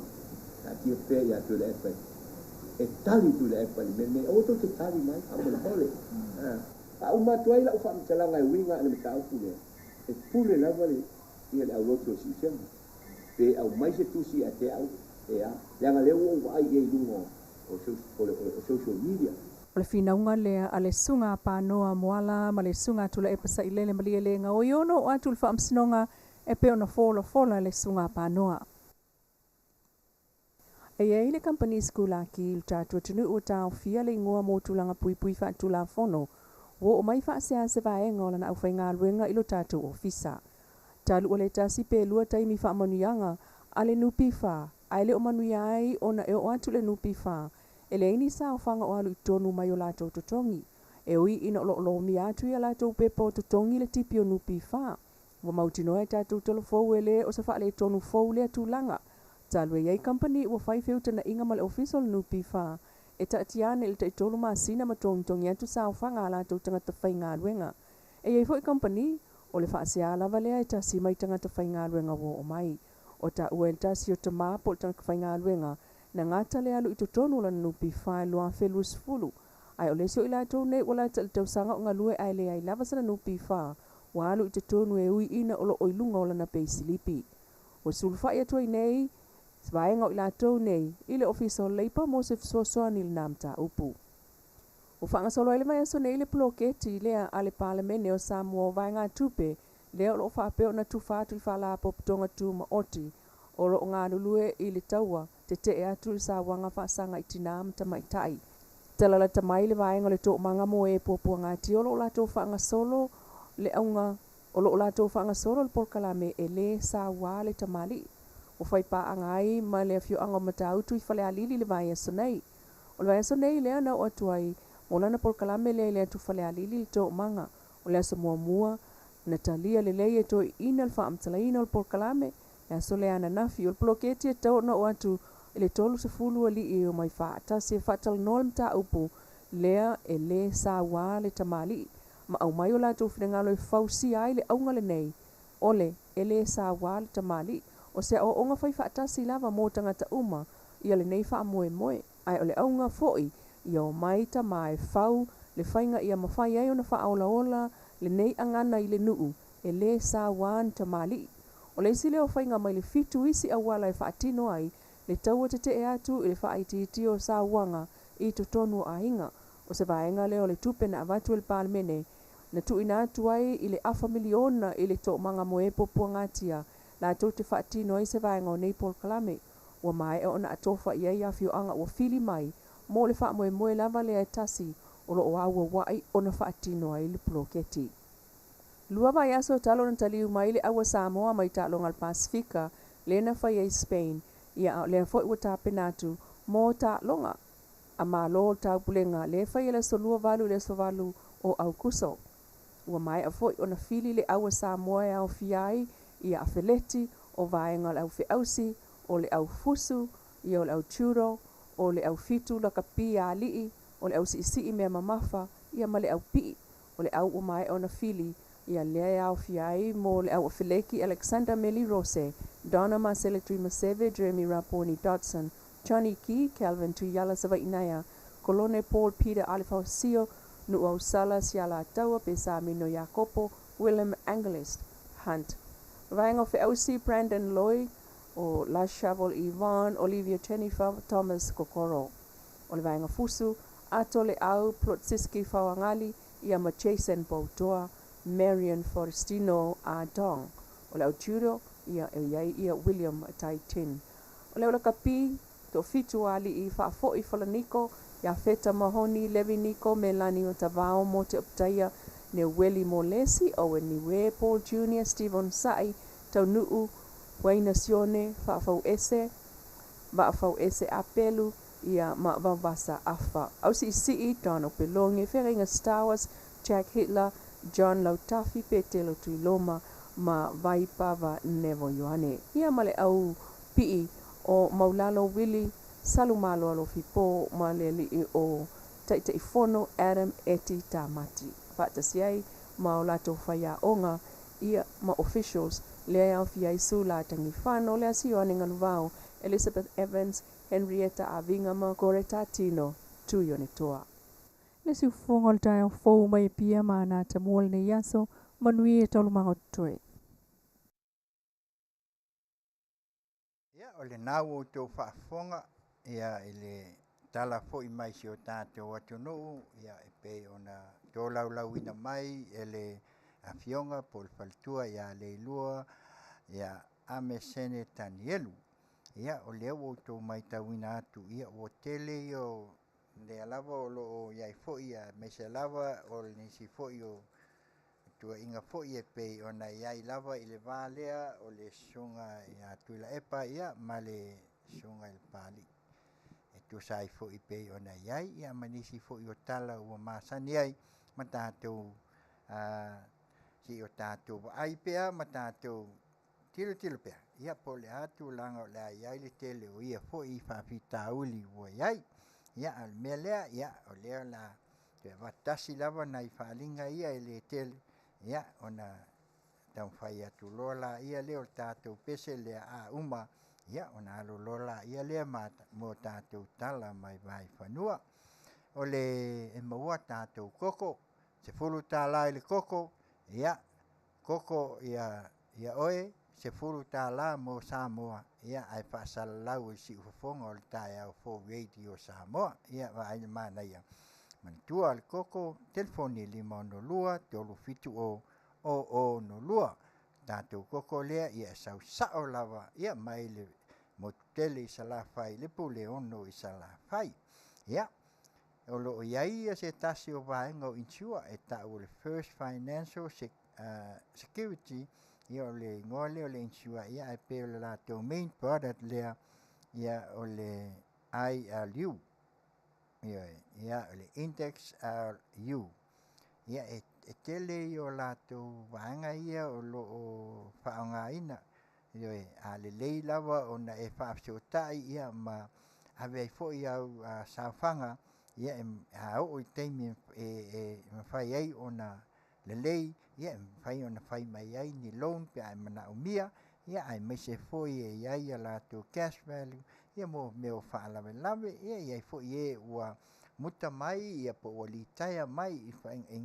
taatia pea ia Tuilaepa e tali Tuilaepa i le mea lenei. Aua tou te tali mai, faamolemole. Faauma atu ai lau faamatalaga e uiga i le mataupu lea, e pule lava le, ia le aulotu o Siusega, pe aumai se tusi ia te au, e a, leaga lea ua ou vaai i ai i luga o social media. O le finauga lea a le Susuga a Panoa Moala ma le Susuga a Tuilaepa Sailele Malielegaoi ono oo atu i le Faamasinoga e pei ona folafola e le Susuga a Panoa. E i ai le kamupani sikulaki i le tatou atunuu ua taofia le igoa mo tulaga puipui faatulafono ua oo mai faasea se vaega o lana aufaigaluega i lo tatou ofisa. Talu ua le tasi pe lua taimi faamanuiaga a le NPF ae le o manuia ai ona e oo atu le NPF e leai ni saofaga o alu i totonu mai o latou totogi. E ui ina o lo o lomia atu i a latou pepa o totogi le tipi o NPF, ua mautinoa e tatou tolofou e le o se faaletonu fou lea tulaga. Talu e i ai kamupani ua fai feutanaʻiga ma le ofisa o le NPF e taatia ane i le taitolu masina ma togitogi atu saofaga a latou tagata faigaluega. E i ai foi kamupani, o le faasea lava lea e tasi mai tagata faigaluega ua oo mai. O taua e le tasi o tama po o le tagata faigaluega na gata le alu i totonu o lana NPF i le 2020, ae o le isi o i latou nei ua lata i le tausaga o galue ae leai lava sana NPF ua alu i totonu e ui ina o lo o i luga o lana peisilipi. Ua sulufai atu ai nei se vaega o i latou nei i le Ofisa o Leipa mo se fesoasoani i lena mataupu. Ua faagasolo ai le vaiaso nei le poloketi lea a le Palemene o Samoa o vaegatupe lea o lo o faapea ona tufa atu i Faalapotopotoga Tumaoti o lo o galulue i le taua tetee atu i le sauaga faasaga i tinā ma tamaitai. Talalata mai le vaega o le toomaga mo e puapuagatia o loo latou faagasolo le auga o loo latou faagasolo le polokalame e lē sauā le tamalii. Ua fai paaga ai ma le afioaga o Matautu i Falealili le vaiaso nei. O le vaiaso nei lea na oo atu ai mo lana polokalame lea i le atu Falealili le toomaga. O le aso muamua na talia lelei e toeaiina le faamatalaina o le polokalame. Le aso lea ananafi o le poloketi e tatau ona oo atu i le 30 alii e omai faatasi e faatalanoa le mataupu lea e lē sauā le tamalii ma aumai o latou finagalo e fausia ai le auga lenei o le e lē sauā le tamalii. O se aoaoga fai faatasi lava mo tagata uma ia lenei faamoemoe, ae o le auga foi ia omai tamā e fau le faiga ia mafai ai ona faaolaola lenei agana i le nuu e lē sauā ni tamalii. O le isi lea o faiga mai le 7 isi auala e faatino ai le taua tetee atu i le faaitiitia o sauaga i totonu o aiga. O se vaega lea o le tupe na avatu e le Palemene na tuuina atu ai i le afa miliona i le toomaga mo e puapuagatia latou te faatino ai se vaega o nei polokalame. Ua maea ona atofa i ai afioaga ua fili mai mo le faamoemoe lava lea e tasi o loo auauai ona faatino ai le poloketi. 2 vaiaso talu ona taliu mai le aua Samoa mai taaloga a le Pasefika lea na fai ai Spain, ia a o lea foi ua tapena atu mo taaloga a Malo o le Taupulega lea e fai i le aso 28 i le aso 8 o Aukuso. Ua maea foi ona fili le aua Samoa e aofia ai ia afeleti o vaega o le au feausi, o le au fusu, ia o le au judo, o le au fitu lakapi a alii, o le au siisii mea mamafa, ia ma le au pii. O le au ua maea ona fili, ia lea e aofia ai mo le au afeleki Alexander Meli Rose, Donna Marcella Tuimaseve, Jeremy Raponi Dodson, Johnny Key, Calvin Tuiala Savainaea, Kolone Paul Peter Alefaosio, Nuuausala Siala Taua, Pesamino Iakopo, Willem Angelist Hunt. Vaega o feausi Brandon Loy, o La Shovel Yvonne, Olivia Jennifer, Thomas Kokoro. O le vaega fusu, Ato Leau, Plotsiski Fauagali, ia ma Jason Poutoa, Marion Forestino A Dong. O le au judo, ia e iai ia William Taitin. O le au lakapi, toafitu o alii faafoi Falaniko, Iafeta Mahoni, Levi Niko, Melani Otavao, Mote Optaia, Neueli Molesi, Owen Niue, Paul Jr, Steven Sa'i, Taunuu, Waina Sione, Faafauese, Vaafauese Apelu, ia ma Vaovasa Afa. Au siisii, Donald Pelonge, Feagaiga Stowers, Jack Hitler, John Lautafi, Petelo Tuiloma, ma Vaipava Nevo Ioane. Ia ma le au pii o Maulalo Willie, Salumalo Alofipo, ma le alii o Taitaifono Adam Eti Tamati. Faatasi ai ma o latou faiaoga ia ma officials lea e aofia ai Sula Tagifano, Leasi Ioane Galuvao, Elizabeth Evans, Henrietta Avinga ma Goreta Tino Tuionetoa. Le siufofoga o le taeao fou mai Apia ma Anata Mua lenei aso, manuia taualumaga o totoe. Ia, o lena ua outou faafofoga ia i le tala foi mai si o tatou atunuu, ia e pei ona tolaulauina mai e le afioga po o le faletua ia Leilua ia Amesene Tanielu. Ia, o lea ua outou matauina atu, ia ua tele ia o lea lava o lo o i ai foi, aemaise lava o nisi foi o tuuaiga foi e pei ona i ai lava i le va lea o le susuga ia Tuilaepa ia ma le susuga i le Papalii e tusa ai foi pei ona i ai ia ma nisi foi o tala ua masani ai ma tatou se i o tatou vaai pea ma tatou tilotilo pea ia po o le a tulaga o le a i ai le tele o ia foi faafitauli ua i ai. Ia, a o le mea lea, ia, o lea o le a toe avatu tasi lava nai faaaliga ia e le tele, ia, ona taumafai atu loa laia lea o le tatou pese lea a uma, ia, ona alu loa laia lea mo tatou tala mai vaifanua. O le e maua tatou koko, $10 i le koko, ia, koko ia ia oe, $10 mo Samoa, ia, ae faasalalau e le siufofoga o le taeao fou Radio Samoa. Ia, vaai le manaia. Manatua le koko, telefoni 562 370 0062. Tatou koko lea, ia e sau sao lava, ia, mai le motu tele i Salafai, le Puleono i Salafai. Ia. O loo iai ia se tasi o vaega o insure e ta'u o le First Financial Security, ia o le igoa lea o le insure, ia ae pei o le latou main product lea, ia o le ILU, ioe, ia o le Index LU. Ia e tele ia o latou vaega ia o loo faaaogaina, ioe, a lelei lava ona e faafesootai ia ma ave ai foi au saofaga, ia a oo i le taimi e mafai ai ona lelei, ia e mafai ona fai mai ai ni loan pe a e manaomia, ia aemaise foi e i ai a latou cash value ia mo mea o faalavelave. Ia e i ai foi e ua muta mai ia po ua litaea mai i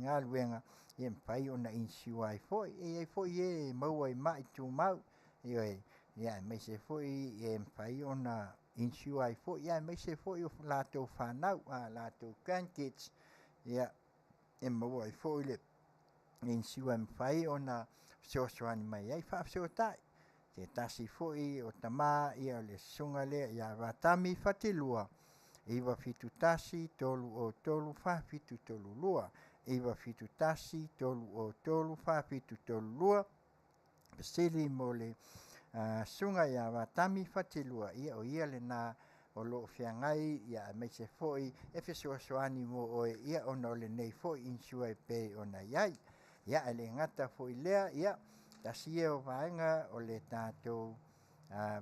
galuega, ia e mafai ona insure ai foi. E i ai foi e maua i mai tumau, ioe, ia aemaise foi e mafai ona insure ai foi, ia aemaise foi o latou fanau, latou grandkids, ia e maua ai foi le insure e mafai ona fesoasoani mai ai. Faafesootai se tasi foi o tama, ia o le susuga lea ia Vatami Fatilua, 971 303 4732, 971 303 4732. Fesili mo le susuga ia Vatami Fatilua, ia o ia lena o loo feagai, ia aemaise foi e fesoasoani mo oe, ia ona o lenei foi insure e pei ona i ai. Ia ae le gata foi i lea, ia tasi ia o vaega o le tatou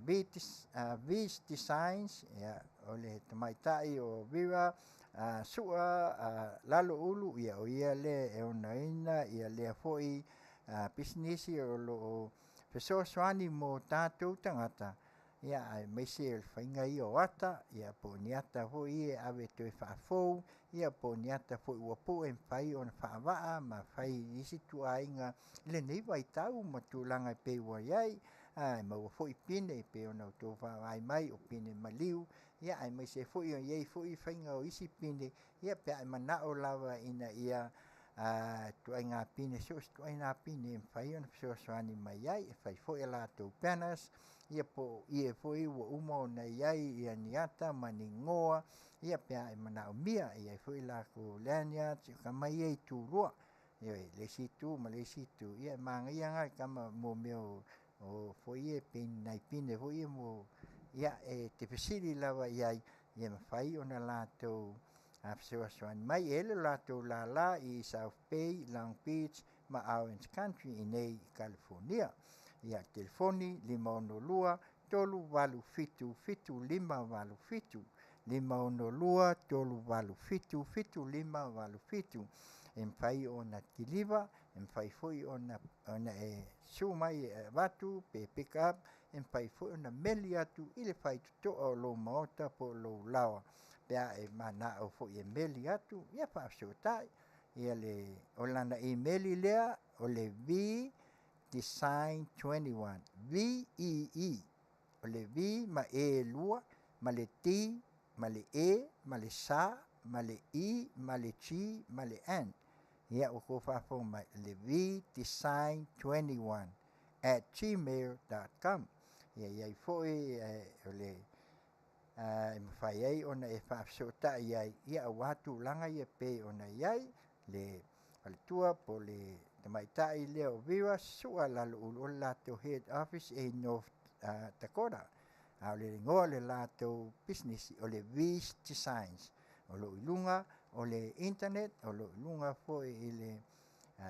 V's Designs, ia o le tamaitai o Vera Sua Laloulu, ia o ia lea e onaina ia lea foi pisinisi o loo fesoasoani mo tatou tagata, ia aemaise o le faiga ia o ata, ia po o ni ata foi ia e ave e toe faafou, ia po o ni ata foi ua pue e mafai ona faavaa ma fai i isi ituaiga i lenei vaitau ma tulaga e pei ua i ai. Ae maua foi pine e pei ona outou vaavaai mai o pine maliu, ia aemaise foi o i ai foi faiga o isi pine, ia pe a e manao lava ina ia ituaiga pine, so o se ituaiga pine e mafai ona fesoasoani mai ai. E fai foi a latou banners, ia po o ie foi ua uma ona i ai ia ni ata ma ni igoa, ia pe a e manaomia. E i ai foi latou lanyards, o tama ia e tulua, ioe, le isi itu ma le isi itu, ia e manaia lava le tama mo mea o foi ia pin, nai pine foi ia mo, ia e te fesili lava i ai, ia mafai ona latou fesoasoani mai. E i ai le latou lala i South Bay, Long Beach ma Orange Country i nei i Kalifonia. Ia, telefoni 562 387 7587, 562 387 7587. E mafai ona kiliva, e mafai foi ona e su'u mai e avatu pe pick up, e mafai foi ona meli atu i le faitotoa o lou maota po o lou laoa pe a e manao foi e meli atu. Ia faafesootai ia le o lana imeli lea o le V Design 21, V E E, o le V ma E lua ma le D ma le E ma le S ma le I ma le G ma le N. Ia ua tou faafofoga mai, le V Design 21 @gmail.com. Ia i ai foi o le e mafai ai ona e faafesootai ai, ia aua tulaga ia pei ona i ai le faletua po o le tamaitai lea o Vera Sua Laloulu, o le latou head office e i North Dakota, a o le igoa o le latou pisinisi o le V's Designs. O lo o i luga o le internet, o lo o i luga foi i le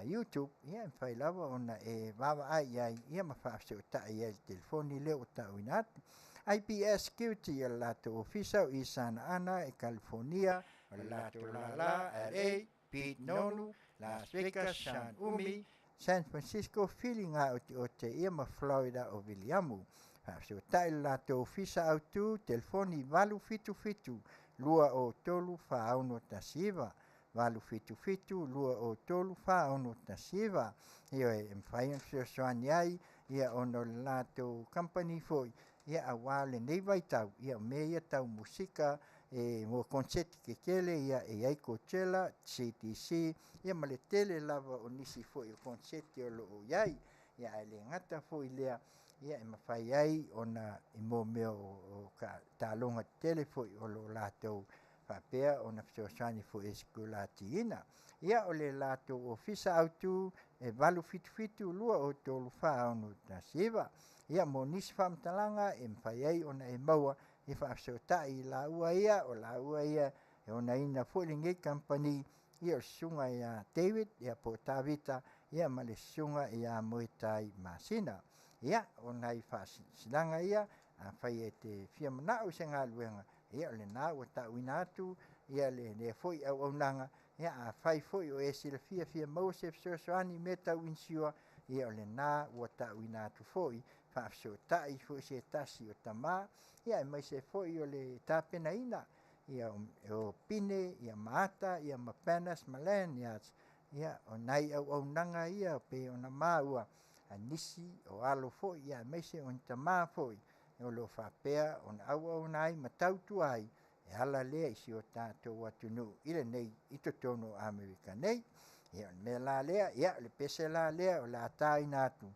YouTube, ia e mafai lava ona e vaavaai i ai, ia ma faafesootai ai i le telefoni lea ua ta'uina atu. IPS Security, o le latou ofisa o i Sana Ana i Kalifonia, o le latou lala LA, Pete Nonu, Las Vegas, Sean Umi, San Francisco, Filiga Oteote, ia ma Florida o Viliamu. Faafesootai le latou ofisa autū, telefoni 877 203 4619, 877 203 4619. Ioe, e mafai ona fesoasoani ai, ia ona o le latou company foi, ia auā lenei vaitau, ia o mea ia tau musika e mo konseti tetele, ia e i ai Coachella, CDC, ia ma le tele lava o nisi foi o konseti o loo i ai. Ia ae le gata foi i lea, ia e mafai ai ona i mo mea o taaloga tetele foi o lo o latou faapea ona fesoasoani foi e sikulatiina. Ia o le latou ofisa autu e 877 203 4619. Ia mo nisi faamatalaga e mafai ai ona e maua e faafesootai i laua ia o laua ia e onaina foi lenei kamupani ia o le susuga ia David ia po o Tavita ia ma le susuga ia Moetai Masina. Ia o nai faasilasilaga ia afai e te fia manao i se galuega ia o lena ua ta'uina atu ia lea foi auaunaga. Ia afai foi o e silafia fia maua se fesoasoani i mea tau insure ia o lena ua ta'uina atu foi faafesootai foi se tasi o tamā ia aemaise foi o le tapenaina ia o pine ia ma ata ia ma banners ma lanyards ia o nai auaunaga ia pei ona maua a nisi o alo foi ia aemaise o ni tamā foi o lo o faapea ona auauna ai ma tautua ai e ala lea i si o tatou atunuu i lenei i totonu o Amerika nei. Ia o le mea la lea, ia o le pese la lea o le a tāina atu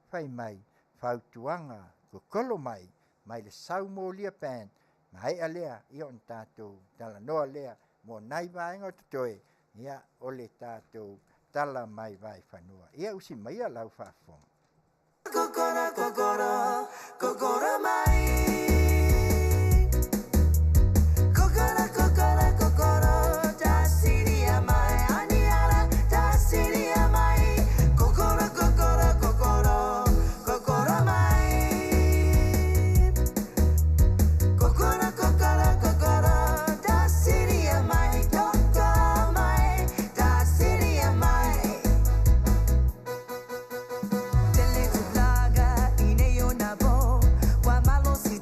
fai mai fautuaga kokolo mai mai le Saumolia Band maea lea ia ona tatou talanoa lea mo nai vaega o totoe ia o le tatou tala mai vaifanua. Ia usi maia lau faafofoga. Kokoro, kokoro, kokoro mai. Kokoro, kokoro, kokoro, tasiria mai. Aniara, tasiria mai. Kokoro, kokoro, kokoro, kokoro mai. Kokoro, kokoro, kokoro, tasiria mai. Toka mai, tasiria mai. Tele tu plaga, ine yo na bo, wa malo si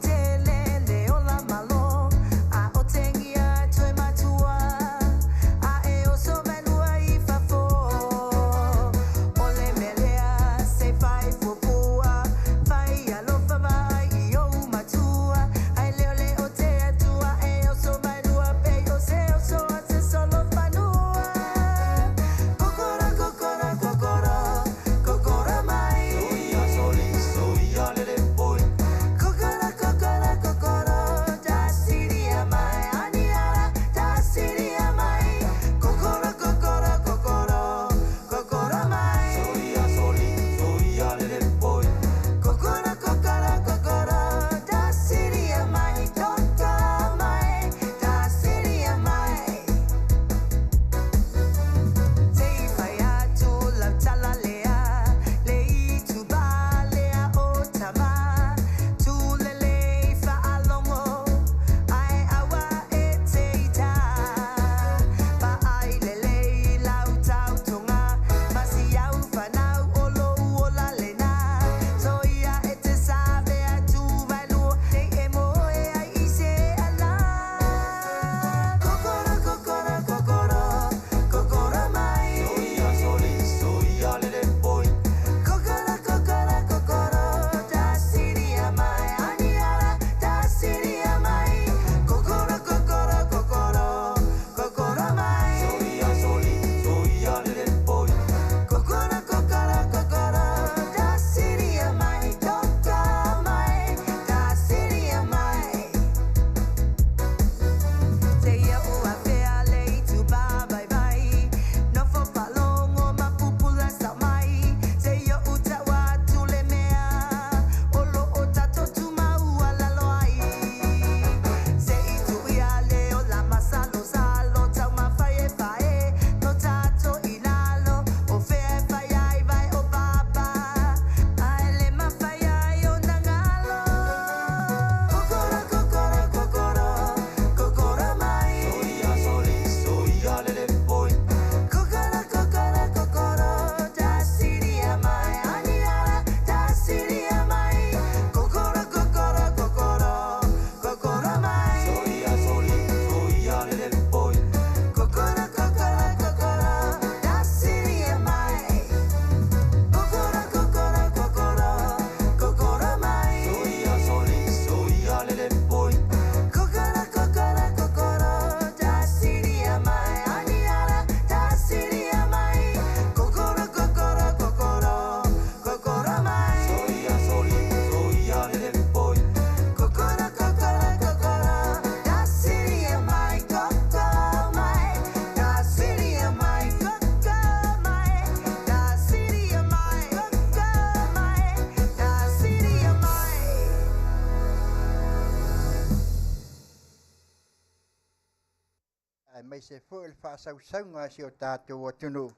aemaise foi o le faasausauga a si o tatou atunuu.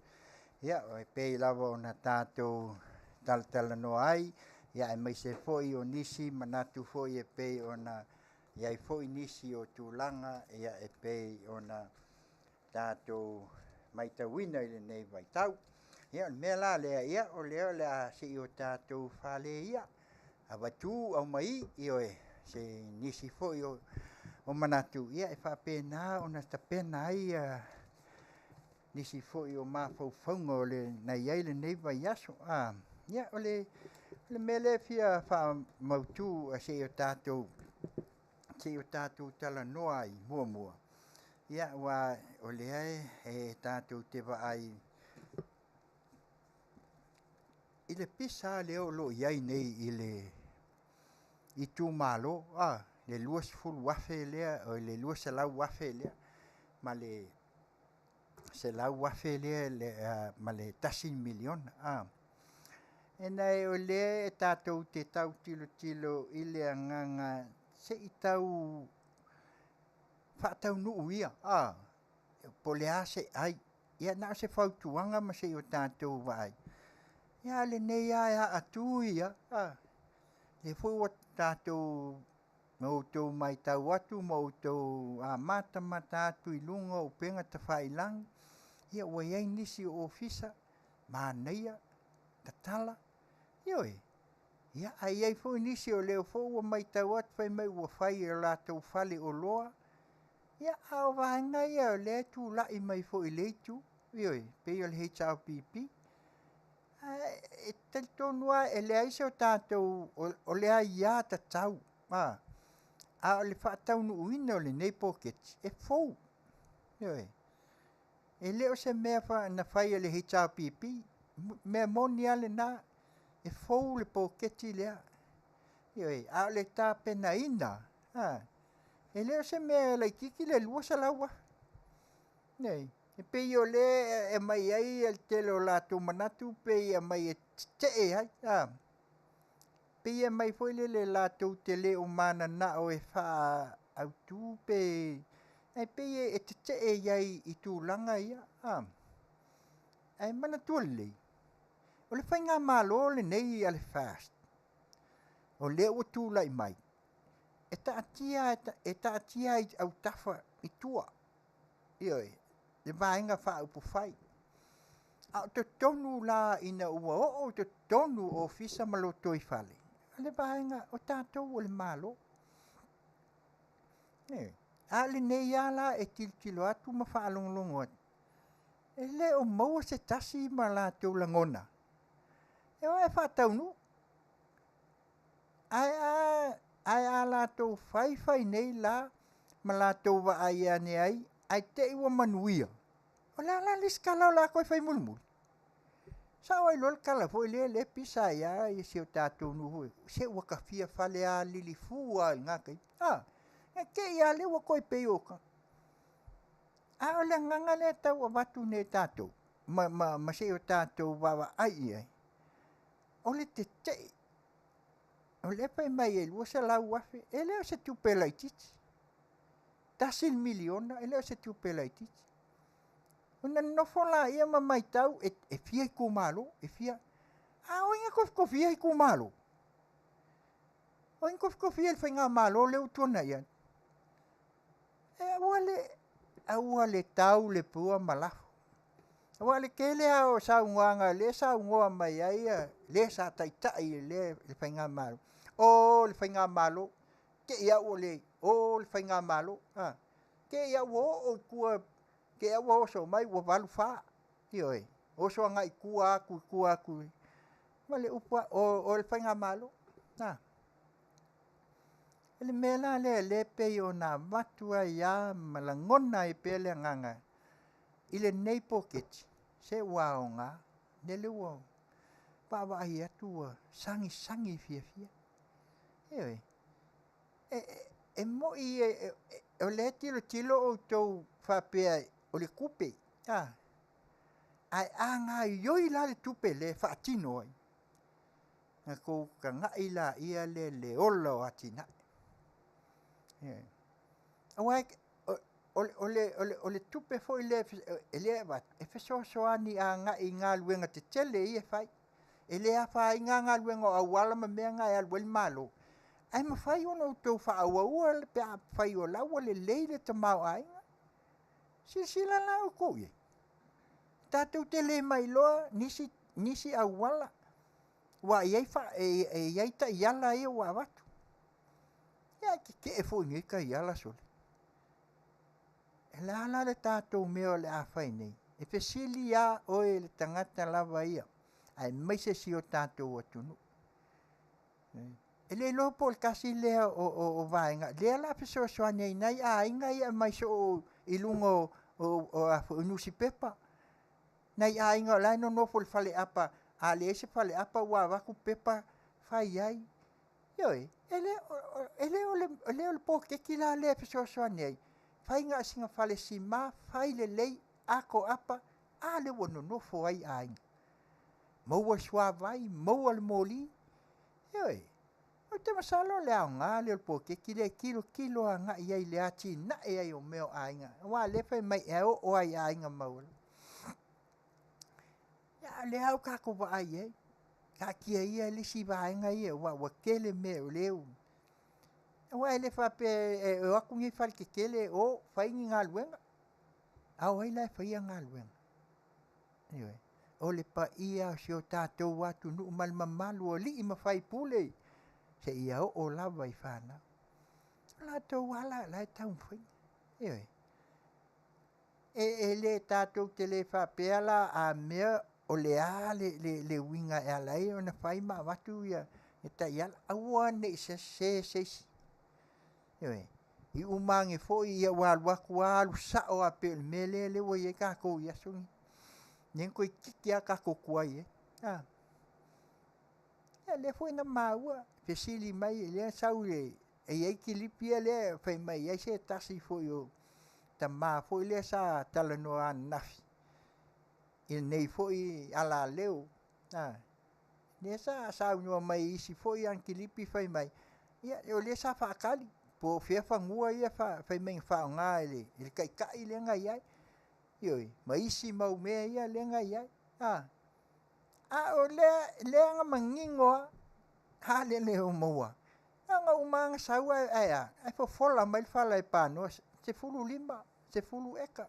Ia, e pei lava ona tatou talatalanoa ai, ia aemaise foi o nisi manatu foi e pei ona i ai foi nisi o tulaga ia e pei ona tatou matauina i lenei vaitau. Ia o le mea la lea, ia o lea o le a se i o tatou fale ia, avatu aumai, ioe, se nisi foi o manatu ia e faapena ona tapena ai nisi foi o mafaufauga o le na i ai lenei vaiaso. Ia o le mea lea e fia faamautu se i o tatou talanoa ai muamua. Ia aua o lea e tatou te vaai i le pisa lea o lo o i ai nei i le itumalo, le 20,000 lea, o le 200,000 lea ma le 100,000 lea ma le $1 miliona. Ena o lea e tatou te tau tilotilo i le agaga se i tau faataunuu ia, po o le a se ai. Ia na o se fautuaga ma se i o tatou vaai. Ia a o lenei lava e aatuu ia, lea foi ua tatou ma outou matau atu ma outou matamata atu i luga o upega tafailagi, ia ua i ai nisi o ofisa manaia, tatala, ioe. Ia, ae i ai foi nisi o lea foi ua matau atu fai mai ua fai e latou faleoloa. Ia, a o vaega ia o lea e tulai mai foi i le itu, ioe, pei o le HRPP. Ae talitonu lava e leai se o tatou, o le aiatatau, a o le faataunuuina o lenei poloketi, e fou, ioe. E le o se mea na fai e le HRPP, mea moni lava lena, e fou le poloketi lea, ioe. A o le tapenaina, e le o se mea laitiiti le 200,000. Ioe. E pei o lea e aumai ai le tele o latou manatu, pei e aumai e tetee ai, pei e aumai foi lele latou te le o mananao e faaautu pe, ae pei e tetee ai i tulaga ia. Ae manatua lelei, o le faigamalo lenei a le FAST, o lea ua tulai mai, e taatia i autafa i tua, ioe, le vaega faaupufai. A o totonu la ina ua oo i totonu o ofisa ma lotoifale, o le vaega o tatou o le Malo. A o lenei lava la e tilotilo atu ma faalogologo atu, e le o maua se tasi ma latou lagona, e o e faataunuu. Ae a latou faifai nei la ma latou vaai ane ai, ae te i ua manuia, o le a la le isi tala o le a toe fai mulimuli? Sao ai loa le tala foi lea lea e pisa ai lava si o tatou nuu foi, se ua ta fia falealilifu lava i lena taimi. Na te i lava lea ua toe pei o... A o le agaga lea e tau avatu nei e tatou, ma se i o tatou vaavaai i ai, o le tetee. O lea e fai mai e 200,000, e le o se tupe laitiiti. $1 miliona, e le o se tupe laitiiti. Ona nofo laia ma matau e fia itumalo, e fia. A o ai na tofitofia itumalo? O ai na tofitofia i le faigamalo lea ua tuanai atu? E aua le tau le pua ma lafo. Aua o le tele lava o saunoaga lea e saunoa mai ai le sa taitai i le faigamalo. O le faigamalo, te i au o le, o le faigamalo. Te i au ua oo i tua, te i au ua oso mai ua 84. Ioe, oso agai i tua atu, i tua atu. Ma le upu lava, o le faigamalo. O le mea la lea lea e pei ona avatu ai lava ma lagona ai pea le agaga i lenei poloketi, se ua aoga, lele ua vaavaai atu ua sagisagi fiafia. Ioe, e moi o lea e tilotilo outou faapea o le tupe, ae a gaoioi la le tupe lea e faatino ai, na tou tagai laia lea i le ola o atinae. Aua O le, o le, o le tupe foi lea e lea e avatu, e fesoasoani agai i galuega tetele ia e fai. E le afaina galuega o auala ma mea na e alu ai le Malo, ae mafai ona outou faaauaua pe afai o la ua lelei le tamaoaiga. Silasila la outou i ai, tatou te le mailoa nisi, nisi auala ua i ai, fa, e, e i ai taiala ia ua avatu. Ia e tetee foi i nei taiala sole. E le a la le tatou mea o le a fai nei? E fesili lava oe le tagata lava ia, aemaise si o tatou atunuu. E le iloa po o le tasi lea o, o, o vaega, lea la fesoasoani ai nai aiga ia e aumai soo i luga o, o, o, o, o nusipepa. Nai aiga o la e nonofo i le faleapa, a leai se faleapa ua avatu pepa fai ai. Ioe, e le o, e le o le, e le o le poloketi la lea e fesoasoani ai, fai na o sina fale sima, fai lelei, ato apa, a lea ua nonofo ai aiga. Maua le suavai, maua le moli. Ioe, ou te masalo o le aoga lea o le poloketi lea e tilotilo agai ai i le atinae ai o mea o aiga. Aua o lea e fai mai e oo lava i aiga maualalo. Ia, a o lea lava ua tatou vaai i ai, taatia ia le isi vaega ia aua ua tele mea o lea ua... Aua e le faapea e o atu nei fale tetele o fai ni galuega. A o ai la e faia galuega? Ioe. O le paia o si o tatou atunuu ma le mamalu o alii ma faipule seia oo lava i fanau. O latou lava la e taumafai. Ioe. E, e le tatou te le faapea la a mea o le a le, le, le uiga e ala ai ona fai ma avatu ia le taiala. Aua ne i sese se isi. Ioe. I uma ane foi ia ua alu atu lava alu sao lava pei o le mea lea lea ua i ai tatou i aso nei. Lea na toeitiiti lava tatou tuai ai. A. Ia lea foi na maua, fesili mai lea sau i e i ai kilipi ia lea fai mai ai se tasi foi o tama foi lea sa talanoa ananafi i lenei foi alaleo. A, lea sa saunoa mai i isi foi ana kilipi fai mai, ia o lea sa faatali po o fea fanua ia fai mai na faaaoga e le, e le taitai lea na i ai. Ioe, ma isi mau mea ia lea na i ai. A, a o lea, lea na manino lava, a lea le o maua. Na ona uma lava na sau ae, ae a, ae fofola mai le fala e panoa, 15, 10 eka.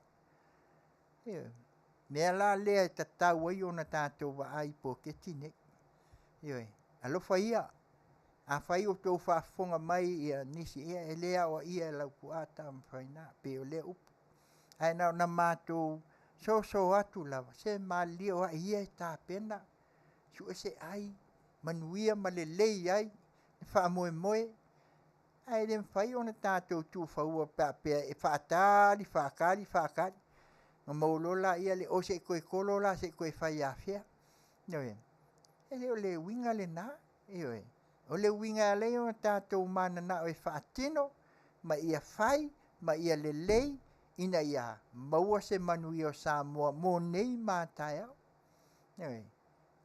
Ioe. Mea la lea e tatau ai ona tatou vaai i poloketi nei. Ioe. Alofa ia, afai o outou faafofoga mai ia nisi, ia e le aoaia e Laupua Tamafaiga, pei o lea upu. Ae na ona matou soso atu lava, se malilie o ai ia e tapena, sue se ai, manuia ma lelei ai le faamoemoe, ae le mafai ona tatou tuufaua pe a faapea e faatali, faatali, faatali, ona maua loa lea, o se i toe tolo la se i toe fai afea. Ioe. E le o le uiga lena. Ioe. O le uiga e ala ai ona tatou mananao e faatino ma ia fai ma ia lelei ina ia maua se manuia o Samoa mo nei ma a taeao. Ioe.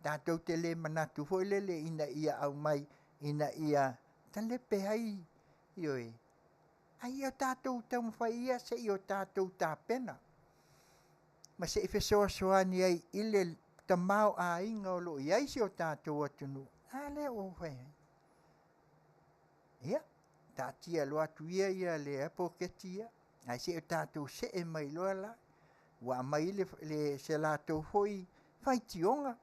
Tatou te le manatu foi lele ina ia aumai ina ia talepe ai, ioe, a ia tatou taumafai ia se i o tatou tapena ma se i fesoasoani ai i le tamaoaiga o lo o i ai si o tatou atunuu. A lea ua fai ai. Ia, taatia loa atu ia ia le poloketi ia, ae se i o tatou see mai loa la, ua aumai le, le, se latou foi faitioga,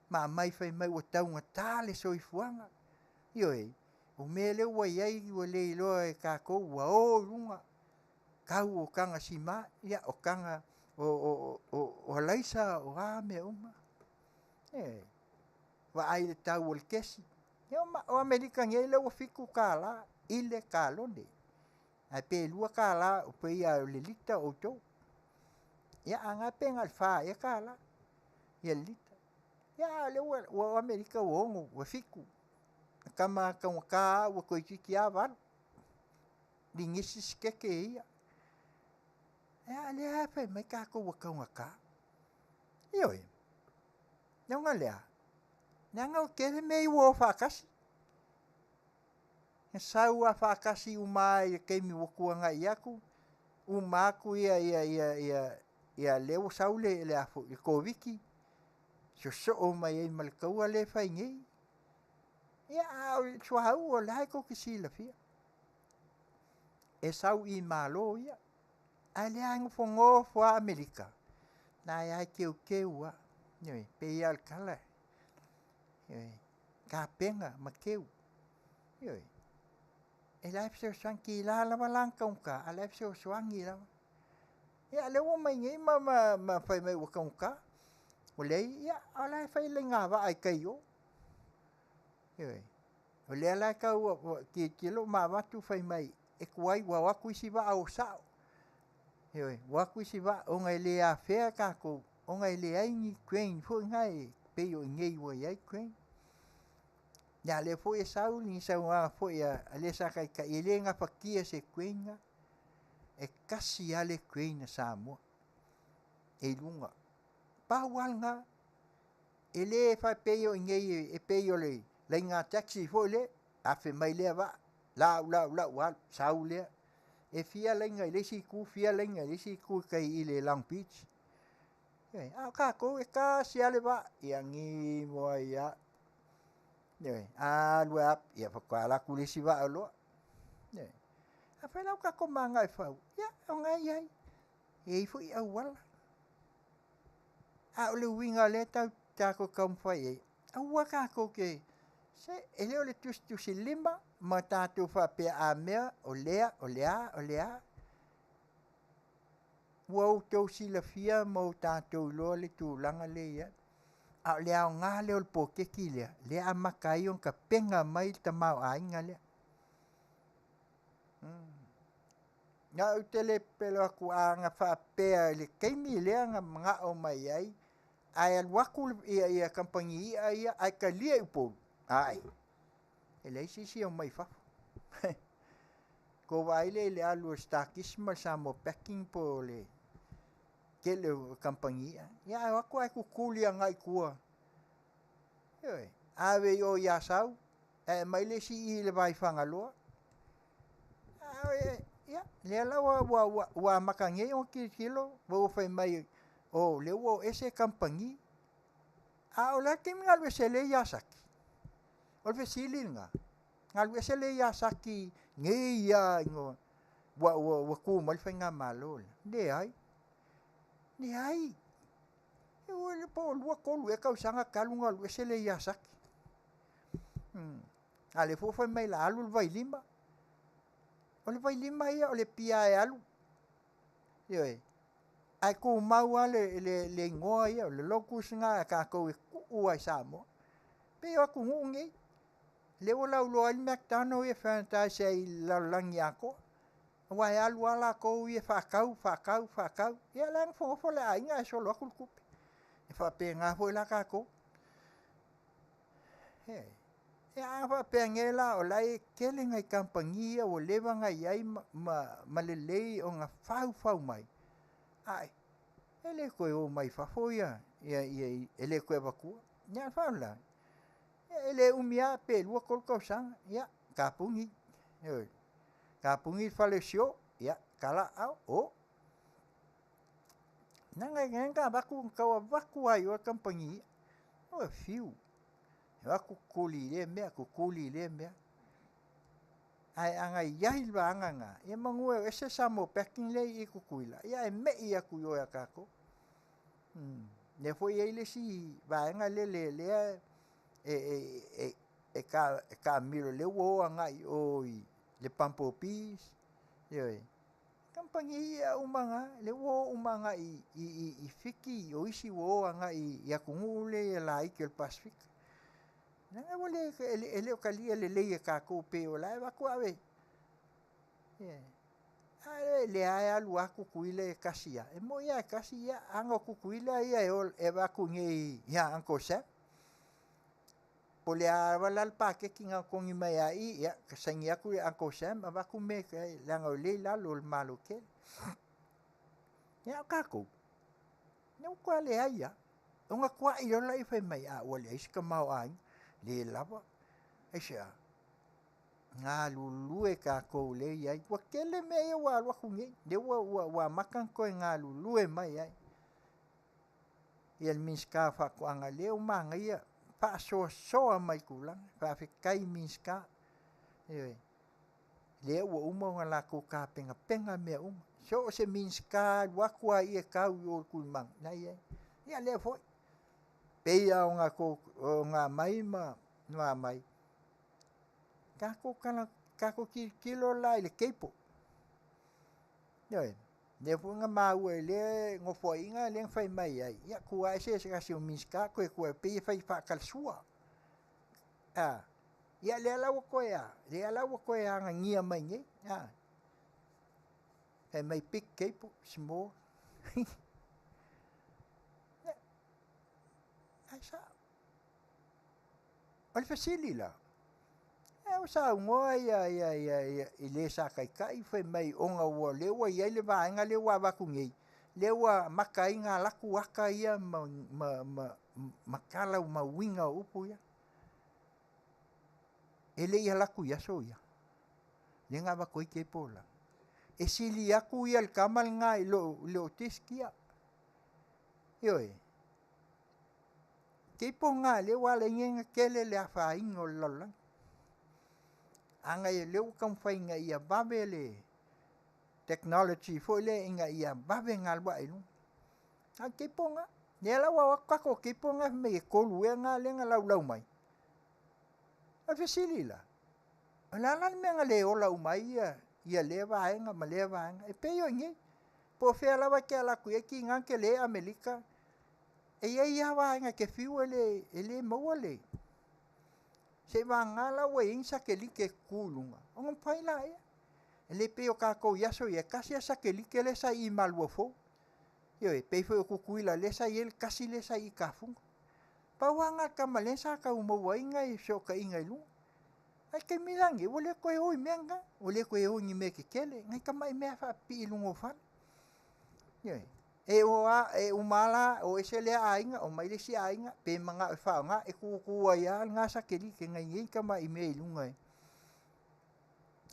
ma aumai fai mai ua taugata le soifuaga. Ioe, o mea lea ua i ai ua le iloa e tatou ua o i luga tau o taga sima, ia o taga o, o, o, o alaisa, o a mea uma. Ioe, vaai i le tau o le kesi. Ia o Amerika nei lea ua $7 i le kalone. Ae pe $2 o pei lava o le lita o outou. Ia a na pe na o le $4 ea ia le lita. Ia a o lea ua, ua o Amerika ua 6, ua 7. Tama taugata lava ua toeitiiti lava 8. Ligisi sikeke ia. Ia a lea lava fai mai tatou ua taugata. Ioe. Leaga lea, leaga ua tele mea ia ua o faatasi. Na sau lava faatasi uma lava i le taimi ua tuanai atu. Uma aku ia ia ia ia ia lea ua sau le le a foi le Koviti sosoo mai ai ma le taua lea e fai nei. Ia a o le suauu o la e tou te silafia. E sau i Malo ia, ae lea e nofonofo lava Amerika, na e lava e teuteu lava. Ioe, e pei lava o le tala, ioe, tapena ma teu. Ioe, e la e fesoasoani, tiga lava la ona taugata, a o la e fesoasoani lava. Ia a o lea ua omai nei ma ma fai mai ua taugata. Ua leai, ia a o la e fai laina vaa i tai i o. Ioe. O lea la e tau tilotilo ma avatu fai mai e tuai ua o atu isi vaa o sao. Ioe, ua o atu isi vaa ona e le afea tatou ona e leai ni train foi na e pei o i inei ua i ai train. Ia a o lea foi e sau ni saunoaga foi a le sa taitai e le gafatia e se train lena. E tasi lava le train a Samoa e i luga. Pau lava lena, e le faapei o i inei e pei o le laina taxi foi lea, afe mai lea vaa, lau lau lau alu, sau lea. E fia laina i le isi itu, fia laina i le isi itu i tai i le Long Beach. Ioe, a o tatou e tasi lava le vaa, ia gimo ai lava. Ioe, alu ai lava, ia faatoa alu atu le isi vaa loa. Ioe. Afai la ua tatou mananao e fau, ia o lena e i ai. E i ai foi auala. A o le uiga o lea tatou te taumafai i ai, aua tatou te, se e le o le tusitusilima ma tatou faapea a mea o lea, o le a, o le a. Ua outou silafia ma o tatou iloa le tulaga lea e i ai. A o le aoga lea o le poloketi lea, lea e amata ai ona tapena mai le tamaoaiga lea. Na ou te le pepelo atu a na faapea i le taimi lea na manao mai ai, ae alu atu ia, ia kamupani i'a ia ae talia i Upolu, ai, e leai se isi e omai i fafo. Tou vaai lea i le alu a le Star-Kist ma le Samoa Packing po o le tele o kamupani i'a, ia ae o atu ae tutuli agai i tua. Ioe, ave i o i Asau, ae aumai le isi i i le va i Fagaloa. Ae, ia, lea la ua, ua, ua, ua amata nei ona tilotilo, ua ua fai mai, o lea ua o ese kamupani. A o le a le taimi na alu ese ai le Yazaki? O le fesili lena, na alu ese le Yazaki nei lava ina ua, ua, ua tu mai le faigamalo lea? Leai. Leai. Po o 2, 3 ea tausaga talu ona alu ese le Yazaki. A o lea foi ua fai mai o le a alu le Vailima. O le Vailima ia o le pia e alu. Ioe. Ae tumau lava le, le, le igoa ia, o le logos lena a tatou e tuu lava i Samoa. Pei o atunuu nei, lea ua lauloa ai le McDonald ia franchise ai i le lalolagi atoa. Aua e alu lava latou ia e faatau, faatau, faatau. Ia o la e nofonofo le aiga ae solo atu le tupe. E faapena foi la tatou. Ia a faapea nei la o la e tele nai kamupani ia ua leva ona i ai ma, ma, ma lelei ona faufau mai, ae e le toe o mai fafo ia, ia, ia, e le toe avatua. Ia a faalavelave, ia e le umi lava pe 2, 3 tausaga, ia tapuni, ioe, tapuni le fale o sio, ia tala aao, o. Leaga e na avatu, tau avatu lava i o kamupani ia. Ua fiu. E o atu kuli i lea mea, kukuli i lea mea. Ae a na i ai le vaega lena, ia manu e o ese Samoa Packing lea i Tutuila, ia ae me'i atu i o ia tatou. Lea foi e i ai le isi vaega lele lea e, e, e, e, ka, e taamilo, lea ua o agai i o i le Bumblebees, ioe. Kamupani i'a uma na, lea ua o uma agai i, i, i Fiti, o isi ua o agai i atunuu lea laiti o le Pasefika. Leaga ua le, e le o talia lelei e tatou pei o la e avatu ave. Yeah. A lea e alu lava Tutuila e tasi lava. E moni lava e tasi ia, aga o Tutuila ia e, o, e avatu nei ia Uncle Sam. Po o le a lava la le paketi na togi mai ia i, ia, ka saini atu le Uncle Sam, avatu mea leaga o lea i lalo o le Malo tele. Ia, o tatou, lea ua toa leai lava. Ona tuai loa lea fai mai, a ua leai se tamaoaiga, le lava. Aisea? Galulue kākou lea i ai. Ua tele mea ia ua alu aku nei, lea ua ua ua amata ona toe galulue mai ai. Ia le Minisita o Faatoaga lea ua manaia faasoasoa mai tulaga. Faafetai Minisita. Ioe. Lea ua uma ona latou tapenapena mea uma. So o se Minisita alu atu lava i e tau i o i le Tuimaga, na e i ai. Ia lea foi, pei lava ona tou ona aumai ma aumai, tatou tala tatou tilotilo la i le cable. Ioe. Lea foi na maua i lea nofoaiga lea na fai mai ai, ia tuu ae se tasi o Minisita toe tuu e pei e fai faatalasua. A, ia lea la ua toe a, lea la ua toe agagia mai nei, a. Fai mai big cable, small. Ae sao. O le fesili la, e ua saunoa ia, ia, ia, ia i le sa taitai fai mai ona ua lea ua i ai le vaega lea ua avatu nei, lea ua amata ai ona alu atu ata ia ma, ma, ma, ma tala ma uiga o upu ia. E le i alu atu i aso ia, lea na avatu ai cable la. E sili atu ia le tama lena i lou disk ia. Ioe. Cable lena lea ua ala ai nei ona tele le afaina o le lalolagi. Ana ia lea ua taumafai ina ia vave le technology foi lea ina ia vave ona alu ae i luga. A o le cable lena, lea la ua o atu tatou cable na fai mai e tolu ea na lea na laulau mai. O le fesili la, o le a la le mea na le ola uma ai ia, ia lea vaega ma lea vaega? E pei o i inei, po o fea lava e te ala atu i ai, tiga ona tele Amerika, e i ai lava vaega e te fiu e le, e le maua le, seiavagana la ua i ai ni satelite e tutu i luga, ona mafai lea. E le pei o tatou i aso ia, e tasi lava le satelite lea sa i i Maluafou. Ioe, pei foi o Tutuila lea sa i ai le tasi lea sa i i Tafuga. Pau lava lena o le tama lea sa tau maua ai nai fesootaiga i luga. Ae o le taimi la lenei, ua le toe o i mea na, ua le toe o i ni mea tetele, nai tamai mea lava faapipii i luga o fale. Ioe. E o a, e uma lava la, o ese lea aiga omai le isi aiga, pe manao e faaaoga, e tutu ai lava lena satelite na i ai tamai mea i luga e.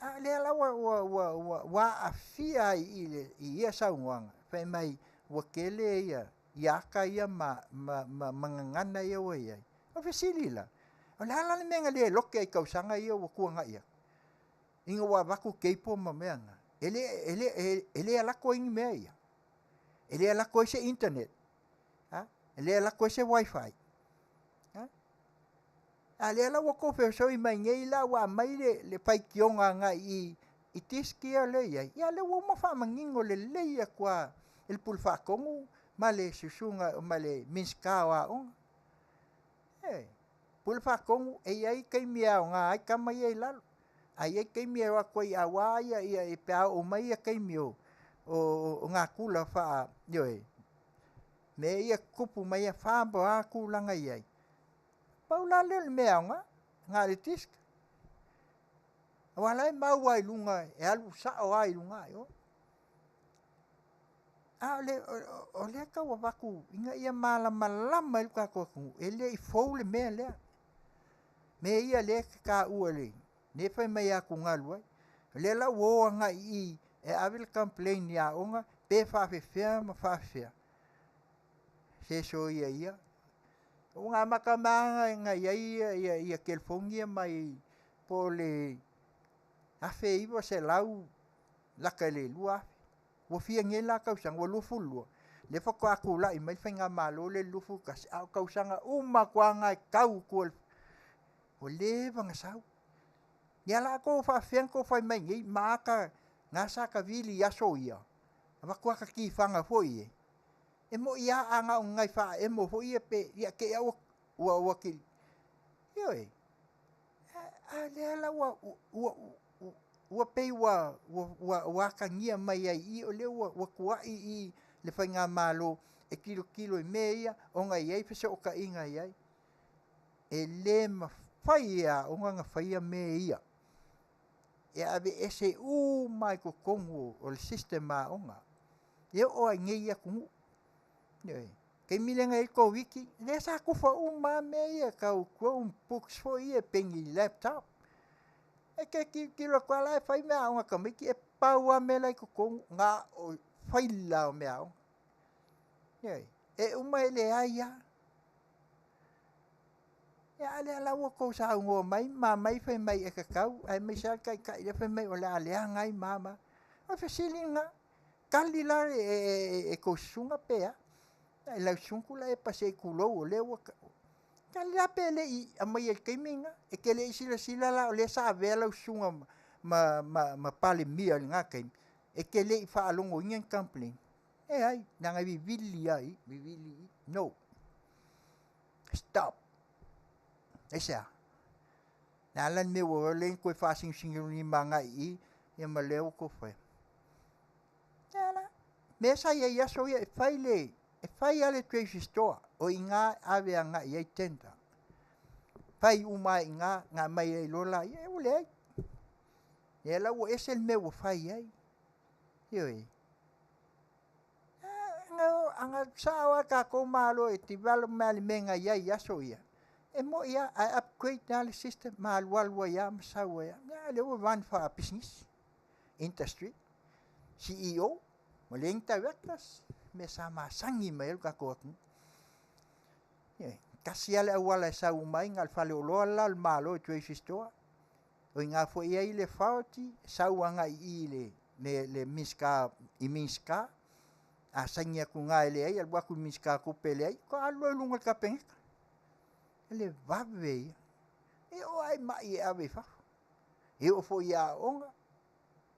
A o lea la ua ua ua ua ua aafia ai i i i ia saunoaga, fai mai ua tele ia ia ata ia ma ma ma ma gagana ia ua i ai. O le fesili la, o le a la le mea na le lote ai i tausaga ia ua tuanai atu ina ua avatu cable ma mea na? E le e le e le alu atu ai ni mea ia? E le alu atu ai se internet? A? E le alu atu ai se wifi? A? A lea la ua tou feosoi mai nei la ua aumai le le faitioga agai i i disk ia lea e i ai, ia lea ua uma faamanino lelei atu lava e le Pule Faatonu ma le susuga ma le Minisita o Aoga. Ioe. Pule Faatonu e i ai taimi e aoga ai tama ia i lalo, ae i ai taimi e o atu ai aua ia ia pe a oo mai ia taimi o o o natura faa ioe mea ia tutupu mai e fa po o a tulaga e i ai. Pau la lea o le mea aoga, na o le disk. Aua la e mau lava i luga, e alu sao lava i luga i o. A o le o lea e tau avatu ina ia malamalama ai lo tatou atunuu, e le i fou le mea lea. Mea ia lea e te taua i le lea e fai mai e atugalu ai. O lea la ua o agai i i e ave le complain i aoga pe faapefea ma faapefea. Se soia ia. Ua amata mai lava ona i ai ia ia ia telefoni ia mai po o le 1900 lata i le 2000. Ua fia nei la tausaga? Ua 22. Lea faatoa tulai mai le faigamalo lea i le 21, a o tausaga uma atu lava na e tau i tua ua leva ona sau. Ia la outou faapefea ona outou fai mai nei ma ata na sa tavili i aso ia, avatu ata tifaga foi ia, e moni lava a na o ni nai faaemo foi ia pe ia te i lava ua ua ua ioe, a o lea la ua ua ua pei ua ua ua atagia mai ai i i o lea ua ua tuai i le faigamalo e tilotilo i mea ia ona e i ai fesootaiga e i ai. E le mafai e aoga ona faia mea ia. E aveese uma lava i totonu o le system a aoga. E oo lava i inei i atunuu. Ioe. Taimi lea na i ai le Koviti, lea sa tufa uma lava mea ia tau Chromebooks foi ia pei ni laptop. E ke tilotilo atu lava la e fai meaaoga a tamaiti e pau lava mea la e i totonu na o faila o meaaoga. Ioe, e uma e leai lava. Ia a lea la ua outou saunoa mai ma aumai fai mai e tatau aemaise lava le Taitai lea fai mai o le a leaga ai ma a ma a. O le fesili lena, tali la e tou susuga pe a? Lau Susuga Tuilaepa se i tulou o lea ua tali la pe le i aumaia i le taimi lena. E te le i silasila la o lea sa avea lau susuga ma Palemia i lena taimi, e te le i faalogoina ni complain? Leai, leaga e vivili lava i i, vivili i i. No, stop. Aisea? Le a la le mea ua lea na toe faasinosinolima agai i i, ia ma lea ua toe fai? Ia la, mea sa i ai i aso ia, e fai le, e fai lava le Treasury Store, o i ina e ave agai i ai tender. Fai uma lava i ina, ona aumai ai loa lea, ua leai. Lea la ua ese le mea ua fai ai. Ioe. Ana sao lava tatou Malo e develop mai lava i le mea na i ai i aso ia, e moni lava, ae upgrade lava le system ma alualu ai lava ma sau ai lava. A lea ua run faapisinisi, industry, CEO, ua leai ni directors, mea sa masani mai ai lo tatou atunuu. Ioe. Tasi lava le auala e sau uma ai, na o le faleoloa le la o le Malo i Treasury Store. O i ina foi e i ai le authority, sau agai i i i le Minisita, i Minisita, a saini atu i ina e leai, alu atu i le Minisita o Tupe e leai, faatoa alu loa i luga i le Kapeneta. O le vave ia. E oo lava i mai e ave i fafo. E oo foi i aoaoga,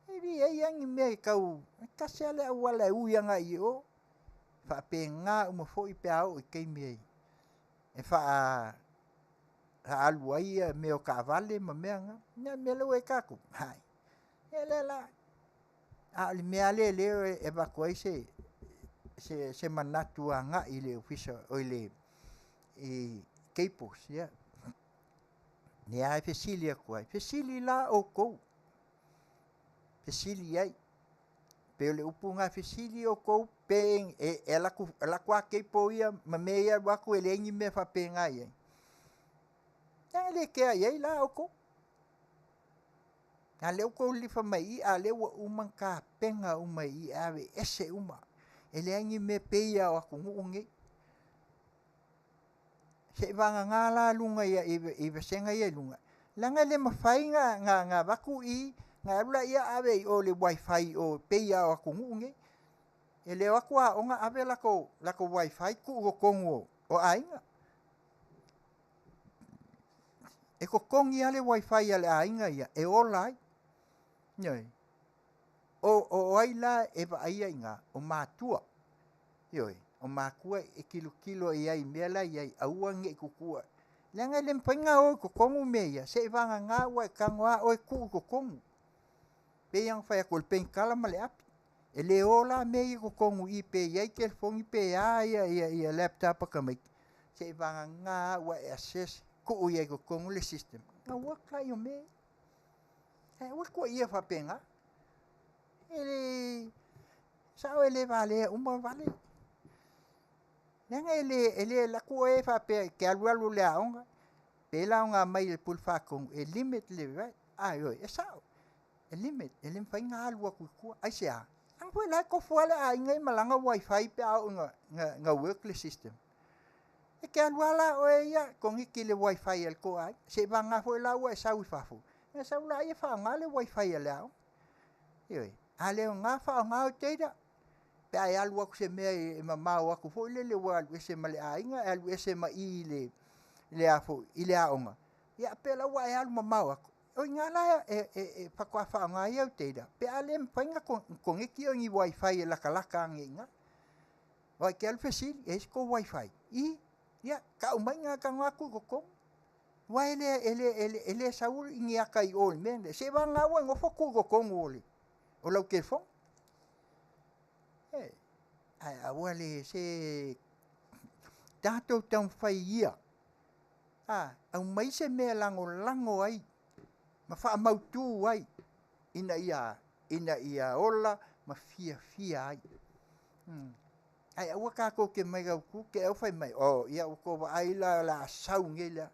e leai lava ni mea e tau, e tasi lava le auala e ui agai i o, e faapena uma foi pe a oo i taimi e faaalu ai mea o taavale ma mea na. Ia o le mea lea ua i ai tatou, hai, ia lea la, a o le mea lava lea e avatu ai se manatu agai i le Ofisa o le Cables, ia. Lea lava e fesili atu ai, fesili la outou, fesili i ai. Pei o le upu lena, fesili outou pe e alu atu lava cable ia ma mea ia alu atu e leai ni mea faapena e i ai. E le kea i ai la outou. A o lea ua outou lilifa mai i i, a o lea ua uma ona tapena uma i i e aveese uma. E leai ni mea e pei lava o atunuu nei. Seiavagana la luga i vasega ia i luga, leaga e le mafai ona avatu i i, ona e alu lea ave i o i le wifi i o e pei lava o atunuu nei. E le o atu aoga ave latou wifi tuu i totonu o aiga. E totogi lava le wifi a le aiga ia e ola ai. Ioe. O ai la e vaaia i ina? O matua. Ioe, o matua e tilotilo i ai i mea la e i ai aua ne i tutuia. Leaga e le mafai ona o i totonu mea ia, seiavagana ua e tago lava oe tuu i totonu. E pei lava ona fai atu o le penitala ma le api. E le o la mea ia i totonu i i pe i ai telefoni pe a laptop a tamaiti, seiavagana ua e access tuu i ai i totonu le system, ona work lea o mea ia. Ae aua le tuuaia faapena. E le sao e le valea uma vale. Leaga e le alu atu oe faapea e te alu alu i le aoga, pei la ona aumai e le Pule Faatonu e limit le right. Ioe, e sao, e limit, e le mafai ona alu atu i tua. Aisea? Leaga foi o la e tofu lava le aiga ia ma lana wifi pe a oo ina work le system. E te alu lava la oe ia koneti i le wifi a le tou aiga, seiavagana foi la ua e sau i fafo, ona sau lea faaaoga le wifi a le aoga. Ioe. A le aoga faaaoga au data pe a e alu atu i se mea e mamao atu foi lele ua alu ese ma le aiga, e alu ese ma i i le i le aoga, ia pei la ua e alu mamao atu, o i ina la e faatoa faaaoga ai au data pe a le mafai ona koneti oe i ni wifi e latalata ane i ina. Aua e te alu fesili, e i ai se tou wifi? I, ia tau mai ona tago atu i totonu. Aua e le sau ni ata i o i le mea lea, seiavagana ua e nofo tu i totonu o lau telefoni. Ae aua le se tatou taumafai ia, aumai se mea e lagolago ai ma faamautu ai ina ia ola ma fiafia ai. Ae aua tatou te omai autu te i fai mai, oh ia ua tou vaai la o le a sau nei le a.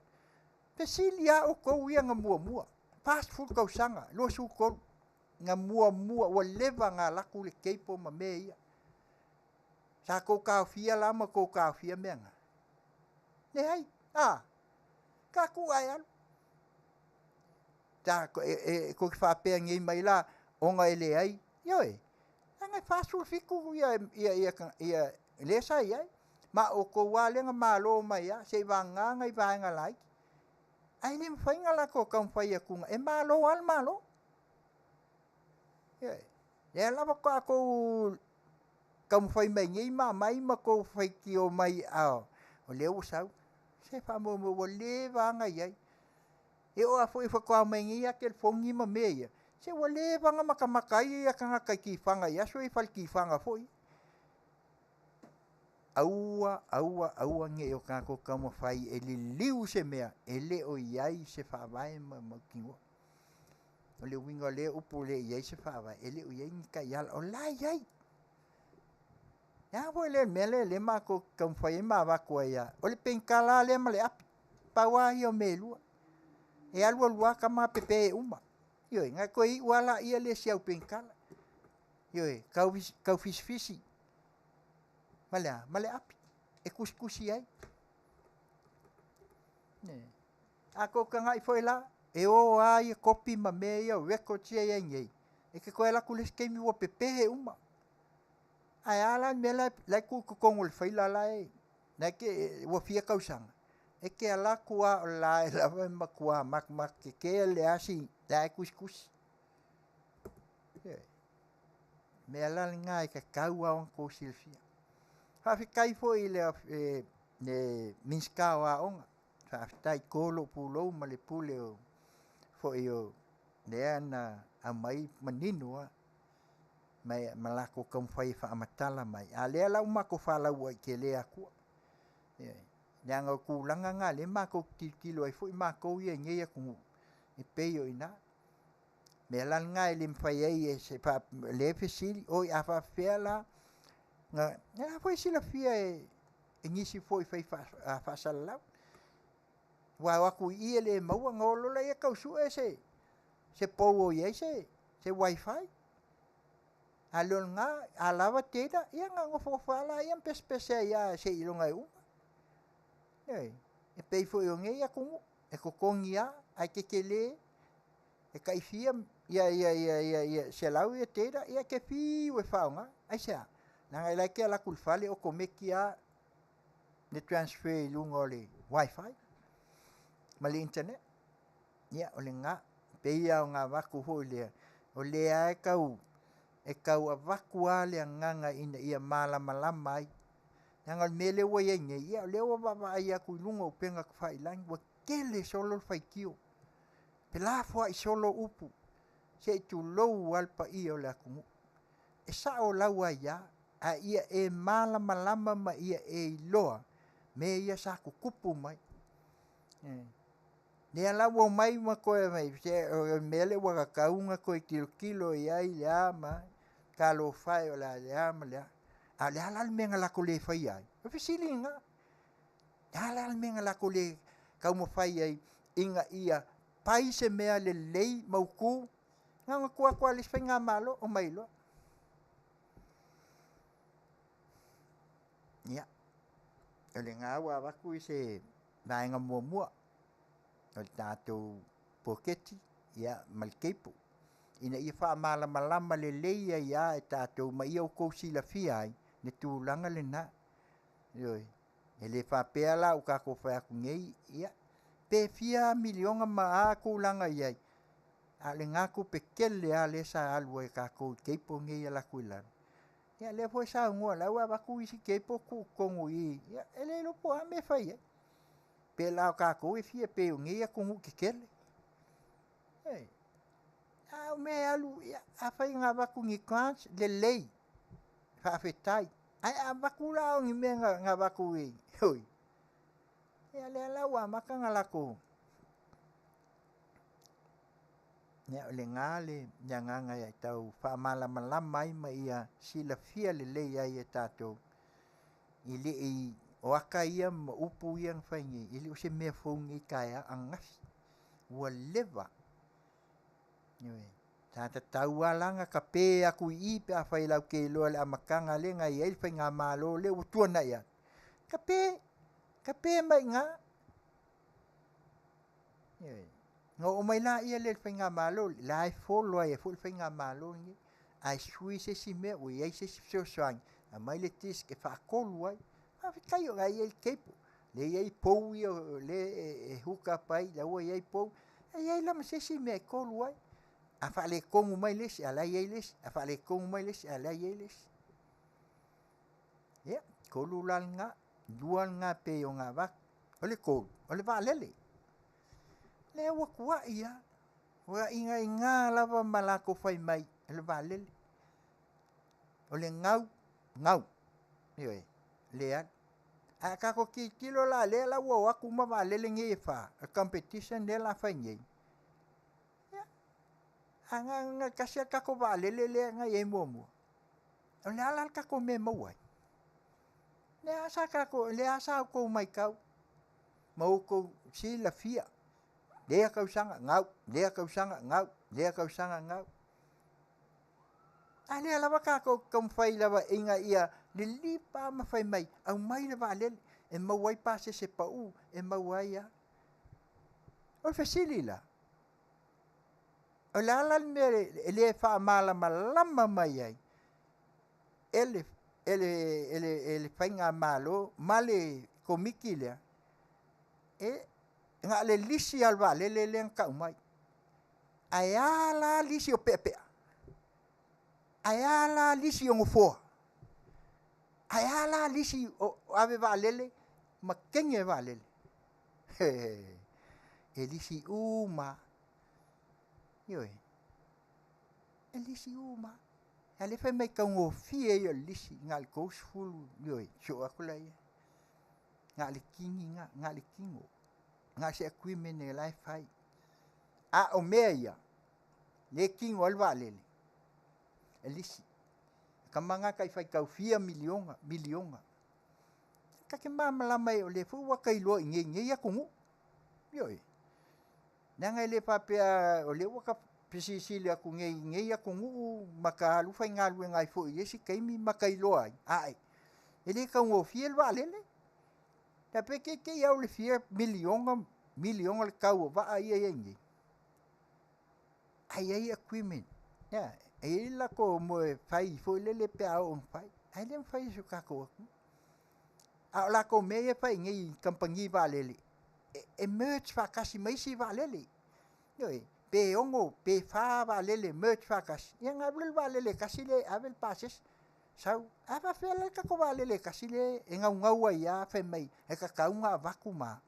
Fesili lava outou ia na muamua. 40 tausaga, 23, na muamua ua leva ona alu atu le cable ma mea ia. Sa tou taofia la ma tou taofia mea na? Leai, a? Tatou ae alu. Ta, e, e, tou te faapea nei mai la, ona e leai, ioe, leaga e 47 ia, ia, ia, ia, lea sa i ai. Ma outou lava lea na malo mai lava, seivagana nai vaega laiti. Ae le mafai ona latou taumafai atu, e malo lava le Malo. Ioe. Lea lava faatoa tou taumafai mai nei ma aumai ma tou faitio mai a o lea ua sau. Se faamoemoe ua leva lava ona i ai. E oo lava foi faatoa omai nei lava telefoni ma mea ia, se ua leva ona matamata ai ia tagata i tifaga i aso ia i fale tifaga foi. Aua, aua, aua ne i o tatou taumafai e liliu se mea e le o i ai se faavae ma mautinoa. O le uiga o lea upu e le i ai se faavae, e le o i ai ni taiala, o la e i ai. Le a foi lea mea lea lea matou te taumafai ai ma avatu ai lava, o le penikala lava lea ma le api, pau lava ia o mea e lua. E alu alu lava tama pepe uma. Ioe, na toe iu lava laia lea i si au penikala. Ioe, tau fisifisi ma le a? Ma le api e tusitusi ai. A tou tagai foi la, e o lava ia kopi ma mea ia o records ia e i ai nei, e te toe alu atu i le isi taimi ua pepe uma. Ae a la le mea la e tuu i totonu o le faila la e, la e te, ua fia tausaga, e te alu atu lava o la e lava e matua matamata tetee le asi la e tusitusi. Ioe. Mea la lena e tatau lava ona outou silafia. Faafetai foi i le, le Minisita o Aoga, faafetai to lou pulou ma le pule o foi o lea na aumai manino lava ma, ma latou taumafai e faamatala mai, a o lea la ua matou falauaitele atua. Ioe. Leaga o tulaga na lea matou te tilotilo ai foi matou ia i nei atunuu, e pei o i ina. Mea la lena e le mafai ai e se fa, lea e fesili, oi a faapefea la, na, na foi silafia e, e nisi foi fai faasalalau. Ua o atu i i e le maua, ona o loa lea tau sue se, se pou o i ai se, se wifi. A le o lena, a lava data, ia ona nofonofo lava laia ma pesepese ai lava seiloga e uma. Ioe. E pei foi o nei atunuu, e totogi lava, ae tetele, e tai fia ia ia ia ia ia 100 ia data, ia e te fiu e faaaoga. Aisea? Leaga la e te alu atu i le fale okomeki lava le transfer i luga o le wifi ma le internet. Ia, o lena. Pei lava ona avatu foi lea, o lea lava e tau, e tau avatu lava le agaga ina ia malamalama ai. Leaga o le mea lea ua i ai nei, ia o lea ua vaavaai atu i luga o upega tafailagi, ua tele solo le faitio, pelafoai solo upu, se i tulou lava le paia o le atunuu. E sao lau aia, a ia e malamalama ma ia e iloa mea ia sa tutupu mai. Lea la ua omai ma toe mai, se o le mea lea ua tatau ona toe tilotilo i ai le a ma talofa e o le a le a ma le a. A o le a la le mea na latou le faia ai? O le fesili lena. Le a la le mea na latou le taumafai ai ina ia pai se mea lelei mautu, na ona tuu atu lava i le isi faigamalo, omai loa. Ia, o lena ua avatu i se vaega muamua o le tatou poloketi ia ma le cable ina ia faamalamalama lelei ai lava e tatou ma ia outou silafia ai le tulaga lena. Ioe. E le faapea la ua tatou fai atu nei, ia, pe fia miliona ma a tulaga i ai, a o lena tupe tele lava lea sa alu ai e tatou i cable nei e alu atu i lalo. Ia lea foi saunoa, la ua avatu isi cable tuu i totonu i i, ia e le iloa po o a mea e fai ai. Pe la o tatou e fia pei o nei atunuu tetele. Ei, a o mea e alu, ia, afai na avatu ni grants, lelei, faafetai. Ae a avatu la o ni mea na avatu i, oi, ia lea la ua amata ona latou. Ia, o lena le agaga e tau faamalamalama ai ma ia silafia lelei ai e tatou i le i o aka ia ma upu ia na fai nei, e le o se mea fou nei taeao ananafi. Ua leva. Ioe. Sa tatau lava la ona kape aku i i pe afai latou te iloa i le amataga lea na i ai le faigamalo lea ua tuanai atu. Kape, kape mai i ina. Ioe. Ona oo mai lea i le faigamalo, o la e follow ai foi le faigamalo lenei. A sui se isi mea ua i ai se isi fesoasoani, aumai le disc e faatolu ai. Faafetai o la e i ai le cable, lea e i ai pou ia o lea e hook up ai, la ua i ai pou. E i ai la ma se isi mea e tolu ai. A faaletonu mai le isi, a o la e i ai le isi, a faaletonu mai le isi, a o la e i ai le isi. Ia, tolu la lena, lua lena e pei ona avatu. O le tolu, o le vaalele. Lea ua tuai lava, ua inaina lava ma latou fai mai o le vaalele. O le gau, gau, ioe, le alu. Ae a tatou tilotilo la lea la ua o atu uma vaalele nei e fa, o le competition lea o le a fai nei, ia, ae na o le tasi lava le tatou vaalele lea na i ai muamua. O le a la le tatou mea e maua ai? Lea sa tatou, lea sa outou matau ma outou silafia, lea tausaga gau, lea tausaga gau, lea tausaga gau. A lea lava tatou te taumafai lava ina ia lilipa ma fai mai, aumai le vaalele e maua ai pasese pau, e maua ai a. O le fesili la, o le a la le mea e le faamalamalama mai ai e le, e le, e le, e le faigamalo ma le komiti lea, e na o le lisi lava o le vaalele lea na tau mai. Ae a la lisi o peapea? Ae a la lisi o nofoa? Ae a la lisi o ave vaalele ma kege vaalele? E lisi uma lava. Ioe. E lisi uma lava. A o lea e fai mai e taugofie ia o le lisi, na o le 30, ioe, sue atu laia. Na o le kini lena, na o le tino. Na o se agreement o la e fai. A o mea ia, lea e tino ai le vaalele, e lisi. Tama na tai faitau fia miliona, miliona. Ta te malamalama ai o lea foi ua ta iloa i inei i nei atunuu. Ioe. Leaga e le faapea o lea ua ta fesilisili atu nei i nei atunuu ma ta alu faigaluega ai foi i isi taimi ma ta iloa ai, ae e le taugofie le vaalele. Tai pe te i au le fia miliona, miliona le tau o vaa ia e i ai nei. Ae i ai agreement. Ia, e i ai le latou moe fai foi lele pe a oo ina fai. Ae le mafai e si o tatou atunuu. A o latou mea ia e fai nei i kamupani vaalele, e merge faatasi ma isi vaalele. Ioe, pe 6 pe 4 vaalele e merge faatasi, ia ona alu lea o le vaalele e tasi lea e ave le pasese. Sau, a faapefea la le tatou vaalele e tasi lea e naunau ai lava fai mai e tatau ona avatu ma.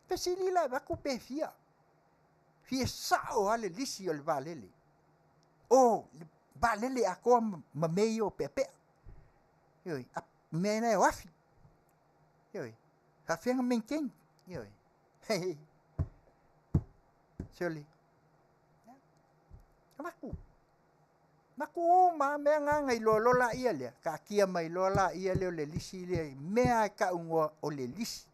Fesili la e avatu pe fia. Fia sao lava le lisi o le vaalele. O le vaalele atoa ma mea ia o peapea. Ioe, a mea la e o afi. Ioe, faapefea ona maintain. Ioe. Sole. Avatu. Avatu uma lava mea na na iloa loa laia lea, taatia mai loa laia lea o le lisi lea i mea lava e tau igoa o le lisi.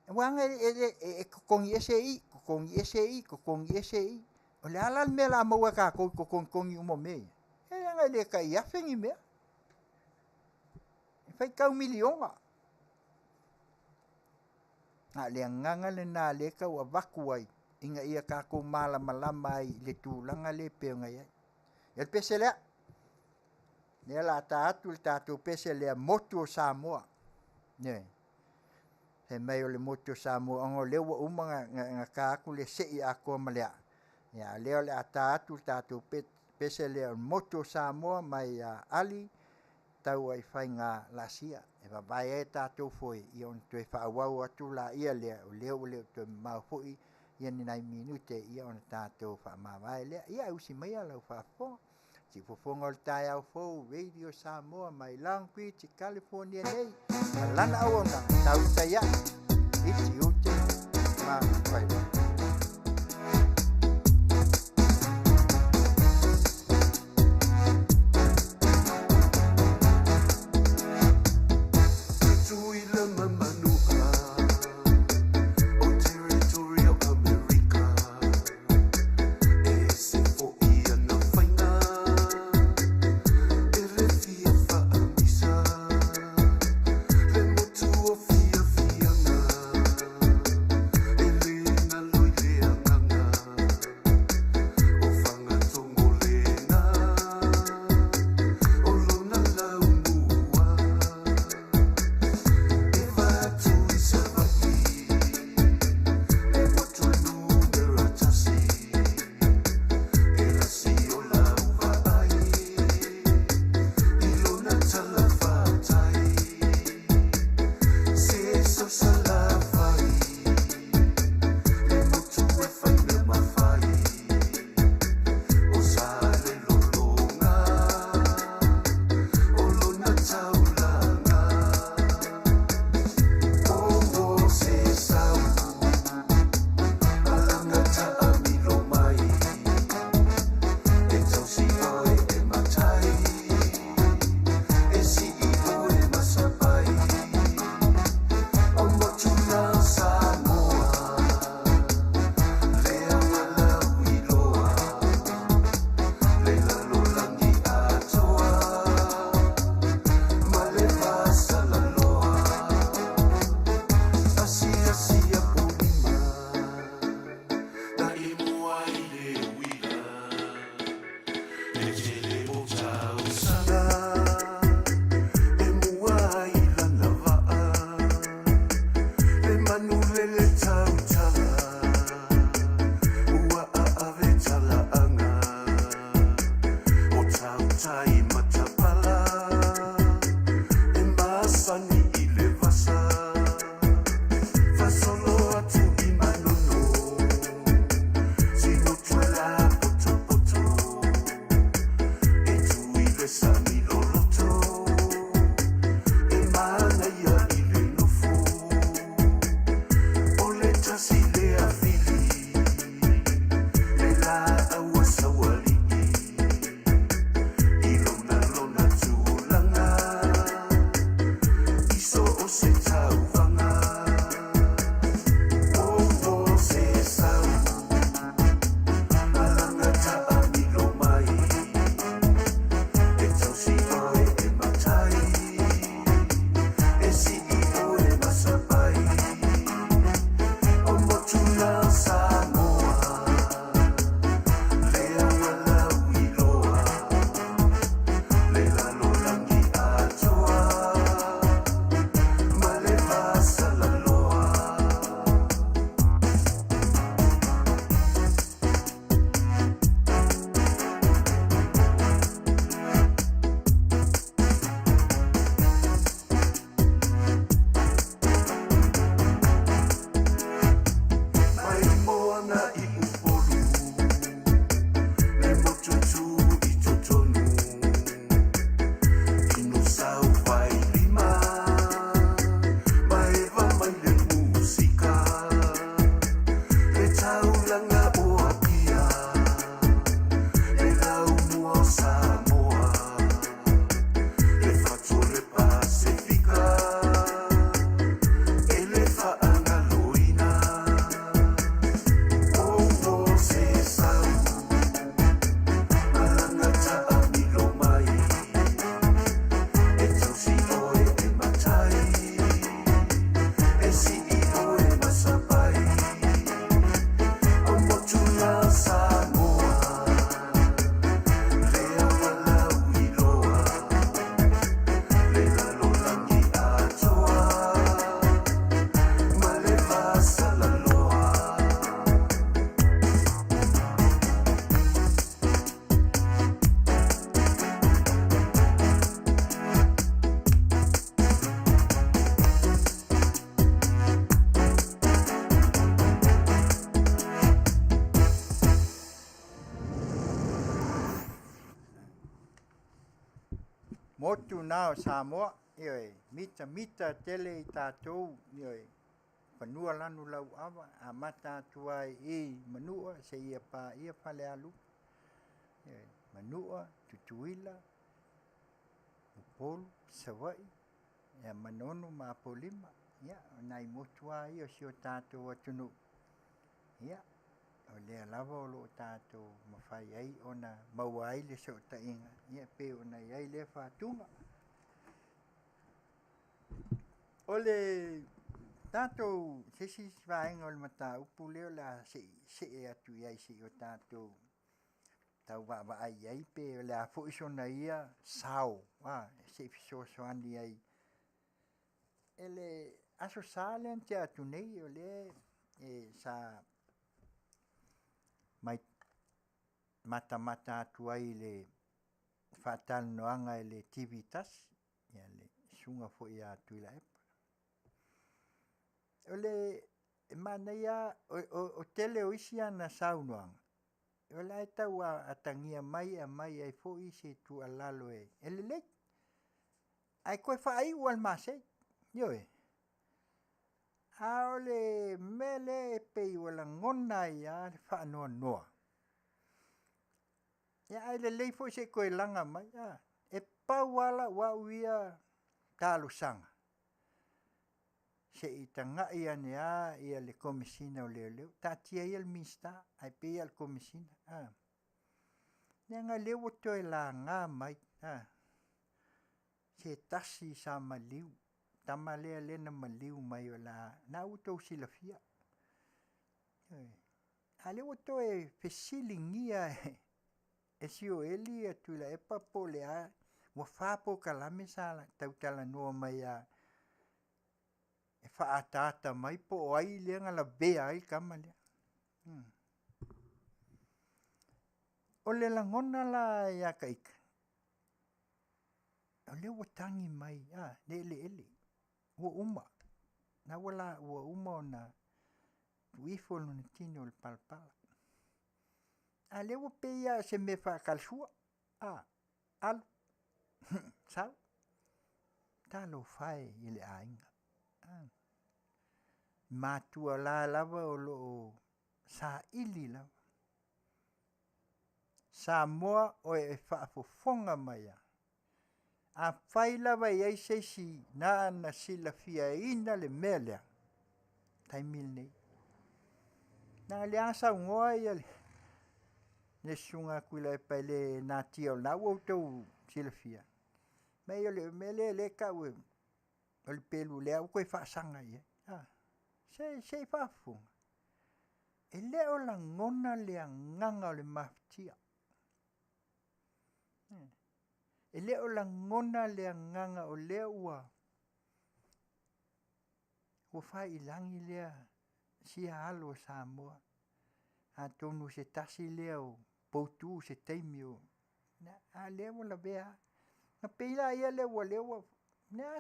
Aua na e totogi ese i, totogi ese i, totogi ese i. O le a la le mea o le a maua e tatou i togitogi uma o mea ia? E leaga e le tai afe ni mea. E faitau miliona. A o le agaga lena lea e tau avatu ai ina ia tatou malamalama ai i le tulaga lea e pei ona i ai. Ia le pese lea, lea o le a ta atu le tatou pese lea, motu o Samoa. Ioe. Fai mai o le motu o Samoa, ona o lea ua uma ona ta atu le sei atoa ma le aa. Ia, a o lea o le a ta atu le tatou pese lea o le motu o Samoa mai ia Ali tau ai faiga laasia e vavae ai tatou foe ia ona toe faaauau atu laia lea o lea ua le toe mamao foi ia ni nai minute ia ona tatou faamavae lea. Ia usi maia lau faafofoga. Siufofoga o le taeao fou Radio Samoa mai Long Beach, California nei. Ma lana auaunaga, tautai ae i tiute ma faiva. Tutuila ma Manua, o territory o Amerika. E lele tautala, ua aave talaaga, o tautai matapala, e masani i le vasa, fasolo atu i Manono, Sinutuela potopoto, e tu i le sami loloto, e manaia i le nofo, o le tasi lea fili, le laau a Saualii, i lona lona tulaga, i so o se tauvaga. O se sau, malaga taamilo mai, e tausi oe e matai, e sii oe masapai, o motu la Samoa, lea ua lauiloa, le lalolagi atoa, ma le fasalaloa. Mai moana i Upolu, le motu i totonu, inu sau vailima, ma eva mai le musika, le taulaga o Apia, le laumua o Samoa, le fatu o le Pasefika, e le faagaloina. O se sau, malaga taamilo mai, e tausi oe e matai, e sii oe masapai, o motu la Samoa, lea ua lauiloa, le lalolagi atoa, ma le fasalaloa. Motu na o Samoa, ioe, mitamita tele i tatou, ioe, fanua lanu lauava, amata atu ai i Manua seia paia Falealupo. Ioe, Manua, Tutuila, Upolu, Savaii, ia Manono ma Apolima. Ia, o nai motu lava ia o si o tatou atunuu. Ia, o lea lava o loo tatou mafai ai ona maua ai le sootaiga, ia pei ona i ai lea faatuga. O le tatou se isi vaega o le mataupu lea o le a se'e atu i ai seia o tatou tauvaavaai ai pe o le a foi sona ia sao a se'i fesoasoani ai e le Aso Sa lea na tea atu nei, o lea e sa mai matamata atu ai i le faatalanoaga i le TV tasi, ia le susuga foi ia Tuilaepa. O le e manaia o tele o isi ana saunoaga, o la e tau atagia mai e aumai ai foi se tuualalo e lelei. Ae toe faaiu lava i le masei, ioe. A o le mea lea e pei ua lagona ai lava le faanoanoa, ia ae lelei foi se i toe laga mai, a. E pau lava lau au ia talosaga, se i tagai ane lava le Komesina o Leoleo, taatia ia le Minisita ae pei lava o le Komesina, a. Leaga o lea ua toe laga mai, a, se tasi sa maliu, tama lea na maliu mai o le a, lena ua outou silafia. A o lea ua toe fesiligia e Sioeli Tuilaepa po o le a, ua 4 polokalame sa tau talanoa mai lava. E faaataata mai po o ai lea na lavea ai le tama lea. O le lagona la ia ta ita, o lea ua tagi mai le eleele, ua uma, na ua la ua uma ona tuu ifo lona tino i le palapala. A lea ua pei lava o se mea faatalasua, alu, sau. Talofa e i le aiga, matua la lava o lo o saili lava. Samoa o e faafofoga mai lava, afai lava e i ai se isi na silafiaina le mea lea, taimi lenei, leaga o lea na saunoa le Susuga ia Tuilaepa e le natia o lena ua outou silafia, fai mai o le mea lea e tau o le pelu o lea ua toe faasaga i ai. Se i faafofoga, e le o lagona le agaga o le mafatia. E le o lagona le agaga o lea ua fai i lagi lea sia alo o Samoa. Atonu o se tasi lea o poutu o se taimi o... a lea ua lavea lava. Ona pei lea o lea ua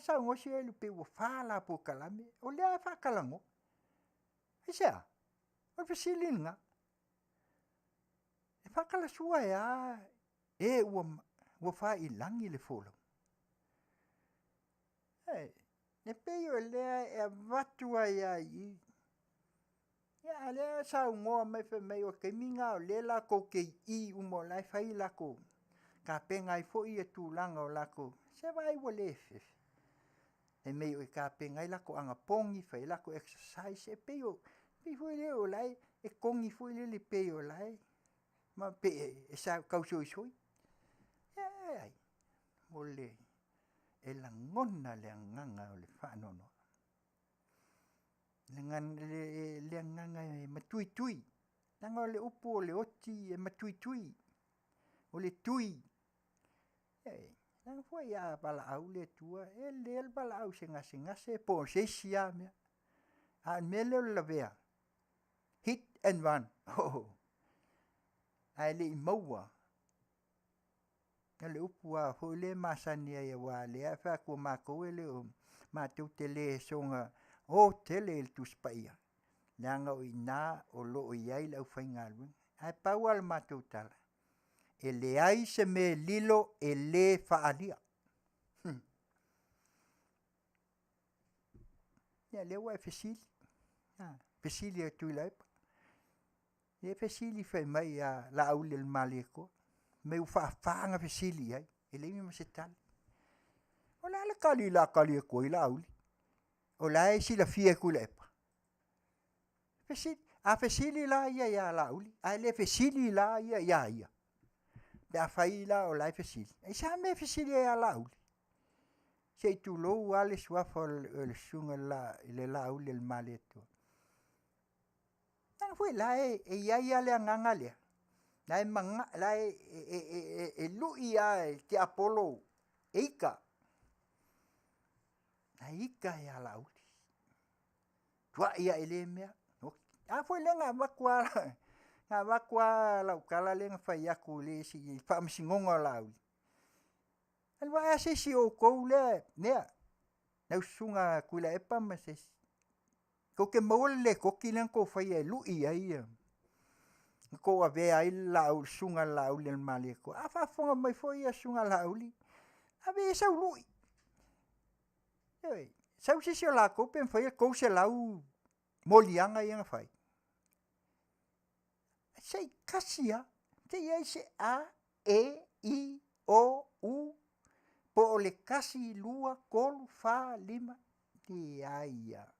saunoa si oe pei ua fa la polokalame. O lea e faatalanoa. Aisea? O le fesili lena. E faatalasua e a e ua fai i lagi le folauga? E pei o lea e avatu ai lava i i, a o lea e saunoa mai fai mai o le taimi lena o lea latou te i i uma o la e fai latou, tapena ai foi tulaga o latou, se vaai ua le eseese. Fai mai e tapena ai latou anapogi, fai ai latou exercise, e pei o, pei foi lea o la e togi foi lele pei o la e, ma pei e tausoisoi. E leai, e lagona le agaga o le faanoanoa. Le agaga e matuitui, leaga o le upu o le oti e matuitui, o le tui. Leaga foi a valaau le Atua, e le valaau i se gasegase po o se isi lava mea. A o le mea lea o le lavea, hit and run, ae le i maua. O le upu lava foi lea e masani ai aua o lea e fai atu o matou e le o matou te le soona o tele i le Tusi Paia, leaga o i ina o lo o i ai le aufaigaluega. Ae pau lava le matou tala, e leai se mea e lilo e le faaalia. Ia lea ua e fesili, fesili ia Tuilaepa. Lea e fesili fai mai ia Laaulialemalietoa, fai mai ua faafa ona fesili i ai, e leai ma se tali. O le a le tali o le a tali atu ai Laauli? O la e silafia e Tuilaepa? Fesili, a fesili la ia ia Laauli, ae le fesili la ia ia ia, pe afai la o la e fesili, aisea le mea e fesili ai ia Laauli? Se i tulou lava le suafa o le Susuga i le Laaulialemalietoa. Leaga foi la e i ai lava le agaga lea, la e lui lava e tiapolo e ita, la e ita ia Laauli. Tuai lava i lea mea. A foi lea na avatu lava, na avatu lava lau tala lea na fai atu i le isi i le faamasinoga o Laauli. Alu ae lava se isi o outou lea, lau Susuga Tuilaepa ma se isi, tou te maua le lekoti lea na outou faia e lui ai ia, na outou avea ai le Susuga ia Laaulialemalietoa. A faafofoga mai foi le Susuga ia Laauli, ave i ai sau lui. Ioe, sau se isi o latou pe mafai ona 300 moliaga ia na fai. Se i tasi lava, se i i ai se A, E, I, O, U, po o le 1, 2, 3, 4, 5, leai lava.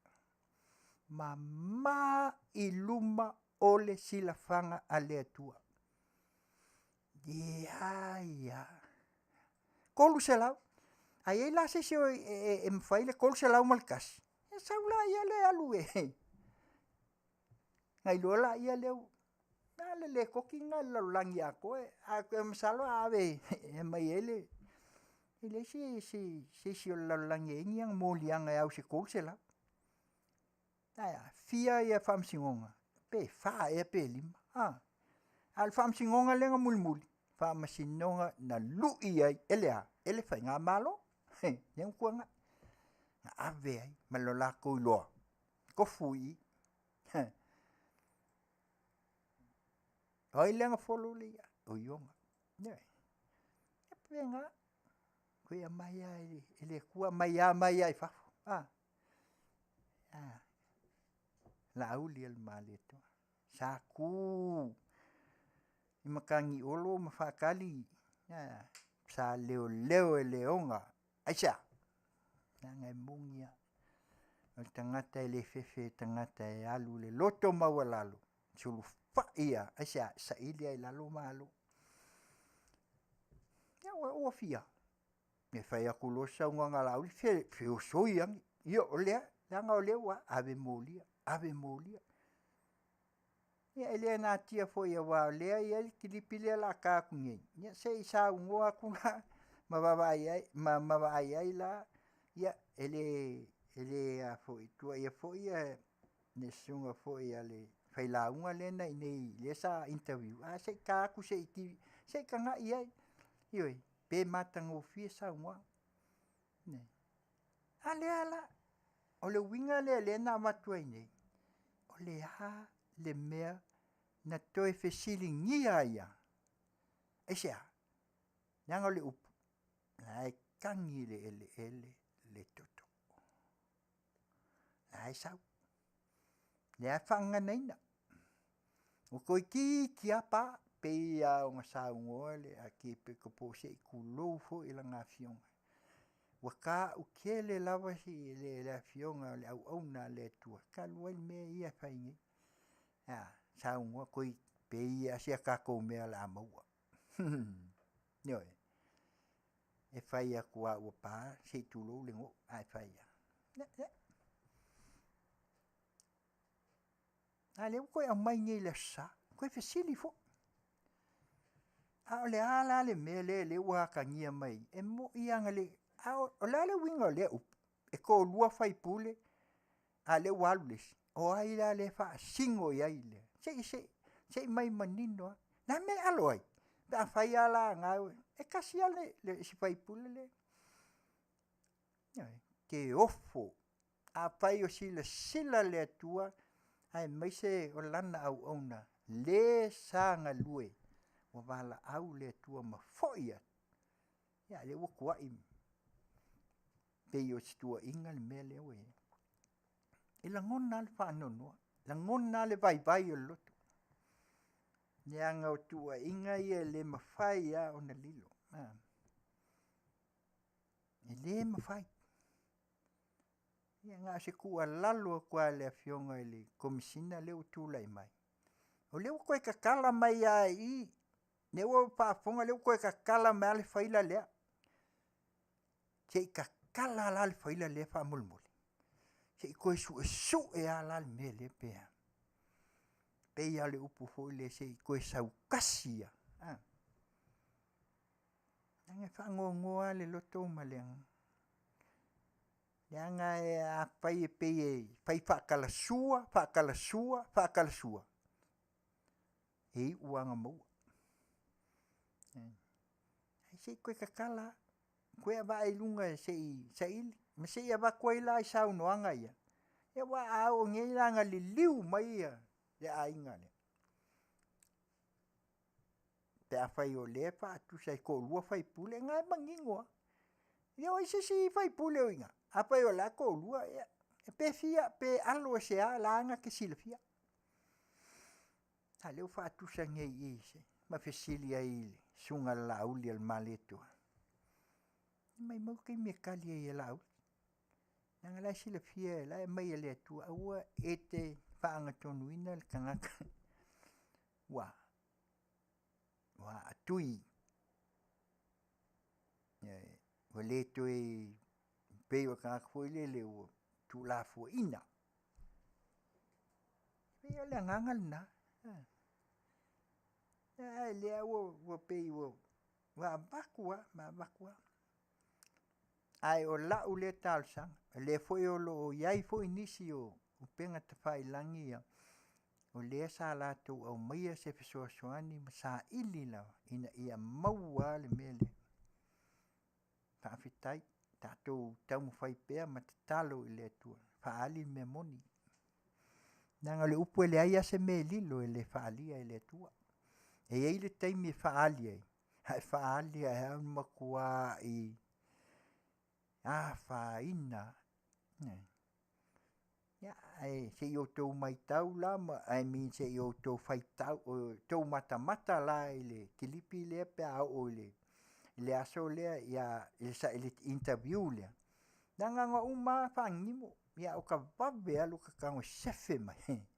Mama i luma o le silafaga a le Atua. Leai lava. 300. A i ai la se isi e mafai le 301, ia sau laia lea e alu e... ona iloa laia lea, a le lekoti lena i le lalolagi atoa, ae masalo a ave e aumai ai le... e leai se isi o le lalolagi e i ai ni ana moliaga e au i se 300. Ae a? Fia ia faamasinoga? Pe fa ea pe lima. A. A o le faamasinoga lea na mulimuli, faamasinoga na lu'i ai e le a? E le faigamalo. He, lea na tuanai. Na ave ai ma lo latou iloa, tofu i i. He. O ai lea na follow le ia? O Iona. Ioe. E faapena. Toe aumai lava e le Atua aumai lava i fafo. A. A. Laauli a le Malietoa. Sa tu i mataniolo ma faatali, sa leoleo e Leona. Aisea? Leaga e moni lava, o le tagata e le fefe i le tagata e alu i le loto maualalo, sulufai lava, aisea? Saili lava i lalo malo. Ia ua fia? E fai atu loa se saunoaga a Laauli, feosoi ane. Ia o lea, leaga o lea ua ave molia, ave molia. Ia e le natia foi aua o lea e i ai le kilipi lea o le a ta atu nei, ia se i saunoa atu la ma vaavaai i ai la, ia e le tuuaia foi le susuga foi a le failauga lea na i inei lea sa interview, ae se i ta atu se i tagai i ai, ioe, pe matagofie saunoaga. A lea la, o le uiga lea lea na avatu ai nei, o le a le mea na toe fesiligia ai lava? Aisea? Leaga o le upu, o la e tagi i le eleele le toto. O la e sau. O lea e faagaganaina. Ua toeitiiti lava pa, pei lava ona saunoa le Akiepikopo se i tulou foi lana afioga, ua tautele lava le afioga o le auauna a le Atua talu ai le mea ia e fai nei. E a? Saunoa pei lava o si a tatou mea o le a maua. Ioe. E fai atu lava ua pa, se i tulou le nuu, ae fai lava. Ia, ia. A o lea ua toe aumai nei i le Aso Sa, toe fesili foi. A o le a la le mea lea ua atagia mai i i? E moni lava na le… A o le a le uiga o lea upu? E toalua faipule a o lea ua alu le isi? O ai la lea e faasino i ai le… Se i aumai manino lava. O le a le mea e alo ai pe afai lava la o lena e tasi lava le isi faipule lea. Ioe. E te ofo, afai o silasila le Atua aemaise o Lana auauna le sa galue, ua valaau le Atua ma foi atu, a o lea ua tuuai pei o se tuuaiga le mea lea ua i ai. E lagona lava le faanoanoa, lagona lava le vaivai o le loto, leaga o tuuaiga ia e le mafai lava ona lilo. E le mafai. Ia na o se tuualalo atu lava i le Afioga i le Komesina lea ua tulai mai, o lea ua toe tatala mai lava i i, lea ua ou faafofoga o lea ua toe tatala mai lava le faila lea. Se i tatala la le faila lea faamolemole, se i toe suesue lava la le mea lea pe a. Pei lava o le upu foi lea se i toe sautasi lava. Leaga e faanoanoa lava le loto ma le agaga. Leaga afai e pei e fai faatalasua, faatalasua, faatalasua, e iu lava ina maua. Ae se i toe tatala lava, toe vaai i luga se i saili ma se i avatu ai la i saunoaga ia, aua a oo nei la ina liliu mai le aiga lea, pe afai o lea e faatusa e toalua faipule, o lena e manino lava. Ia o ai se isi faipule o i ina? Afai o la e toalua, ia, pe fia, pe alo i se a, o la e na te silafia. A o lea ua faatusa nei i i ma fesili ai i le Susuga ia Laaulialemalietoa, maumau taimi e tali ai e Laauli, leaga o la e silafia, o la e aumai e le Atua, aua e te faagatonuina le tagata ua atui, ua le toe pei o le tagata foi lele ua tuulafoaiina. E pei o le agaga lena, a o lea ua pei ua avatu lava ma avatu lava. Ae o lau lea talosaga, o lea foi o lo o i ai foi nisi o Upega tafailagi ia, o lea sa latou aumaia se fesoasoani ma saili lava ina ia maua le mea lea. Faafetai, tatou taumafai pea ma tatalo i le Atua e faaali le mea moni. Leaga o le upu e leai lava se mea e lilo e le faaalia e le Atua. E i ai le taimi e faaali ai, ae faaali ai lava matuai afaina lava. Ia, ae se i outou matau la ma, I mean se i outou faitau, outou matamata la i le kilipi lea pe a oo i le aso lea i le interview lea, leaga na uma lava faaninimo, a o ka vave lava o ta tago e sefe mai.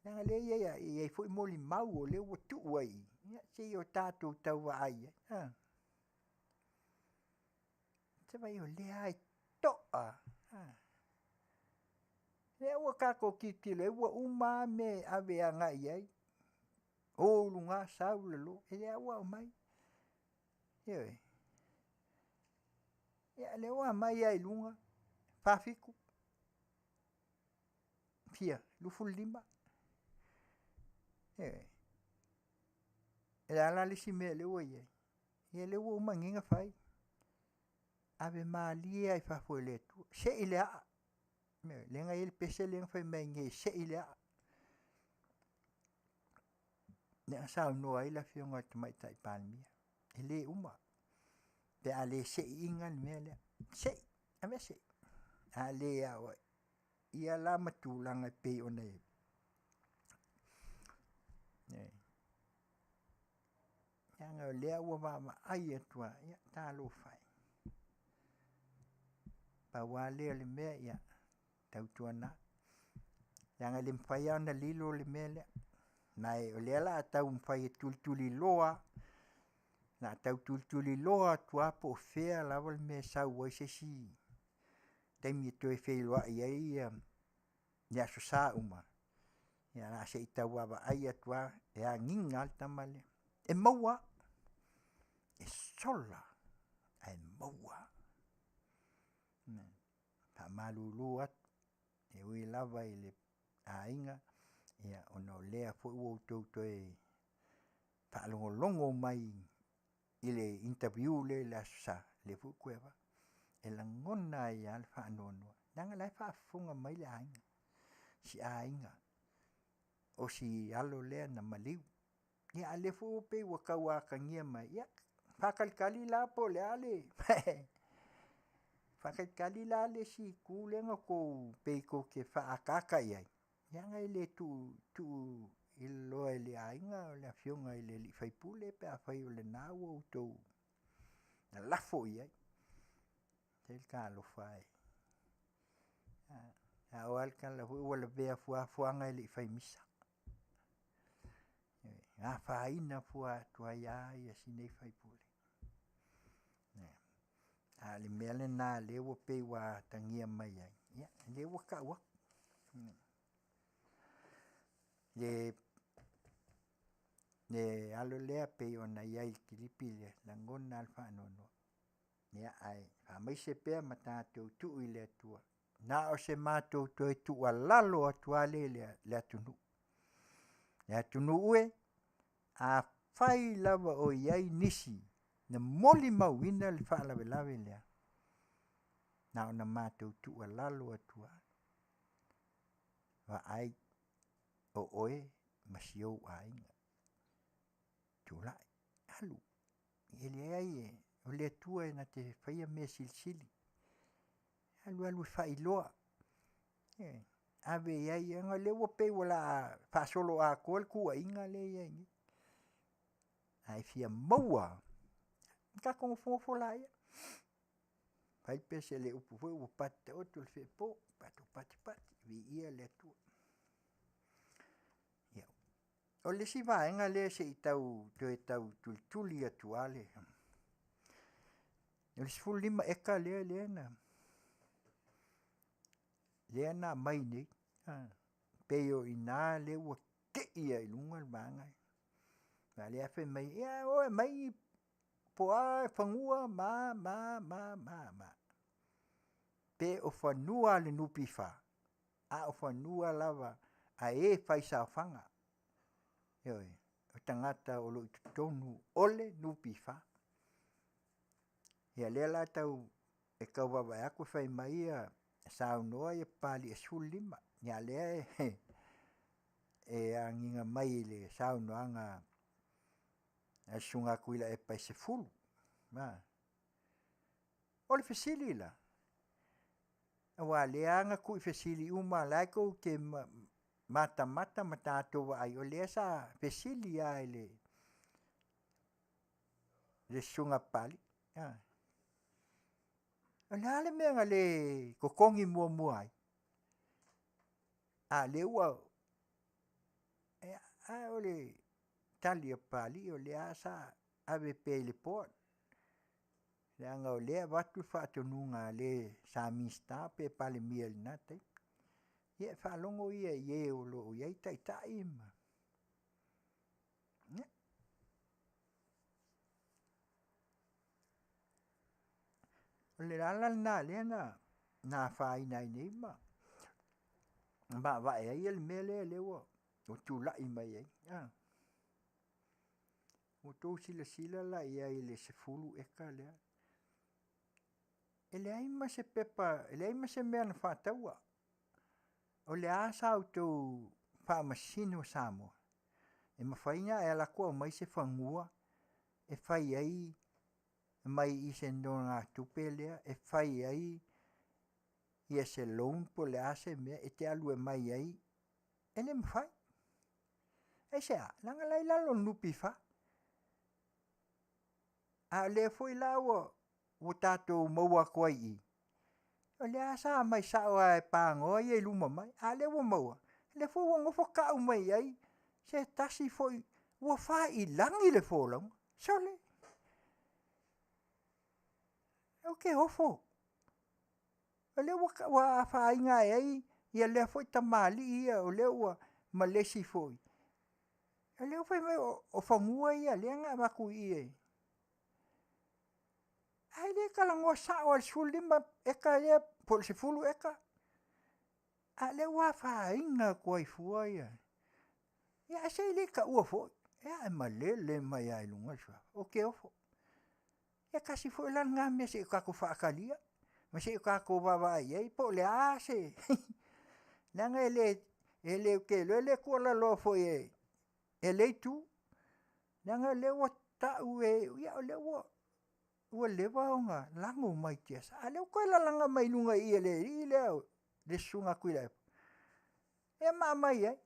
Leaga o lea e i ai foi molimau o lea ua tuu ai i i, ia se i o tatou tau vaai i ai. Se vaai o lea lava e to'a lava. O lea ua tatou tilotilo i ai ua uma lava mea e ave agai i ai, o i luga sau i lalo, o lea ua aumai. Ioe. Ia o lea ua aumai lava i luga, 47, fia? 25. Ioe. O le a la le isi mea o lea ua i ai? Ia o lea ua uma nei ona fai. Ave malie lava i fafo e le Atua, sei le aa. Ioe. Lea na i ai le pese lea na fai mai nei e sei le aa. Lea na saunoa ai le Afioga i le Tamaitai Palemia, e le uma pe a le seiina le mea lea. Sei, aveese, a le ia la ma tulaga e pei ona i ai. Leaga o lea ua vaavaai atu lava, ia talofa e. Pau lava lea o le mea, ia tautuana, leaga e le mafai lava ona lilo le mea lea, ma o lea o le a taumafai e tulituliloa, o le a tau tulituliloa atu lava po o fea lava le mea e sau ai se isi taimi e toe feiloai ai le Aso Sa uma, ia o le a se i tau vaavaai atu lava, e agiga lava le tama lea. E maua lava, e sola ae maua. E faamalulu atu, e ui lava i le aiga, ona o lea foi ua outou toe faalogologo mai i le interview lea i le Aso Sa, lea foi ua toe avatu. E lagona ai lava le faanoanoa, leaga o la e faafofoga mai le aiga, si aiga, o si alo lea na maliu. Ia a o lea foi ua pei ua tau atagia mai, ia faatalitali la po o le a le faatalitali la le isi itu lea na outou pei tou te faaataata i ai, leaga e le tuu i lalo e le aiga le afioga i le sui usufono pe afai o lena ua outou lalafo i ai. Se talofa e, a o a le tala foi lea, ua lavea fua fuaga e le i fai misa. E afaina fua atu ai lava si nei sui usufono. A o le mea lena o lea ua pei ua atagia mai ai, ia o lea ua tau atu. Le alo lea e pei ona i ai i le kilipi lea, e lagona lava le faanoanoa. Ia ae faamaise pea ma tatou tuu i le Atua. Na o se matou toe tuualalo atu lava lea i le atunuu. Le atunuu e, afai lava o i ai nisi na molimauina le faalavelave lea, na ona matou tuualalo atu lava, vaai o oe ma si ou aiga, tulai, alu, e leai o le Atua e na te faia mea silisili. Alu alu e faailoa, ave i ai, leaga o lea ua pei o le a faasoloatoa le tuuaiga lea e i ai nei. A e fia maua lava, ona tatou nofonofo laia, fai le pese a le upu foi lea ua pati taoto le feepo, tatou patipati, viia le Atua. Ia, o le isi vaega lea se i toe tau tulituli atu lava, o le 15 eka lea na aumai nei, pei o i ina lea ua tei ai i luga le vaega lea. Aua o lea e fai mai, ia o e aumai po o a fanua ma a ma a. Pe o fanua a le NPF. A o fanua lava a e faisaofaga, ioe, o tagata o lo o i totonu o le NPF. Ia lea la tau e tau vaavaai atu fai mai ia saunoa ia Papalii e 15, ia lea e agiga mai i le saunoaga a le Susuga ia Tuilaepa e 10. O le fesili la, aua o lea na tuufesili uma o la e tou te matamata ma tatou vaai o lea sa fesili lava i le Susuga a Papalii. O le a le mea na le totogi muamua ai? A o lea ua… Ae o le tali a Papalii o lea lava sa ave pea i le board leaga o lea e avatu le faatonuga a le sa Minisita pe Palemia i lena taimi. Ia e faalogo ia i e o lo o i ai taitai ma… Ia. O le ala lena lea na afaina ai nei ma vaavaai ai le mea lea ua tulai mai ai. Ua outou silasila la i ai i le 10 eka lea? E leai ma se pepa, e leai ma se mea na faataua. O le a sa outou faamasino Samoa? E mafai ona e alu atu aumai se fanua e fai ai mai i se nonogatupe lea e fai ai se loan po o le a se mea e te alu e aumai ai? E le mafai. Aisea? Leaga o la e i lalo o le NPF. A o lea foi la ua tatou maua atu ai i i, o lea sa aumai sao lava e panoa ia i luma mai, a o lea ua maua, o lea foi ua nofo tau mai ai se tasi foi ua faiilagi le folauga. Sole! Ou te ofo, o lea ua afaina ai ia lea foi tamalii ia o lea ua… ma le isi foi, o lea ua fai mai o fanua ia lea na avatu i i, ae le talanoa sao lava i le 15 eka lea po o le 10 eka, a o lea ua afaina atu ai fua ia. Ae se e le i taua foi, ia ae malele mai lava i luga le suafa. Ou te ofo. Ia tasi foi la lena mea se i o tatou faatalia, ma se i o tatou vaavaai i ai po o le a se… leaga ou te iloa e le tuualaloa foi e lea itu, leaga o lea ua tau e, ia o lea ua leva ona lago mai tiasa, a o lea ua toe lalaga mai i luga i i e le alii lea le Susuga ia Tuilaepa, ia ma aumai ai.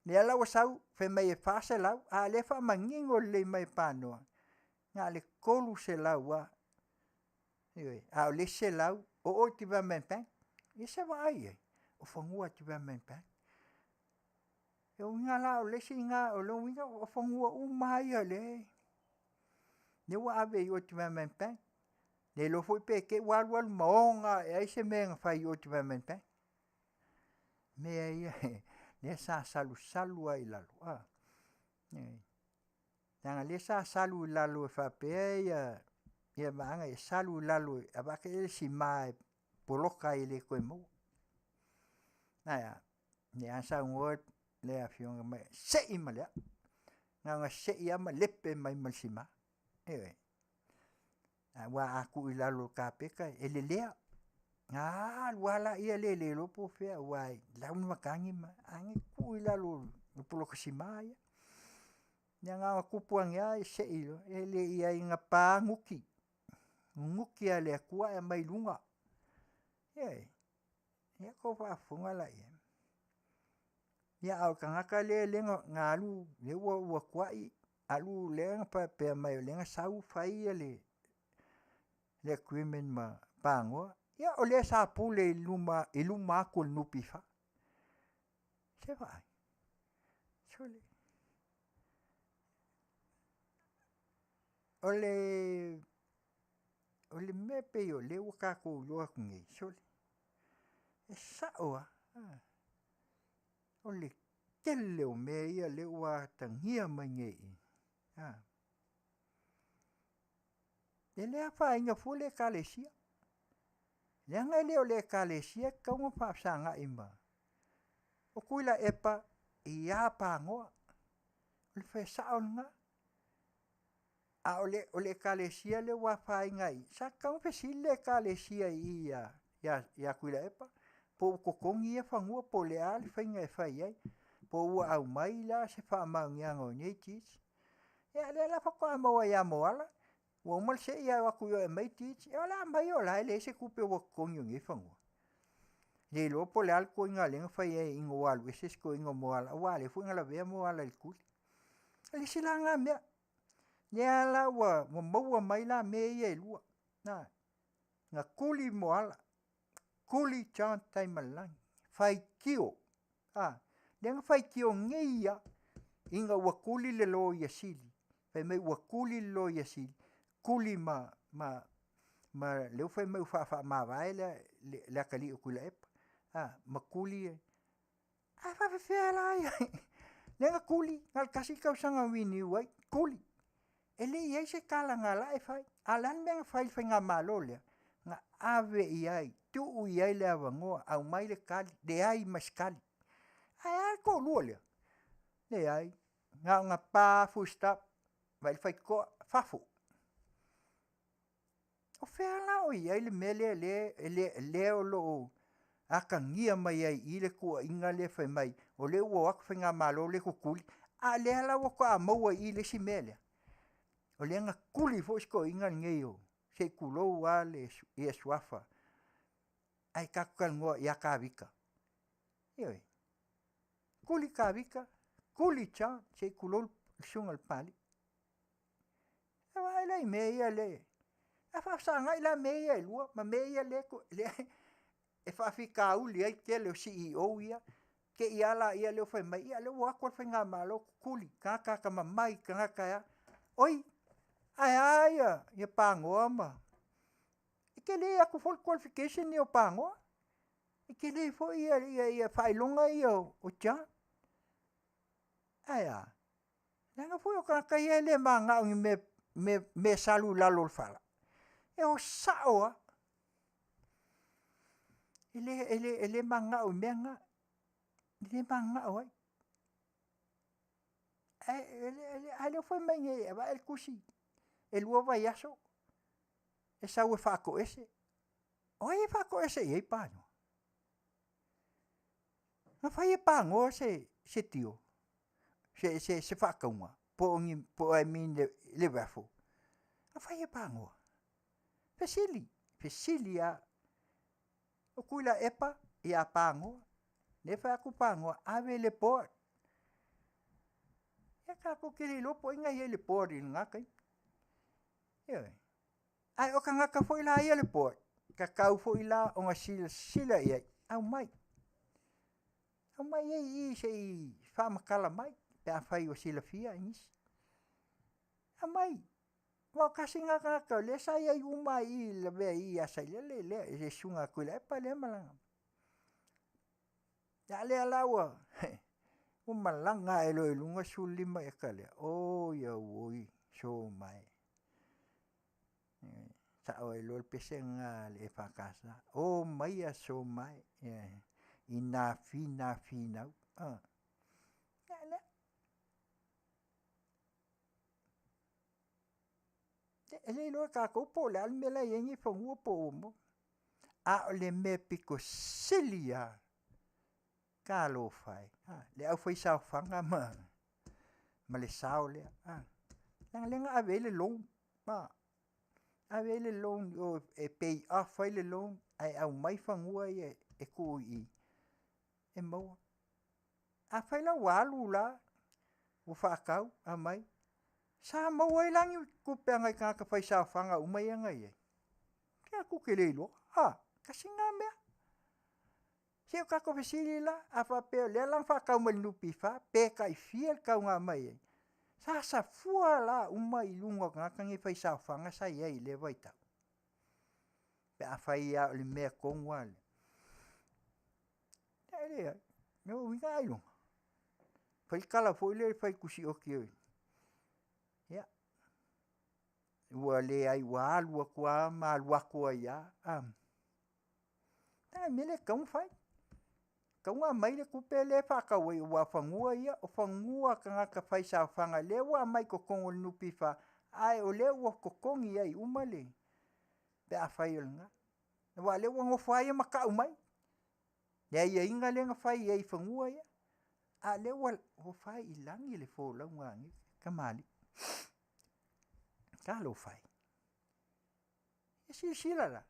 Lea la ua sau fai mai e $400, a o lea e faamanino lelei mai e Panoa, na o le $300 lava. Ioe. A o le isi $100 o o i le Development Bank. Ia se i vaai i ai? O fanua a le Development Bank. O lona uiga la o le isi lena, o lona uiga o fanua uma lava ia o lea ua ave i o i le Development Bank. Le iloa foi pe te i ua alu alu ma ona ae ai se mea na fai i o i le Development Bank. Mea ia lea sa salusalu ai i lalo, leaga o lea sa salu i lalo e faapea ia vaega ia e salu i lalo e avatu le sima e poloka ai e le toe maua. Ae a? O lea na saunoa le afioga fai mai, sei ma le a'u. Na ona sei lava ma lepe mai ma le sima. Ioe. Aua a tuu i lalo o le kapeta e lelea. Ona alu lava lea e le iloa po o fea aua e lau le matagi ae tuu i lalo o le poloka sima ia. Ia na ona tupu ane lava sei loa, e le i i ai na pa nuki, nuki lava e le Atua ae aumai i luga. Ioe. Ia outou faafofoga la i ai. Ia a o le tagata lea na alu lea ua tuai alu lea na faapea mai o lea na sau fai le agreement ma Panoa, ia o lea sa pule i luma atu o le NPF. Se i vaai, sole, o le mea e pei o lea ua tatou iloa atu nei, sole, e sao lava, o le tele o mea ia o lea ua atagia mai nei i i, e le afaina fua le Ekalesia, leaga e le o le Ekalesia e tatau ona faafesagai ma… O Tuilaepa ia Pagoa. O le fesao lena. A o le, o le ekalesia lea ua afaina i, sa tatau ona fesili le ekalesia i i ia, ia, ia Tuilaepa, po ua totogi ia fanua po o le a le faiga e fai ai, po ua aumai la se faamaoniaga o nei deeds. Ia o lea la faatoa maua ia Moala, ua uma le sei ae o atu i o e aumai deeds. Ia o le a aumai o la e leai se tupe ua totogi o nei fanua. Le iloa po o le a le toeaina lea na fai ai ina ua alu ese si toeaina o Moala aua o lea foi na lavea Moala i le tuli. O le isi la lena mea, lea la ua maua mai la mea ia e lua, na tuli Moala, tuli John Taimalelagi, faitio, lea na faitio nei lava ina ua tuli le Loia Sili, fai mai ua tuli le Loia Sili, tuli ma, ma, ma lea ua fai mai ua faafaamavae le, le atalii o Tuilaepa, ma tuli, ae faapefea la ia, lea na tuli, na o le tasi le tausaga na renew ai, tuli. E le i i ai se tala na ala e fai. A o le a le mea na fai e le faigamalo lea? Na ave i ai, tuu i ai le avanoa, aumai le tali, leai ma se tali. Ae a le toalua lea? Leai, na ona pa full stop, vaai le faitotoa, fafo. O fea la o i ai le mea lea lea, lea o lo o atagia mai ai i i le tuuaiga lea fai mai o lea ua o atu le faigamalo lea tutuli, a o lea la faatoa maua i i le isi mea lea, o lea na tuli foi si toeaina lenei o, se i tulou lava le suafa, ae tatou talanoa ia Tavita. Ioe. Tuli Tavita, tuli John, se i tulou le susuga i le Papalii. E vaai la i mea ia le, a faafesagai la mea ia e lua ma mea ia lea e faafitauli ai le tele o CEO ia, te i lava lea ua fai mai, ia o lea ua o atu le faigamalo tutuli, tagata atamamai, tagata e a. Oi, ae a ia Pagoa ma... E tele atu foi le qualification ia o Pagoa, e tele foi faailoga ia o John. Ae a? Leaga foi o tagata ia e le mananao i ni mea e salu i lalo o le fala. E o sao lava. E le mananao i mea na. E le mananao ai. Ae o lea ua fai mai nei, vaai le tusi, e 2 vaiaso e sau e faatoese. O ai e faatoese i ai Pagoa? Na fai e Pagoa se tio, se faatauga, po o I mean le raffle. Na fai e Pagoa. Fesili, fesili lava. O Tuilaepa ia Pagoa, lea e fai atu Pagoa, ave i le board. Ia tatou te le iloa po o ai na i ai i le board i lena taimi. Ioe. Ae o tagata foi la ia i le board, e tatau foi la ona silasila i ai, aumai, aumai ai i i se i faamatala mai pe afai o silafia e nisi. Aumai, aua o tasi lena tagata o lea sa i ai uma lava i i i lavea i i ia Sailele lea, le susuga ia Tuilaepa lea ma lana... A lea la ua malaga ae loa i luga le 15 eka lea, oi auoi, so mae. Sao ai loa le pese lena a le EFKS, o maia so mae, i na finau finau. Ia lea. E le iloa e tatou po o le a le mea la e i ai nei fanua po o ua maua. A o le mea pito sili lava, talofa e, le aufaisaofaga ma le sao lea, leaga o lea na ave ai le loan, ave ai le loan i o e pay off ai le loan ae aumai fanua ia e tuu i i e maua. Afai la ua alu la, ua faatau, aumai, sa maua ai la ni tupe a nai tagata faisaofaga uma ia na i ai? Tatou te le iloa, a, tasi lena mea. Se o tatou fesili la, a faapea o lea la na faatau mai e le NPF, pe tai fia le tau na aumai ai, sa safua la uma i luga o tagata nei faisaofaga sa i ai i lea vaitau? Pe afai lava o le mea tonu lava lea. E leai, o lona uiga ailoga. Fai le tala foi lea fai i le tusioti, ia, ua leai ua alu atu lava ma alu atu ai lava. A o le mea lea e tatau ona fai. Tauga aumai le tupe lea e faatau ai aua o fanua ia, o fanua a tagata faisaofaga lea ua aumai i totonu o le NPF, ae o lea ua totogi ai uma le pe afai o lena. Aua o lea ua nofo lava ia ma tau mai le aiaiga lea na fai ai i fanua ia, a o lea ua fai i lagi le folauga a nei tamalii. Talofa e! Ia silasila la,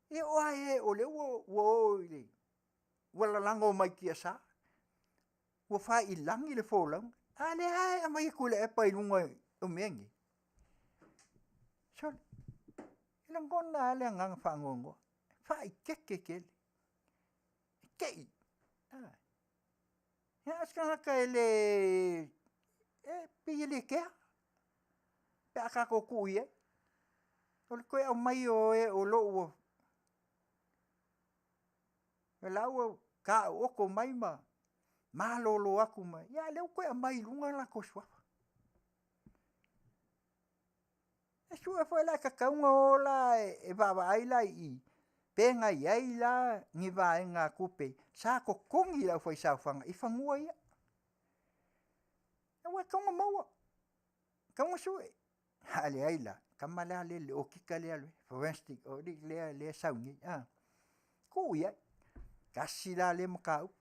e oo lava i e o lea ua o i le ua lalago mai tiasa, ua fai i lagi le folauga, a o lea lava e aumai e Tuilaepa i luga o mea nei. Sole, e lagona lava le agaga faanoanoa, e faaeteete tele, e te i. Na o se tagata e le, e pei e le kea pe a tatou tuu i ai. O le toe aumai o e o lo o ua, o la ua taooto mai ma malolo atu ma, a o lea ua toe aumai i luga o latou suafa. E sue foi la, e tatau ona o la e vaavaai la i i, pe na i ai la ni vaegatupe sa totogi e le aufaisaofaga i fanua ia. Aua e tatau ona maua, e tatau ona sue, a leai la, le tama la lea le okika lea e alu e forensic audit lea e sau nei, tuu i ai. Tasi la lea mataupu,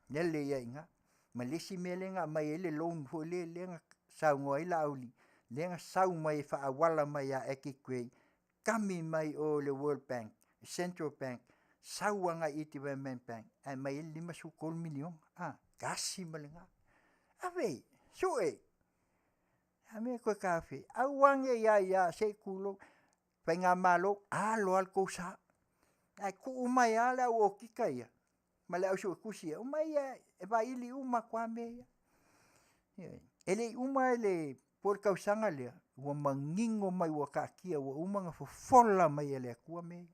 lele i ai i ina. Ma le isi mea lea na aumai ai le loan foi lea na saunoa ai Laauli, lea na sau mai e faaauala mai ia Aki Gray, kami mai o i le World Bank, Central Bank, sau agai i i Development Bank ae aumai ai le $53 miliona, tasi ma lena. Ave, sue, a mea e toe taofi ai? Aua ne i aia se i tulou, faigamalo, alo lava le tou sa, ae tuu mai lava le au okika ia ma le au suetusi ia, omai e vaili uma atu lava mea ia. Ioe. E le i uma le po o le tausaga lea, ua manino mai ua taatia ua uma ona fofola mai e le Atua mea ia.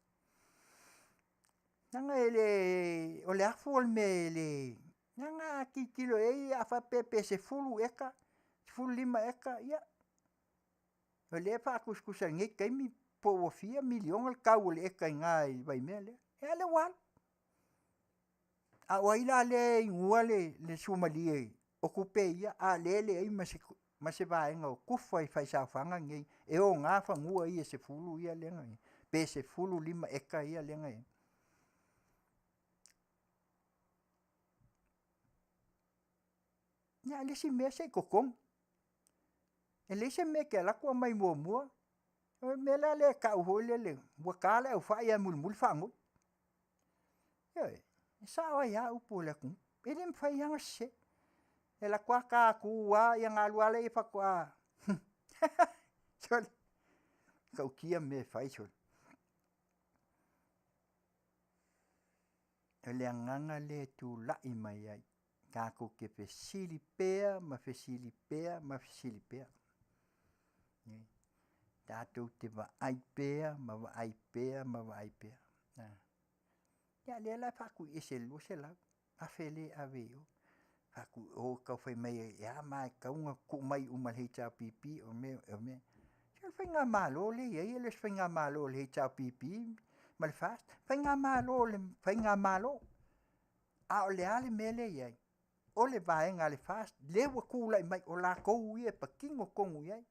Leaga e le, o le afu o le mea e le, leaga a tilotilo i ai a faapea pe 10 eka, 15 eka, ia, o lea e faatusatusa i lenei taimi po ua fia miliona le tau o le eka i ina i Vaimea lea. A lea ua alu. A o ai la lea e inua le suamalie o tupe ia a o lea e leai ma se vaega o tufa i faisaofaga nei e ona fanua ia e 10 ia lea na i ai, pe 15 eka lea na i ai. Ia a o le isi mea se i totogi. E leai se mea e te alu atu aumai muamua. O le mea la lea e tau foi lele, ua ta le aufai ae mulimuli faanoi. Ioe, e sao ai lava upu a le atunuu, e le mafai lava ona sese. E alu atu lava ta tu lava ona alu lava lea faatoa sole, e matautia mea e fai sole. O le agaga lea e tulai mai ai, tatou te fesili pea ma fesili pea ma fesili pea. Tatou te vaai pea ma vaai pea ma vaai pea. Ia a o lea la e faatuiese i le $200,000 lea e ave i o. O tau fai mai e a ma e tatau ona tuu mai uma i le HRPP, o mea, o mea. Se o le faigamalo lea e i ai e le o se faigamalo a le HRPP ma le FAST, faigamalo a le faigamalo. A o le a le mea lea e i ai? O le vaega a le FAST lea ua tulai mai, o latou ia e patino tonu i ai.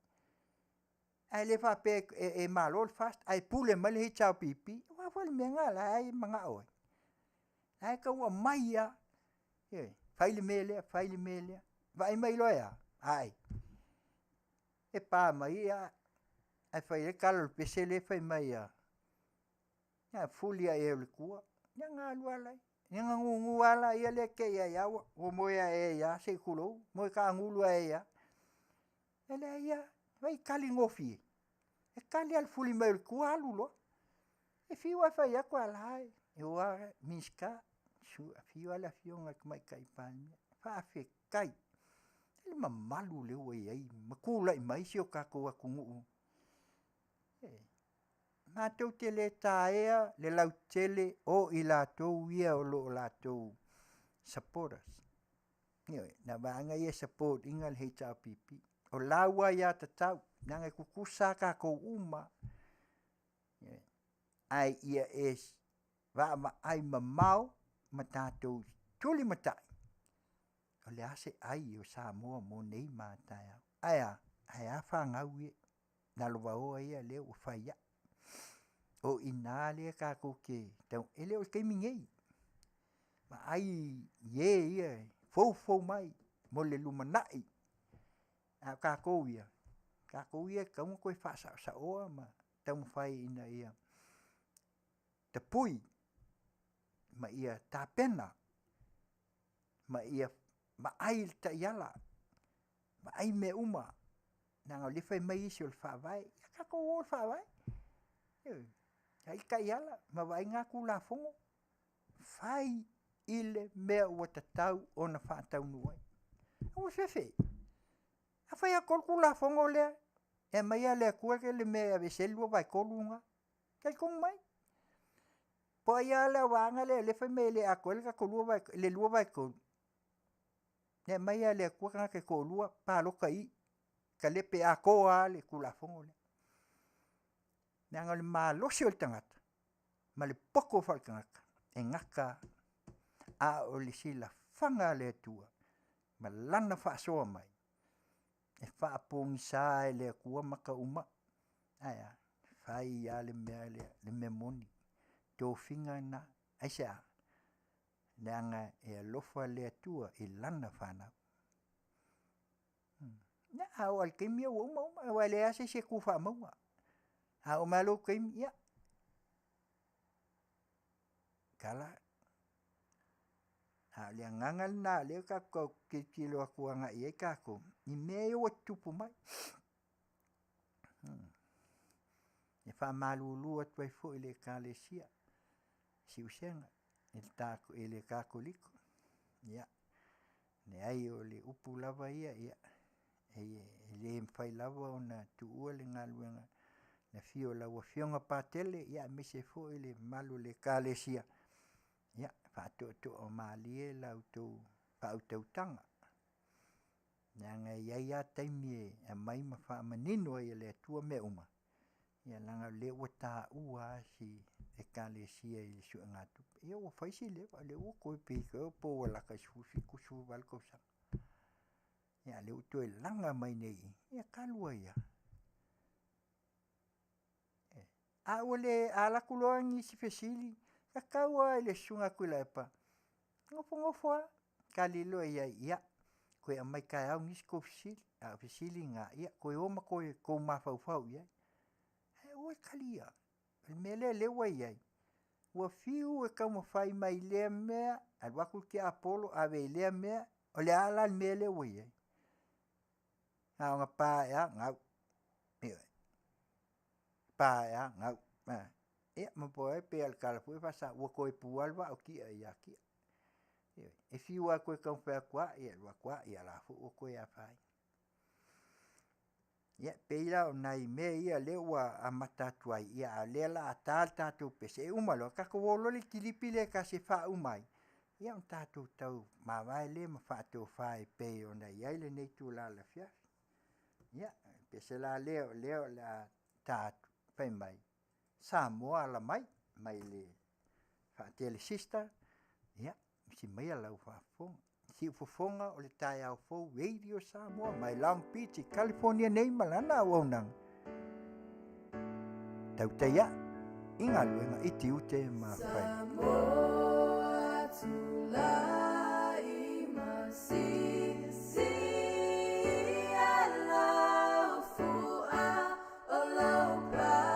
Ae le faapea e malo le FAST ae pule mai le HRPP. Aua foi le mea lena o la e manao ai. La e tau aumai lava, ioe, fai le mea lea, fai le mea lea. Vaai mai loa e a? Ai. E pa mai ae fai ai le tala o le pese lea fai mai a, a fuli lava i ai o le tua, ia ona alu lava lea. Ia ona gugu lava lea te i lava ua moe ae ai lava se i tulou, moe taagulu ae ai lava. E leai lava, vaai e tali gofie. E tali lava i le fuli mai o le tua alu loa. E fiu lava e fai atu a o la e, e o lava Minisita, afio lava le Afioga i le Tamaitai Palemia, faafetai i le mamalu lea ua i ai ma tulai mai si o tatou atunuu. Matou te le taea le lautele o i latou ia o lo o latou supporters. Ioe, na vaega ia e support ina le HRPP. O lau aiatatau, leaga e tutusa lava tatou uma. Ae ia e vaavaai mamao ma tatou tulimatai, o le a se ai o Samoa mo nei ma a taeao. Ae a? Ae a fanau ia lalovaoa ia lea ua fai ai. O i ina lea tatou te tau, e le o le taimi nei. Vaai i e ia e foufou mai mo le lumanai, a o tatou ia, tatou ia e tatau ona toe faasaosaoa ma taumafai ina ia tapui ma ia tapena ma ia vaai i le taiala, vaai mea uma, leaga o lea e fai mai isi o le Faavae. Ia tatou o i le Faavae, ioe. Vaai le taiala ma vaai na Tulafono, fai i le mea ua tatau ona faataunuu ai. Aua e fefe. A fai atu loa le Tulafono lea e aumai lava e le Atua le mea e aveese ai le 2/3 lena. Talitonu mai. Po o ai lava le vaega lea e fai mai e le atoa ai le tatou 2/3, e aumai lava e le Atua tagata e toalua palota i i, talepe atoa lava le Tulafono lea. Leaga o le malosi o le tagata ma le poto faaletagata e gata lava, a o le silafaga a le Atua ma Lana faasoa mai, e faapogisa e le Atua maka uma. Ae a? Fai lava le mea lea, le mea moni, tofiga lena. Aisea? Leaga e alofa le Atua i lana fanau. Ia, a oo lava i le taimi ia ua uma uma, aua e leai lava se isi e tu faamauga. A oo mai lava lou taimi, ia, tala. A o le agaga lena o lea tatou te tau tilotilo atu agai i ai tatou i mea ia ua tutupu mai. E faamalulu atu ai foi i le Ekalesia Siusega i le Katoliko, ia, leai o le upu lava ia, e le mafai lava ona tuua le galuega i le afio o lau Afioga Patele aemaise foi le mamalu o le Ekalesia, ia faatoatoa malie la outou faautautaga, leaga e i ai lava taimi e aumai ma faamanino ai e le Atua mea uma, leaga o lea ua taua lava si Ekalesia i le suegatupe. Ia ua fai si leva, o lea ua toe pei po ua lata i le 17, 18 tausaga, a o lea ua toe laga mai nei i i, ia talu ai lava? A ua le, a alu atu loa nisi fesili, tatau lava i le Susuga ia Tuilaepa, nofonofo lava, tali loa i ai, ia, toe aumai taeao nisi tou fesili, a o fesili na, ia toe o ma outou mafaufau i ai. Ae aua le talia. O le mea lea o lea ua i ai, ua fiu e taumafai mai i lea mea, alu atu le tiapolo ave i lea mea, o le a la le mea lea ua i ai? Na ona pa ae lava gau, ioe, pa ae lava gau. Ia ma pau ai pei lava o le tala foi lea faa-Samoa, ua toe pu lava le vaa o Tia ia Tia. Ioe. E fiu lava e toe taumafai atu lava, ia alu atu lava, ia o la foi ua toe afaina. Ia, e pei la o nai mea ia o lea ua amata atu ai, a o lea o le a ta le tatou pese, e uma loa tatou o loa lea i le kilipi lea e tasi e faauma ai, ia ona tatou tau mavae lea ma faatofa e pei ona i ai lenei itula o le afiafi. Ia, o le pese la lea o lea o le a ta atu, fai mai, Samoa ala mai, mai le Faatele Sister, ia, misi maia lau faafofoga. Siufofoga o le taeao fou Radio Samoa mai Long Beach i California nei ma lana auaunaga. Tautai ae i galuega i tiute ma faiva. Samoa tulai ma sisi lau fua o lau palelea.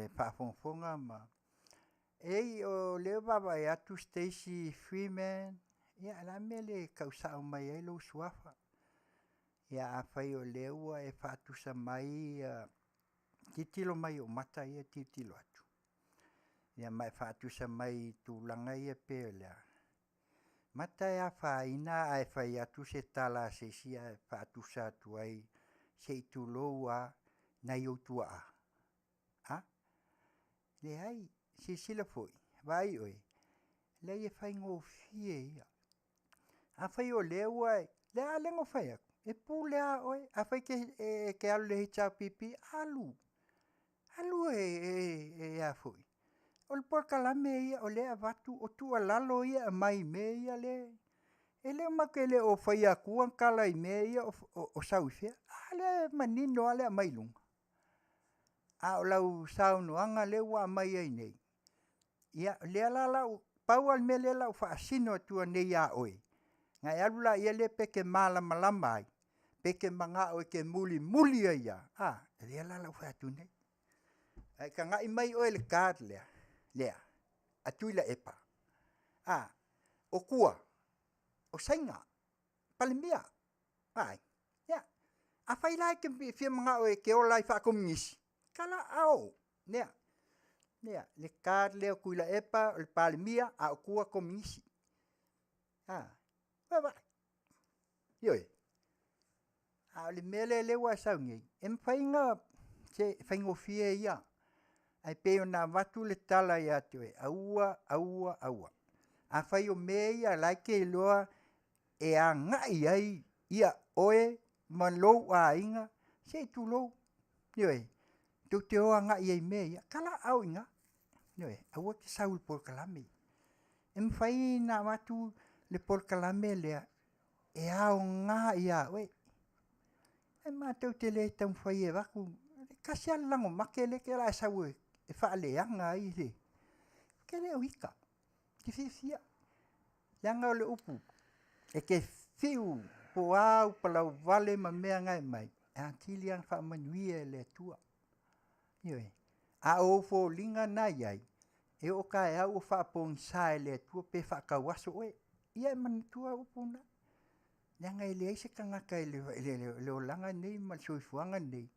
le faafogafoga ma ei o lea vaavaai atu Stacy Freeman, ia o le a le mea e le tausao mai ai lou suafa? Ia afai o lea ua e faatusa mai ia tilotilo mai i ou mata ia e tilotilo atu. Ia ma e faatusa mai i tulaga ia pei o le a? Mata e afaina ae fai atu se tala a se isi ae faatusa atu ai se i tulou lava nai ou tuaa? A, leai, silasila foi, vaai oe, leai e faigofie ia. Afai o lea ua e… a lea na ou fai atu, e pule lava oe. Afai e te alu i le HRPP, alu, alu e. O le polokalame ia o lea e avatu, o tuualalo ia e aumai i mea ia lea e le matou te le o faia atua ni tala i mea ia o sau i fea, a lea e manino lava le aumai i luga. A o lau saunoaga lea ua aumai ai nei, ia lea la o le a ou… pau lava le mea lea o le a ou faasino atu nei ia oe, ona e alu lea pe te malamalama ai, pe e te manao e te mulimuli ai lava, a lea la o le a ou fai atu nei. A e tagai mai oe i le card lea a Tuilaepa, a, o tua, o Saina, Palemia, vaai. Ia, afai la e te fia manao e te ola ai faakomunisi, talaaao, lea, le card lea o Tuilaepa o le Palemia a o tua o Komunisi. A, vaai, ioe. A o le mea lea ua e sau nei, e mafai ona, se e faigofie ia, ae pei ona avatu le tala ia te oe, aua, aua, aua. Afai o mea ia o la e te iloa e agai i ai oe ma lou aiga, se i tulou, ioe, tou te o agai ai i mea ia, talaaao i ina, ioe, aua e te sau i le polokalame. E mafai ona avatu le polokalame lea e aoga ia oe. Ae matou te le taumafai e avatu, e tasi lava le lagomate lea o le a e sau e faaleaga ai le… Ou te le o ita, ou te fiafia, leaga o le upu, e te fiu po o a ou palauvale ma mea na e aumai, e atili lava ona faamanuia e le Atua. Ioe. A o ou foliga na e i ai, e oo taeao ua faapogisa e le Atua pe faatauaso oe. Ia e manatua upu na, leaga e leai se tagata i le olaga lenei ma le soifuaga lenei,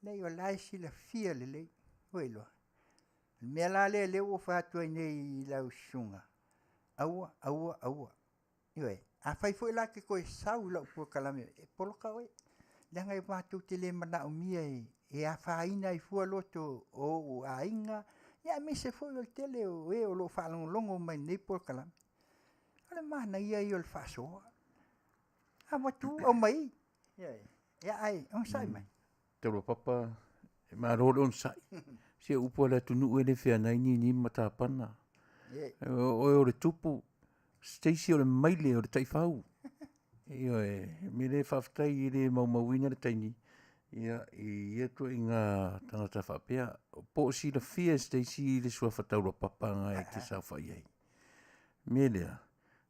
leai o la e silafia lelei. Ua iloa? O le mea la lea ua ou fai atu ai nei i lau susuga, aua, aua, aua. Ioe. Afai foi la e te toe sau i lau polokalame, e poloka oe, leaga e matou te le manaomia e afaina ai fua loto o ou aiga, aemaise foi o le tele o e o lo o faalogologo mai i lenei polokalame. O le manaia ia o le faasoa, avatu aumai. Ioe. Ia ae onosai mai. Taulapapa, malo le onosai. Se o upu a le atunuu e le feagai Nini ma Matapana. O oe o le tupu, Stacy o le maile o le taifau. Ioe, o le mea lea faafetai e le maumauina le taimi ia i ia ituaiga tagata faapea. Po o silafia e Stacy le suafa taulapapa na e te saofai ai. O le mea lea,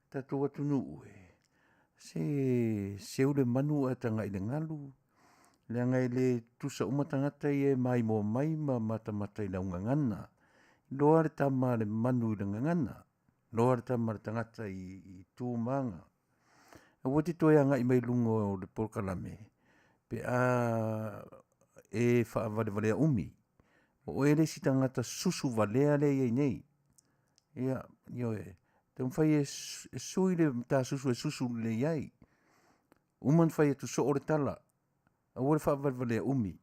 tatou atunuu e, se seu le manu ae tagai i le galu, leaga e le tutusa uma tagata ia e maimoa mai ma matamata i lau gagana. Iloa le tama a le manu i le gagana, iloa le tama a le tagata i tu ma aga. Aua te toe agai mai i luga o le polokalame pe a e faavalevalea umi. O oe le isi tagata susu valea lea e i ai nei. Ia, ioe, taumafai e sui le matasusu e susu lelei ai. Uma ona fai atu soo le tala, aua le faavalevalea umi.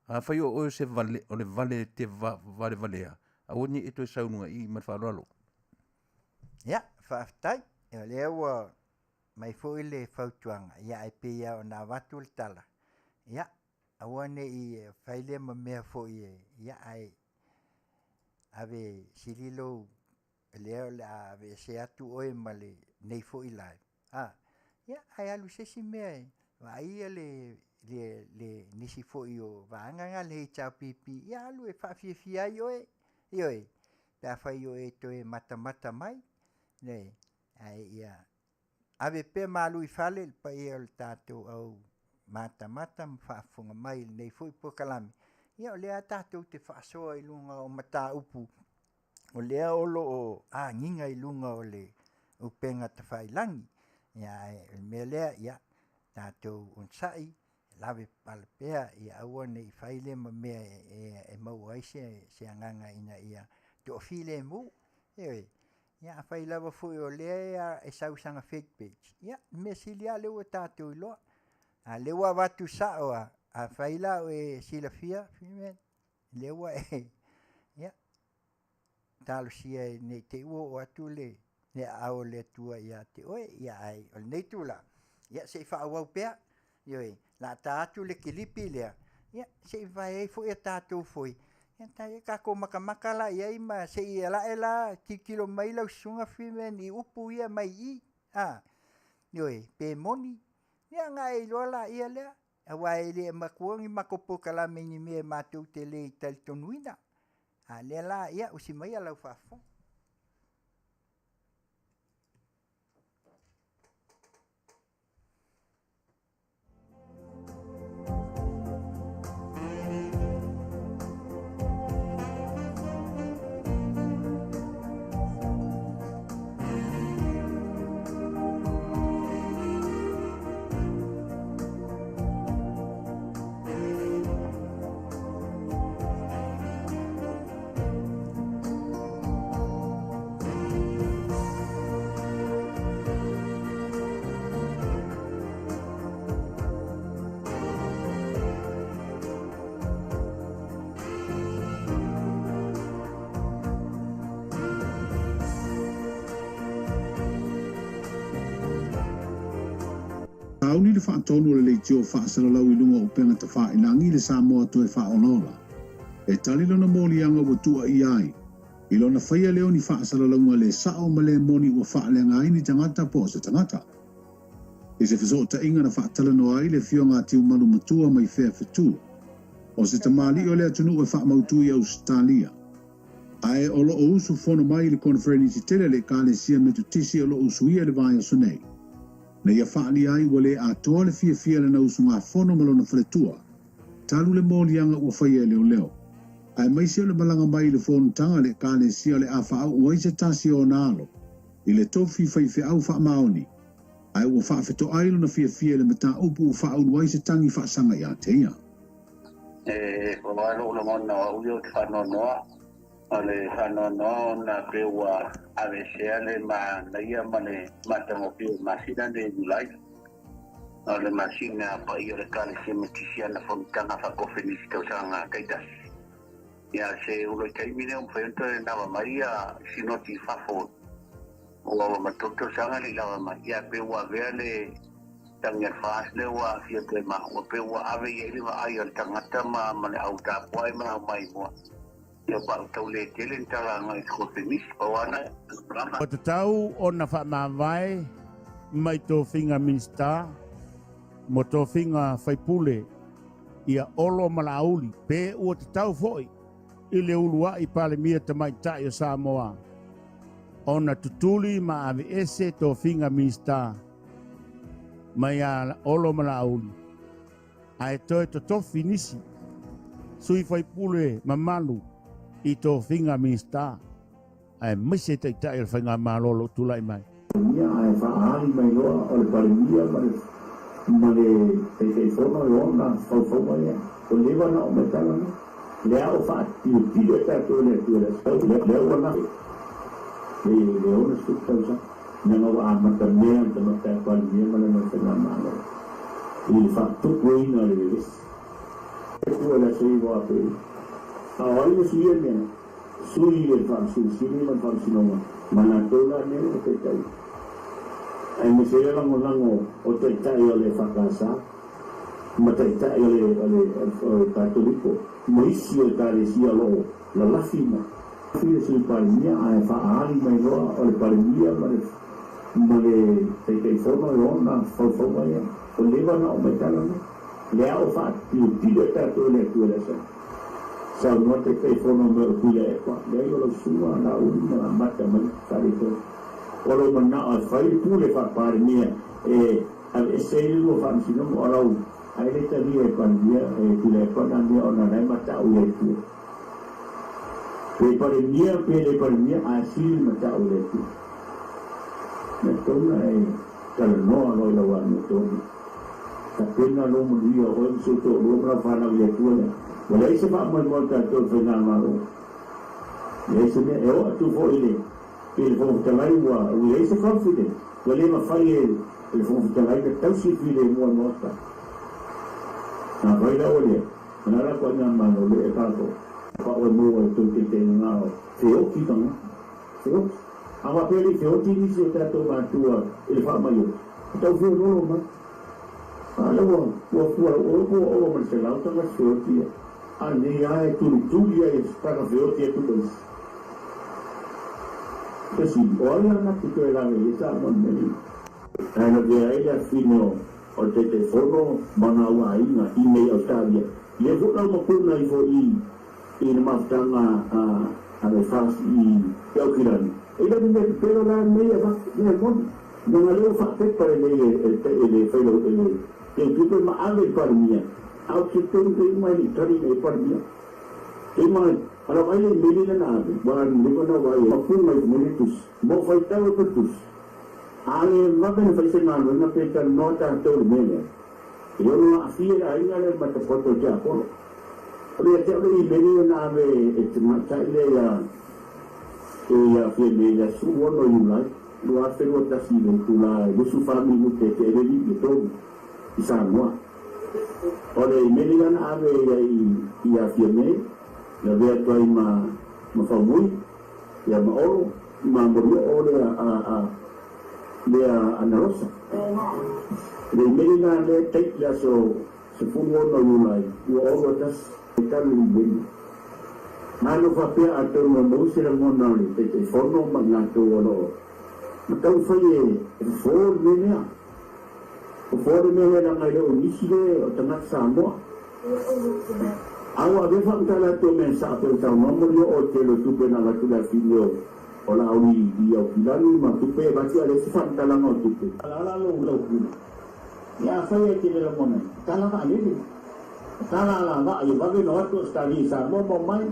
Afai o oe o se vale, o le vale e te valevalea, aua ne i e toe sau i luga i i ma le faaaloalo. Ia, faafetai. O lea ua aumai foi le fautuaga, ia ae pei lava ona avatu le tala, ia aua ne i fai lea ma mea foi e, ia ae ave sili lou lea o le a aveese atu oe ma lenei foi live, a, ia ae alu i se isi mea e vaaia nisi foi o vaega na a le HRPP, ia alu e faafiafia ai oe, ioe, pe afai o e toe matamata mai, ioe, ae ia ave pea malu i fale le paia o le tatou au matamata ma faafofoga mai i lenei foi polokalame. Ia o lea tatou te faasoa i luga o mataupu o lea o lo o agiga i luga o le upega tafailagi. Ia ae o le mea lea, ia tatou onosai, lave pale pea, ia aua ne i fai lea ma mea e maua ai se agaga ina ia toafilemu. Ioe. Ia afai lava foi o lea e sau sana fake page, ia mea sili lava lea ua tatou iloa. A lea ua avatu sao a, afai la o e silafia, lea ua e, ia, talosia nei te i ua oo atu le aao o le Atua ia te oe, ia ai o lenei tulaga, ia se i faaauau pea, ioe, la ta atu le kilipi lea, ia se i vae ai foi a tatou foi, ia ta tatou makamaka la i ai ma se i alae la tilotilo mai lau susuga Freeman i upu ia mai i, a, ioe, pe moni, ia na e iloa la ia lea, aua e le matua ni matou polokalame ni mea matou te le talitonuina. A lea la, ia, usi mai lau faafofoga. Sauni le faatonu o le leitio faasalalau i luga o upega tafailagi le Samoa toe faaolaola. E tali lona moliaga ua tuuaia ai. I lona faia lea o ni faasalalauga le sao ma le moni ua faaleaga ai ni tagata po o se tagata. I se fesootaiga na faatalanoa ai le afioga a Tiumalu Matua mai fea fetu. O se tamalii o le atunuu e faamautu i Ausetalia. Ae o loo usufono mai i le koneferenisi tele a le Ekalesia Metotisi o loo usuia i le vaiaso nei. Na ia faaalia ai ua le atoa le fiafia lana usugafono ma lona faletua, talu le moliaga ua faia e leoleo. Aemaise o le malaga mai i le fonotaga a le Ekalesia o le a faauu ai se tasi o ona alo i le tofi faifeau faamaoni, ae ua faafetoai lona fiafia i le mataupu ua faaulu ai se tagi faasaga ia te ia. E pau lou lagona o au ia ou te faanoanoa. O le faanoanoa ona pe ua aveesea le manaia ma le matagofie o le masina lenei o Iulai. O le masina paia o le Ekalesia Metisia ana fonotaga faakofenisi tausaga taitasi. Ia se ulu i taimi lea ua mafai ona toe lava mai ia sinoti i fafo ua ua ma tolu tausaga le i lava mai. Ia pe ua avea le tagi a le FAST lea ua aafia toe ma ua pe ua ave i ai le vaai a le tagata ma ma le au tapuai ma le au maimoa. Ia ua tau le tele ni tala agai i le kofenisi. Pau lava na tulaga. Ua tatau ona faamavae mai tofiga Minisita mo tofiga faipule ia Olo ma Laauli pe ua tatau foi i le uluai Palemia Tamaitai o Samoa ona tutuli ma aveese tofiga Minisita mai a Olo ma Laauli ae toe totofi nisi sui faipule mamalu i tofiga Minisita aemaise Taitai o le Faigamalo o lo o tulai mai. Ia ae faaali mai loa o le Palemia ma le ma le Taitaifono e ona faufauga ia. Ua leva ona oo mai tala nei. Lea o faatilotilo e tatou e le Atua i le aso lea ua na le le 60 tausaga leaga ua amata mea le Tamaitai Palemia ma lana Faigamalo i le faatupuina o le vevesi. Atua i le aso iva o Aperila. A o ai le sui e mea? Sui e le Faamasino ma le Faamasinoga ma latou la nei o Taitai, aemaise ai le lagolago o Taitai o le EFKS ma Taitai o le o le o le Katoliko ma isi o Ekalesia o lo o lalafi mai. Le Sui Palemia ae faaali mai loa o le Palemia ma le ma le Taitaifono e ona faufauga ia. Ua leva ona oo mai tala nei. Lea o faatilotilo e tatou e le Atua i le aso. Saunoa Taitaifono mai o Tuilaepa, leai o lau susuga Laauli ma amata mai faaletonu. O lou manao e fai le pule faa-Palemia e aveese ai le lua faamasinoga o lau Ae le talia e Palemia e Tuilaepa na mea ona o la e mata'u i le Atua. Pe Palemia pe le Palemia ae sili le mata'u i le Atua. Mea tonu na e talanoa loa i lau amiotonu. Tapena lou manuia o oe ma si ou toalua ma lau fanau i le Atua lea. Ua leai se faamoemoe o tatou i le faigamalo. Leai se mea e oo atu foi i le i le Fofoga Fetalai ua leai se confidence, ua le mafai e le Fofoga Fetalai ona tausi le filemu a le Maota. Afai la ua lea, o le a la koa ina malo le e tatou pa oe maua i tou taitaiga na o feoti tagata, feoti. A faapea e le i feoti nisi o tatou matua i le faamai oti, e tau feololo mai. A lea ua ua ua ua ova ma le 100 tagata feoti ia. A lenei lava e tulituli ai e se taga feoti atu ma isi. Fesili, O ai lana te toe lawe i ai Samoa i mea nei? Ae lavea ai le afine o le Taitaifono ma ona au aiga i nei Australia. Lea foi lau mapuna ifo i i le mafutaga a le FAS i Aukilani. E le ni mea pepelo la nei avatu, mea moni. Leaga lea ua faapepa lelei e le failau e le teutupe ma ave i le Palemia, a o se tonu te uma e le i tali nei Palemia. Te uma a lau ai le imeli lea na ave, ua leva na vaai ai mapunga i mele tusi, mo faitau e pe tusi. A le vave na fai se galuega pe talanoa tatou i le mea lea, e ono aafia le aiga lea i le matapoto o tiapolo. O le ia te au le imeli lea na ave e te tamaitai lea ia e ia Fiamē i le aso 16 Iulai 2021 i le itula e 24 minute e te eleli i le tolu i Samoa. O le imeli la na ave ia i ia Fiamē, lavea atu ai ma ma Faumui, ia ma Olo, ma Molioo lea a a lea a Nalosa. Le imeli la lea take le aso 16 Iulai 2021 e tali le imeli. Malo faapea atonu e maua se lagona o le Taitaifono ma i latou o lo o ma taumafai e fofo le mea lea. Fofo le mea lea leaga e le o nisi le o tagata Samoa. A ua avea faamatala atu o mea sao pei ona saunoa Molioo i le tele o tupe na avatu i le afine o Laauli i Aukilani ma tupe e avatu ae leai se faamatalaga o tupe. Ala lou pule. Ia afai e te le lagona ai, tala vaalele. Tala ala vaa ia vave no atu Australia i Samoa ma omai,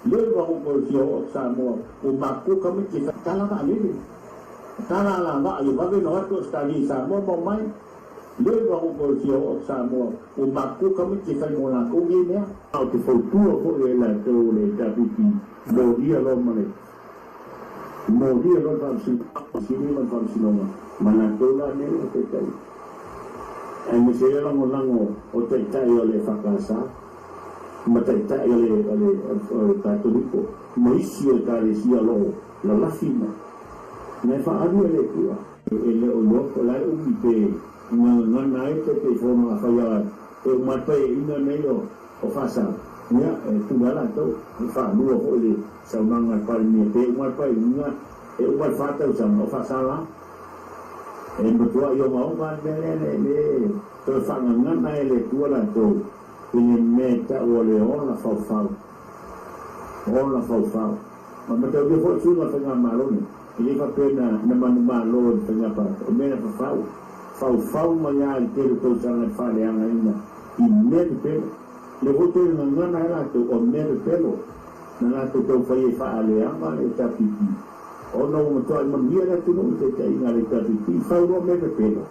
leva ho koe fia oo atu Samoa ua makua tamaiti e tala vaalele. Tala ala vaa ia vave no atu Australia i Samoa ma omai, leva ho koe fia oo atu Samoa ua makua tamaiti e fai mo lakou nei mea. A o te fautua foi e latou o le WP molia loa ma le molia loa le Faamasino ma le Faamasinoga ma latou la nei o Taitai aemaise ai le lagolago o Taitai o le EFKS ma Taitai o le o le o le Katoliko ma isi o Ekalesia o lo o lalafi mai na e faaalu e le Atua. E le o iloa po o le a le umi pe gagana ai Taitaifono afai a e uma le paeaiga nei o o Faasau, ia, e pule lava latou, e faalua foi le saunoaga a le Palemia, pe uma le paeaiga, e uma le fa tausaga o Faasau la. E matuai ogaoga le mea lea, le toe faagagana e le Atua latou i le mea e tau o le ola faufau, ola faufau. Ma mataulia foi le suiga o le faigamalo nei, e le faapea na na manumalo i le faiga palota, o mea na fafau, faufau mai lava i le tele o tausaga i le faaleagaina i mea pepelo. Lea foi toe gagana ai latou o mea pepelo na latou taufai ai faaleaga le HRPP ona ua matuai manuia le atunuu i taitaiga a le HRPP i fau loa mea pepelo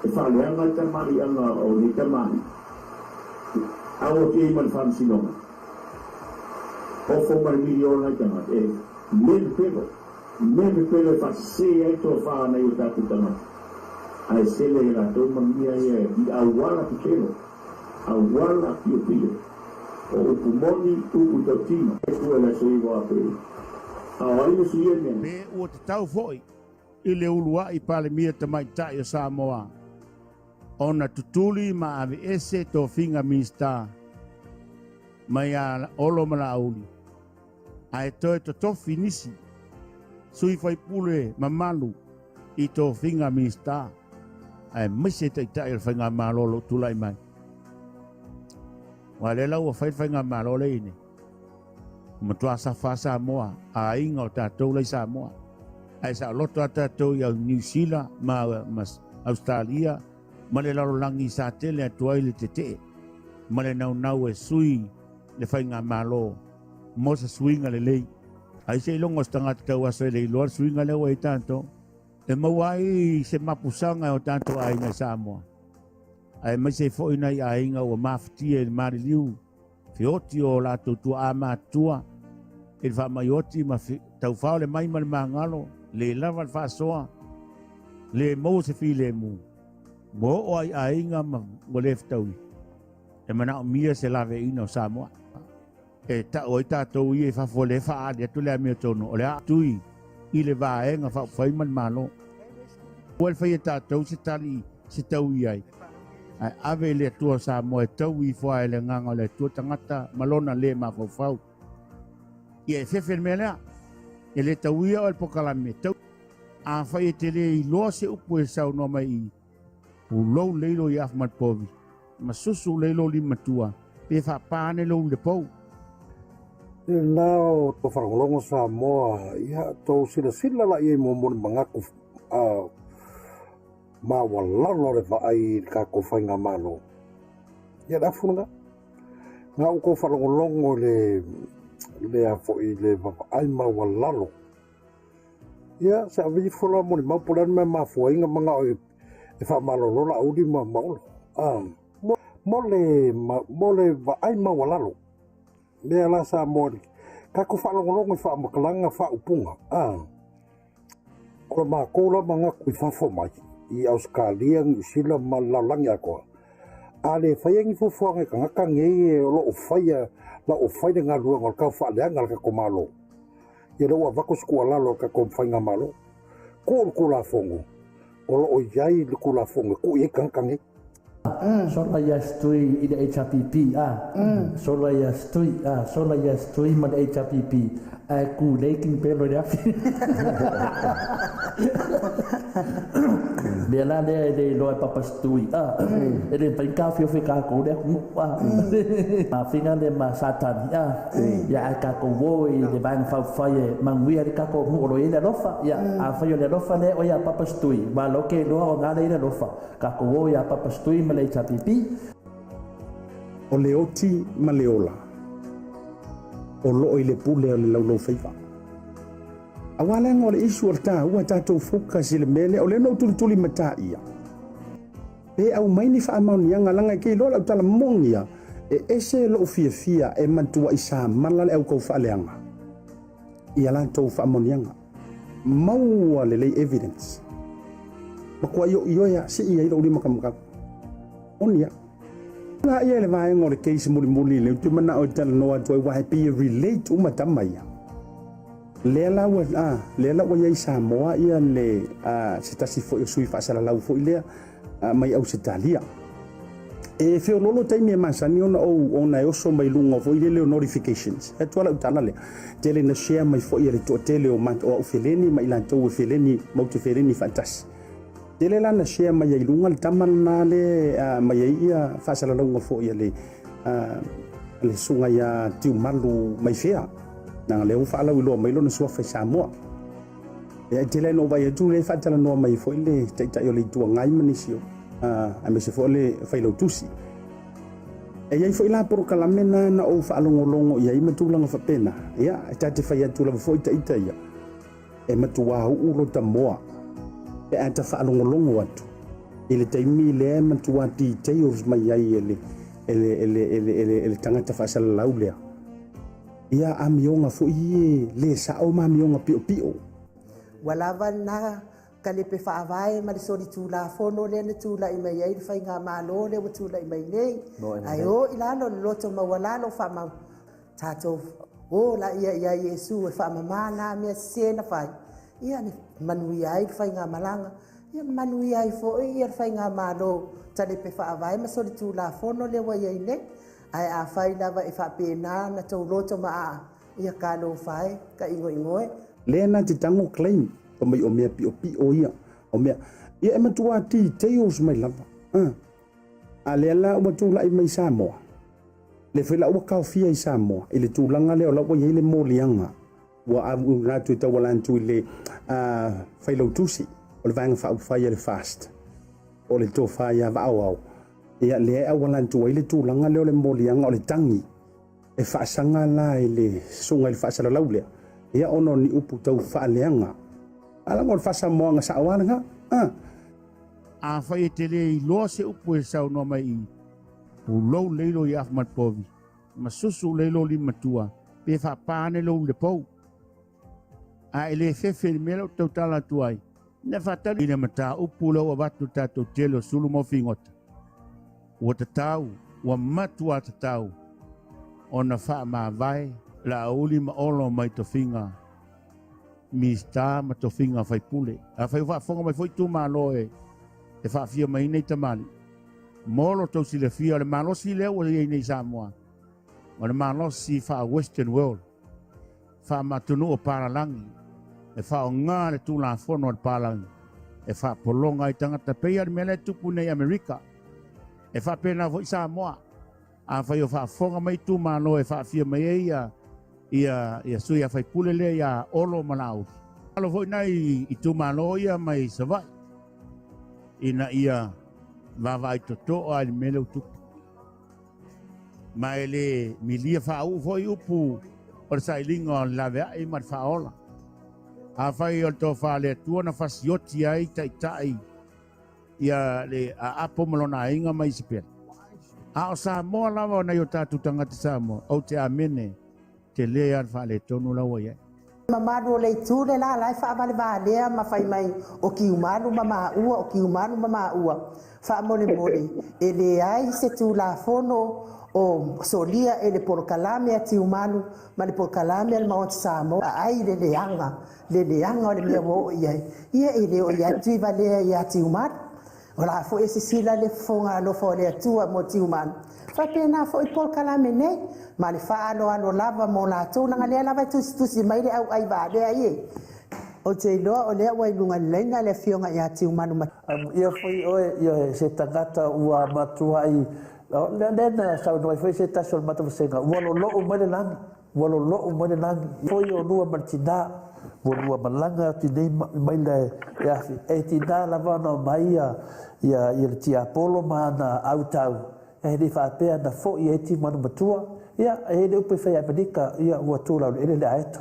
e faaleaga ai tamaliiaga o nei tamalii a ua tea ai ma le faamasinoga ofo ma le miliona i tagata e mea pepelo mea pepelo e faasese ai tofa nai o tatou tagata ae sele e latou manuia ia i auala pepelo auala piopio o upu moni upu tautino. E tua le aso iwa Aperila. A o ai le suia mea? Pe ua tatau foi i le uluai Palemia Tamaitai o Samoa ona tutuli ma aveese tofiga Minisita mai a Olo ma Laauli ae toe totofi nisi sui faipule mamalu i tofiga Minisita aemaise Taitai o le Faigamalo o lo o tulai mai. Aua o lea la ua fai le Faigamalo lea i nei. Ua matua safa Samoa, aiga o tatou la i Samoa. Ae saoloto lava tatou i au Niu Sila ma Australia ma le lalolagi sa tele atu ai le tete'e ma le naunau e sui le faigamalo mo se suiga lelei. Ai seiloga o se tagata tauaso e le iloa le suiga lea ua i ai tatou e maua ai se mapusaga e o tatou aiga i Samoa, aemaise ai foi nai aiga ua mafatia i le maliliu feoti o latou tuaa matutua i le faamai oti ma taufao le mai ma le magalo, le lava le faasoa, le maua se filemu, ua oo lava i aiga ma ua le fetaui e manaomia se laveaiina o Samoa. E tau ai tatou ia i fafo o lea e faaali atu le amiotonu o le a tui i le Vaega Faaupufai ma le Malo. Ua le faia e tatou se tali se taui ai, ae ave i le Atua o Samoa e taui ifo ai le agaga o le Atua tagata ma lona le mafaufau. Ia e fefe le mea lea. E le tauia oe le pokalame, tau. Afai e te le iloa se upu e saunoa mai i, pulou lelei lou iafu ma le povi, ma susu lelei lou lima matua, pe faapa ane lou i le pou. Lena o tou faalogologo Samoa, ia tou silasila la i ai muamua i le manatu maualalo o le vaai i le tatou faigamalo. Ia le afu lena. Na ua tou faalogologo i le le a foi le vaavaai maualalo. Ia se ave ifo la molimau po o le a le mea e mafua ai ona manao e faamalolo Laauli ma Olo. Mo le mo le vaai maualalo lea la Samoa i le tatou faalogologo i faamatalaga faaupuga o le matou la manatu i fafo mai i Ausetalia, Niu Sila ma le lalolagi atoa, a le faia ni fuafuaga e tagata nei o lo o faia la o fai le galuega o le tau faaleaga a le tatou Malo. Ia lea ua avatu se tuualalo a le tatou faigamalo, tuu le Tulafono o lo o i ai le Tulafono e tuu i ai tagata nei. Sola ia Stui i le HRPP a Sola ia Stui a Sola ia Stui ma le HRPP ae ku lei king pelo i le afi. Mea la lea e le iloa e Papa Stui a e le mafai ona taofiofi e tatou le atunuu a mafinga lea ma Satani a ia ae tatou o i le Vaega Faaupufai e manuia ai le tatou atunuu o lo o i ai le alofa. Ia afai o le alofa lea oe ia Papa Stui malo ke iloa o na lea i le alofa. Tatou o iā Papa Stui ma le HRPP. O le oti ma le ola, o loo i le pule o le laulaufaiva. Aua leaga o le issue o le taua tatou focus i le mea lea, o lea na ou tulituli matā ia, pe aumai ni faamaoniaga, leaga e te iloa lau tala moni ia, e ese lou fiafia e matuai samala le au tau faaleaga i a latou faamaoniaga. Maua lelei evidence. Matua ioioe a sii ai lou lima kamukau. Moni a. La ia le vaega o le case mulimuli lea ou te manao e talanoa atu ai aua e pei e relate uma tama ia. Lea la ua a, lea la ua i ai i Samoa ia le a, se tasi foi o sui faasalalau foi lea mai Ausetalia. E feololo taimi e masani ona ou ona e oso mai luga foi lele o notifications. E atu lava lau tala lea. Tele ina share mai foi e le toatele o o au feleni ma i latou e feleni matou te feleni faatasi. Tele la na share mai ai i luga le tama lena le mai ai ia faasalalauga foi a le a le susuga ia Tiumalu Maifea. Leaga lea ua faalauiloa mai lona suafa i Samoa. Ia e tele lava ina ou vaai atu o lea e faatalanoa mai ai foi le Taitai o le Itu Agai ma nisi o, aemaise foi o le Failautusi. E i ai foi la polokalame na na ou faalogologo i ai ma tulaga faapena. Ia, e ta te fai atu lava foi ita ia, e matuā uu lota moa pe a ta faalogologo atu i le taimi lea e matuā details mai ai e le, e le, e le, e le, e le, e le tagata faasalalau lea. Ia amioga foi e le sao ma amioga piopio. Ua lava lena kalepe faavae ma le solitulafono lea na tulai mai ai le faigamalo lea ua tulai mai nei, ae o i lalo le loto maualalo faamau tatou o laia ia Iesu e faamama na mea sese na fai, ia ne manuia ai le faigamalaga, ia manuia ai foi ia le faigamalo talepe faavae ma solitulafono lea ua i ai nei. Ae afai lava e faapena na tou loto ma aa, ia talofa e, ka igoigoe. Lea na te tago claim fa mai o mea piopio ia, o mea ia e matua details mai lava. A lea la ua tulai mai Samoa, lea foi la ua taofia i Samoa i le tulaga lea o la ua i ai le moliaga ua alu atu e tauala atu i le Failautusi o le Vaega Faaupufai a le FAST. Po o le tofa ia Vaaoao, ia lea e auala atu ai le tulaga lea o le moliaga o le tagi e faasaga la i le susuga i le faasalalau lea, ia ona o ni upu tau faaleaga. A laga o le faasamoaga sao lava lena. A. Afai e te le iloa se upu e saunoa mai i, pulou leilo i afu ma le povi, ma susu leilo limatua, pe faapa ane lou le pou. A e le fefe i le mea lea ou te tautala atu ai, na faatali i le mataupu lea ua avatu i le tatou tele o sulu ma figota. Ua tatau, ua matuā tatau ona faamavae Laauli ma Olo mai tofiga Minisita ma tofiga faipule. Afai ua faafofoga mai foi itumalo e e faafia mai ai nei tamalii, mo lo tou silafia o le malosi lea ua i ai nei i Samoa, o le malosi faa-Western World, faa-atunuu o palalagi, e faaaoga le Tulafono a le palagi e faapologa ai tagata, pei lava o le mea la e tupu nei i Amerika. E faapena foi Samoa, afai o faafofoga mai itumalo e faafia mai ai ia ia ia sui a faipule lea ia Olo ma Laauli. Alo foi nai itumalo ia mai Savaii ina ia vaavaai totoa i le mea lea ua tupu. Ma e le milia faauu foi upu o le sailiga o le laveai ma le faaola. Afai o le tofa a le Atua na fasioti ai taitai ia le Aapo ma lona aiga ma Isepela. A o Samoa lava o nai o tatou tagata Samoa, ou te amene, tele lava le faaletonu la ua i ai. Mamalu o le itu le la la e faavalevalea ma fai mai o Kiumalu ma maua, o Kiumalu ma maua. Faamolemole, e leai se Tulafono o solia e le polokalame a Tiumalu ma le polokalame a le Maota Samoa ai le leaga, le leaga o le mea ua oo i ai. Ia e le o i ai Tuivalea ia Tiumalu. O la foi e sisila le fofoga alofa o le Atua mo Tiumalu. Faapena foi polokalame nei, ma le faaaloalo lava mo latou, leaga lea lava e tusitusi mai le auai valea ie. Ou te iloa o lea ua i luga laina le afioga ia Tiumalu ma. Amuia foi oe, ioe, se tagata ua matuai, lea na saunoa ai foi se tasi o le matou vasega, ua lolou mai le lagi, ua lolou mai le lagi. Foi o lua ma le tina, ua lua malaga atu nei mai le afi, e tina lava ona omai ia, ia, ia le tiapolo ma ana autau, e le faapea na foi ai Tiumalu matua, ia, e i ai le upu e fai i Amerika, ia, ua tu laueleele le aeto.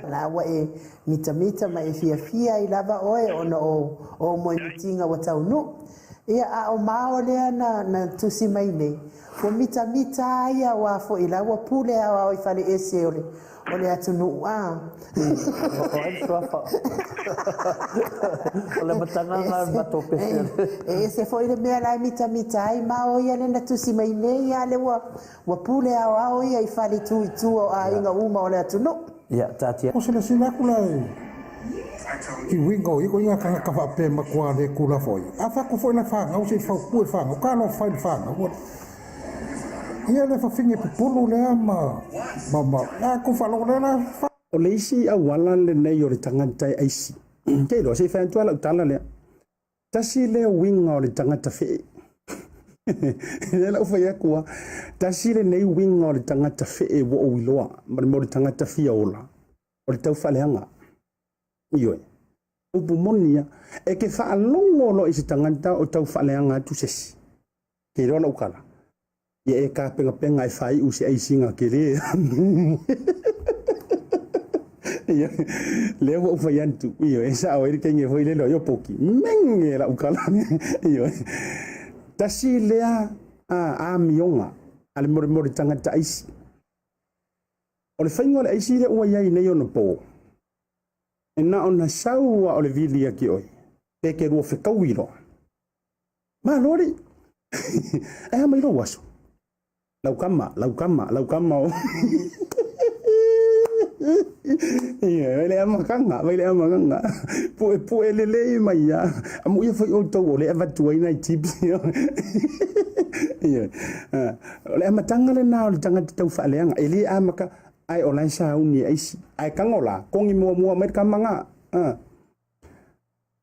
La ua e mitamita ma e fiafia ai lava oe ona o ou moemitiga ua taunuu. Ia, a o mao lea na, na tusi mai nei, ua mitamita a ia aua foi la ua pule aoao i fale ese o le, o le atunuu a. O ai le suafa? O le amataga lena o le matou pese. E ese foi le mea la e mitamita ai mao ia lea na tusi mai nei, a lea ua, Ua pule aoao ia i fale tu i tua o aiga uma o le atunuu. Ia, taatia. O silasila aku la i uiga o ia ikoiga tagata faapea e matua le Tulafono ia. A fai atu foi la fanau se i faupue fanau, talofa i le fanau. Ia le fafine pupulu lea ma ma ma a tou faalogo lea la. O le isi auala lenei o le tagata e aisi. Ke iloa se i fai atu lava lau tala lea. Tasi lea uiga o le tagata fee. Lea la ou fai atu a, tasi lenei uiga o le tagata fee ua ou iloa, ma le mea o le tagata fia ola, o le tau faaleaga. Ioe. Upu moni ia, e te faalogo loa i se tagata o tau faaleaga atu se isi. Ke iloa lau tala, ia e tapenapena e faaiu se aisiga tele. Ia, lea ua ou fai atu, ioe, e sao ai le teine foi lele o Iopoki, mege lau tala. Ioe. Tasi lea amioga a le molemole tagata aisi. O le faiga o le aisi lea ua i ai nei ona po, e na ona sau lava o le vili ia te oe, pe te lua fetaui loa. Malo alii. E a mai lou aso? Lau kama, lau kama, lau kama o. Ia, vai le amataga, vai le amataga. Pue pue lelei mai ia. Amuia foi outou o lea e avatu ai nai tips. Ia. O le amataga lena o le tagata tau faaleaga. E le amata, ae o la e sauni e aisi. Ae tago la, kogi muamua mai le kama ga.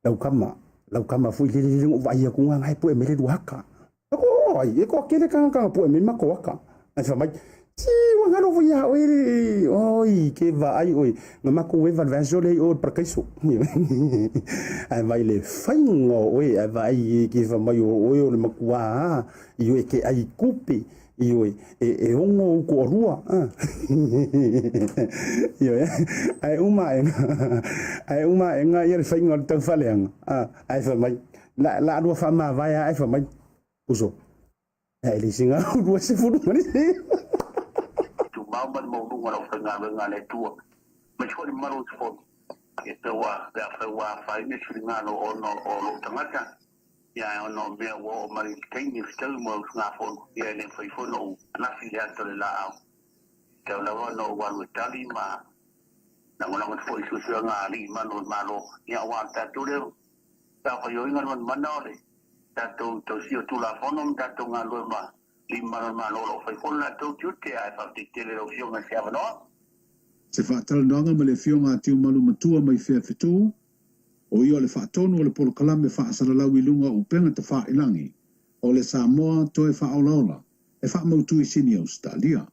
Lau kama, lau kama foi lele lele na ou vaai atu na e pue mai le lua aka. Ako ai, e toatele tagata na pue mai matou aka. Ae fai mai, Si ua galo foi ia oe le oi ke vaai oe na makou eva le vaiaso lea i o i le parakaiso. Ae vaai le faiga o oe ae vaai e ke fai mai o oe o le makuā a ioe e ke ai kupe ioe e e ono ou toalua a ioe ae uma aʻega ae uma aʻega ia le faiga o le taufaaleaga a ae fai mai la la lua faamavae a ae fai mai uso Ae le singa 20 ma le Tumau ma le maualuga o le aufaigaluega a le Atua, aemaise foi le mamalu o usufono, e pei ua, pe afai ua afaina se finagalo ona o lou tagata, ia ae ona o mea ua oo mai i le taimi e fetaui mo le usugafono, ia e le mafai foi ona ou lafi i le ata o le laau. E tatau lava ona ou alu e tali ma lagolago atu foi i suesuega a alii malu o le Malo, ia aua o le tatou lea matafaioi le manumana o le tatou tausia o Tulafono ma tatou galulue ma lima o le Malo o lo o fai foi lo latou tiute, ae faafetai tele i lau Afioga i se avanoa. Se faatalanoaga ma le Afioga a Tiumalu Matua mai Feafetu, o ia o le faatonu o le polokalame faasalalau i luga o upega tafailagi o le Samoa Toe Faaolaola e faamautu i Sini Ausetalia.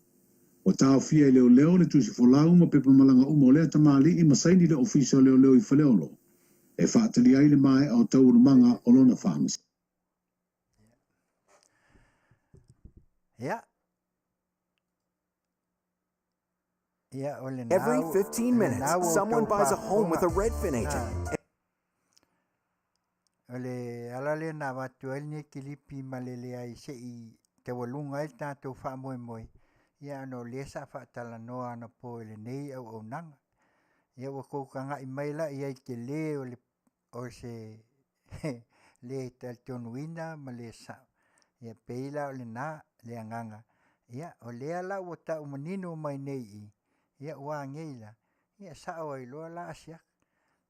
Ua taofia e leoleo le tusi folau ma pepa malaga uma o lea tamalii ma saini le Ofisa o Leoleo i Faleolo e faatali ai le maea o taualumaga o lona faamasinoga. Ia. Ia, o lena Every 15 minutes, lena ua someone outou buys a home with a faafofoga. Redfin agent. Ah. O le ala lea na avatu ai lenei kilipi ma le leai se i taualuga ai le tatou faamoemoe, ia ona o lea sa faatalanoa anapo i lenei auaunaga. Ia ua tou tagai mai la i ai i tele o le o se le talitonuina ma le sao. Ia pei la o lena le agaga. Ia o lea la ua tau manino mai nei i i, ia ua anei la, ia sao ai loa la asiaka.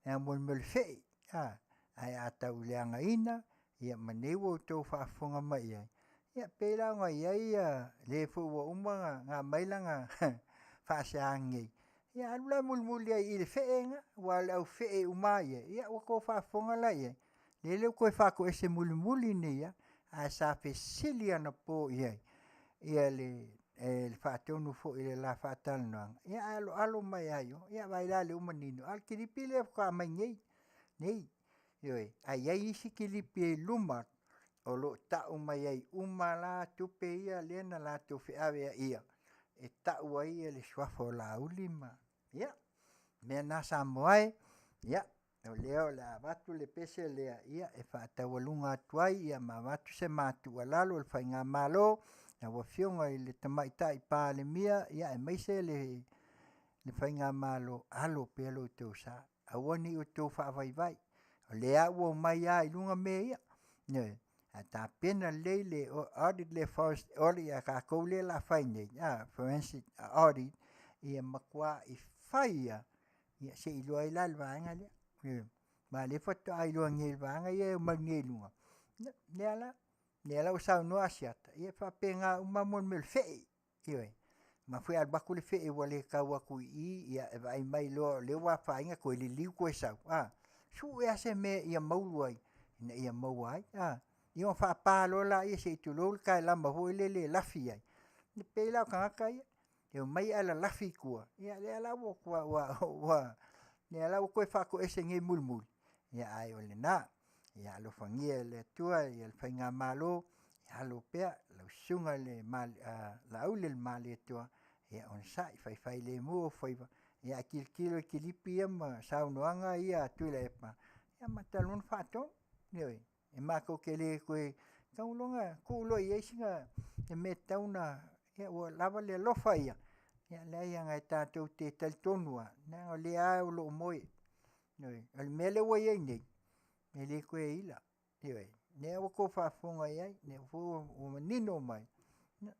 E mo le mea o le fee, a, ae a tauleagaina, ia ma nei ua outou faafofoga mai i ai, ia pei la ona i ai ia le foi ua uma ona aumai lana faasea nei, ia alu la e mulimuli ai i le fee lena, aua o le au fee uma lava ia, ia ua outou faafofoga la i ai, lele ua toe faatoese mulimuli nei lava, ae sa fesili anapo i ai ia le le faatonu foi i le la faatalanoaga, ia ae aloalo mai lava i o, ia vaai la o lea ua manino, a o le kilipi lea faatoa aumai nei, nei. Ioe, ae i ai isi kilipi e i luma o lo o tau mai ai uma la tupe ia lea na latou feaveaia e tau ai le suafa o Laauli ma, ia, mea na Samoa e, ia, o lea o le a avatu le pese lea, ia, e faataualuga atu ai, ia, ma avatu se ma tuualalo i le faigamalo, lau Afioga i le Tamaitai Palemia, ia, aemaise le faigamalo, alo pea lo outou sa. Aua ne i outou faavaivai. O lea ua omai lava i luga mea ia. Ioe. Ae tapena lelei le audit lea forest audit a tatou lea o le a fai nei, a, forensic audit, ia matuai fai lava, ia se i iloa ai la le vaega lea. Ioe. Aua o lea faatoa iloa nei e le vaega ia e omai nei i luga. Ia, lea la, lea la ua saunoa Asiata, ia e faapena uma lava mo le mea o le fee. Ioe. Ma foi alu atu le fee ua le tau atu i i, ia e vaai mai loa o lea ua afaina toe liliu toe sau, a. Sue lava se mea ia maulu ai, ina ia maua ai, a. Ia ona faapa loa laia se i tulou le taelama foi lele e lafi ai. E pei la o tagata ia, e omai ae lalafi i tua, ia lea la ua ua ua lea la ua toe faatoese nei mulimuli, ia ae o lena. Ia alofagia e le Atua ia le faigamalo, ia alo pea lau susuga i le Laauli le Malietoa, ia onosai faifailemua ou faiva, ia ae tilotilo i kilipi ia ma saunoaga ia a Tuilaepa, ia ma talu ona faatonu. Ioe, e matou te le toe tau loa ona tuu loa i ai sina mea e tatau ona, ia ua lava le alofa ia, ia leai leaga e tatou te talitonu lava, leaga o lea lava o lo o moe. Ioe, o le mea lea ua i ai nei, e le toe ila. Ioe, lea ua outou faafofoga i ai, lea foi ua manino mai,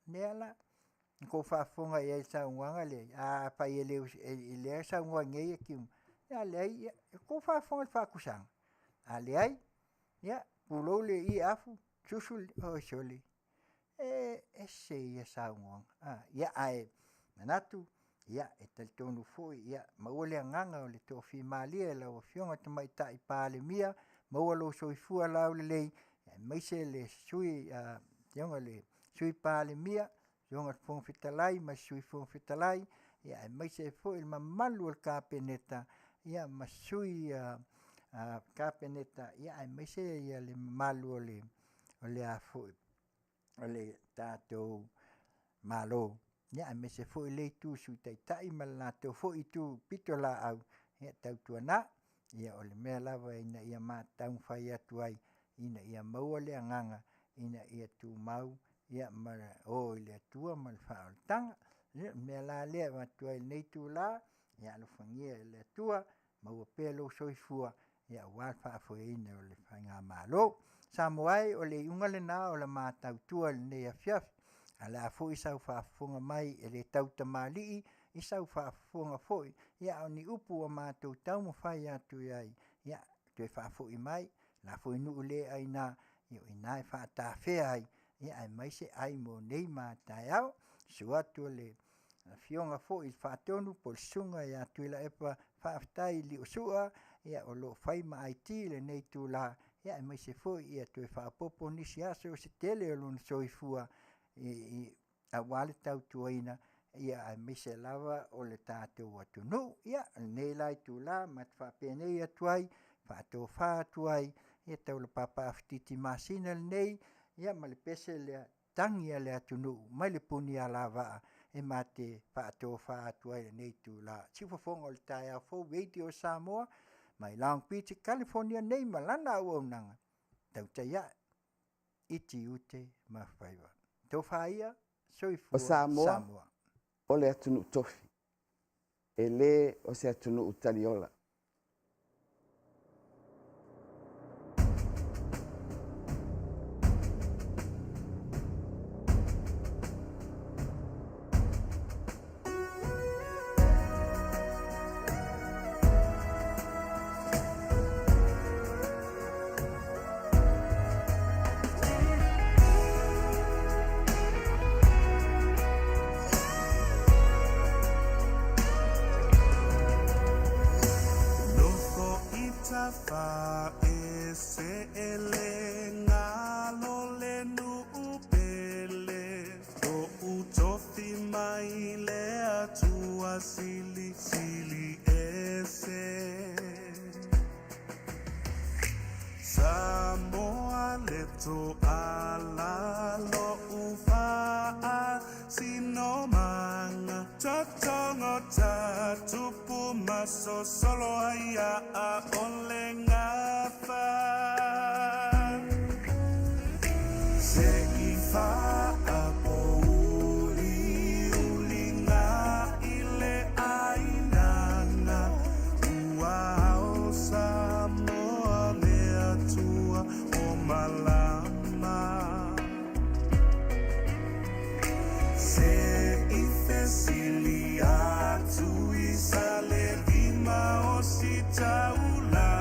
lea la na outou faafofoga i ai i le saunoaga lea, afai e le i lea saunoa nei Kiuma, a leai, ia outou faafofoga i le faatusaga. A leai, ia, pulou le ie afu, susu le, oi sole, e ese ia saunoaga. A, ia, ae manatu, ia, e talitonu foi, ia, maua le agaga o le toafimalie i lau Afioga i le Tamaitai Palemia, maua lou soifua laulelei, aemaise le sui, Afioga i le Sui Palemia, Afioga i le Fofoga Fetalai ma le Sui Fofoga Fetalai, ia aemaise ai foi le mamalu o le Kapeneta, ia ma sui Kapeneta, ia aemaise ia le mamalu o le o le a foi o le tatou Malo, ia aemaise foi le itu Sui Taitai ma le latou foi itu pitolaau, ia tautuana, ia o le mea lava ina ia taumafai atu ai ina ia maua le agaga ina ia tumau ia ma o i le Atua ma le faaolataga. Ia o le mea la lea e avatu ai i lenei itula, ia alofagia e le Atua maua pea lou soifua aua le faafoeina o le faigamalo. Samoa e, o le iuga lena o la ma tautua i lenei afiafi. Ae o le a foi sau faafofoga mai e le tautamalii i sau faafofoga foi, ia a o ni upu ua matou taumafai atu i ai, ia toe faafoi mai, o le a foi nuu le aina, ia o i ina e faatafea ai, aemaise ai mo nei ma a taeao. Susu atu le Afioga foi i le Faatonu po o le Susuga ia Tuilaepa Faafetai Liosua o lo o fai ma IT i lenei itula, aemaise foi ia toe faaopoopo nisi aso se tele o lona soifua aua le tautuaina aemaise lava o le tatou atunuu. Ia, o lenei la itula ma te faapenei atu ai, faatofa atu ai, ia taulapapa awhititi masina lenei, ia ma le pese lea, tagi a le atunuu mai le Punialavaa e ma te faatofa atu ai lenei itula. Siufofoga o le taeao fou Radio Samoa mai Long Beach, California nei ma lana auaunaga, tautai ae, i tiute ma faiva. Tofa ia, soifua O Samoa, Samoa. o le atunuu tofi, e lē o se atunuu taliola. Nofo i tafa e se ele ngalo le nuu pele Lo'u tofi mai le Atua silisili ese Samoa le toala lo'u faasinomaga Totogo tatupu masosolo ai a'a o le gafa Se i faapouliuliga i le ainaga Ua ao Samoa le Atua o malama Se i fesili atu i Salelima o si taulaga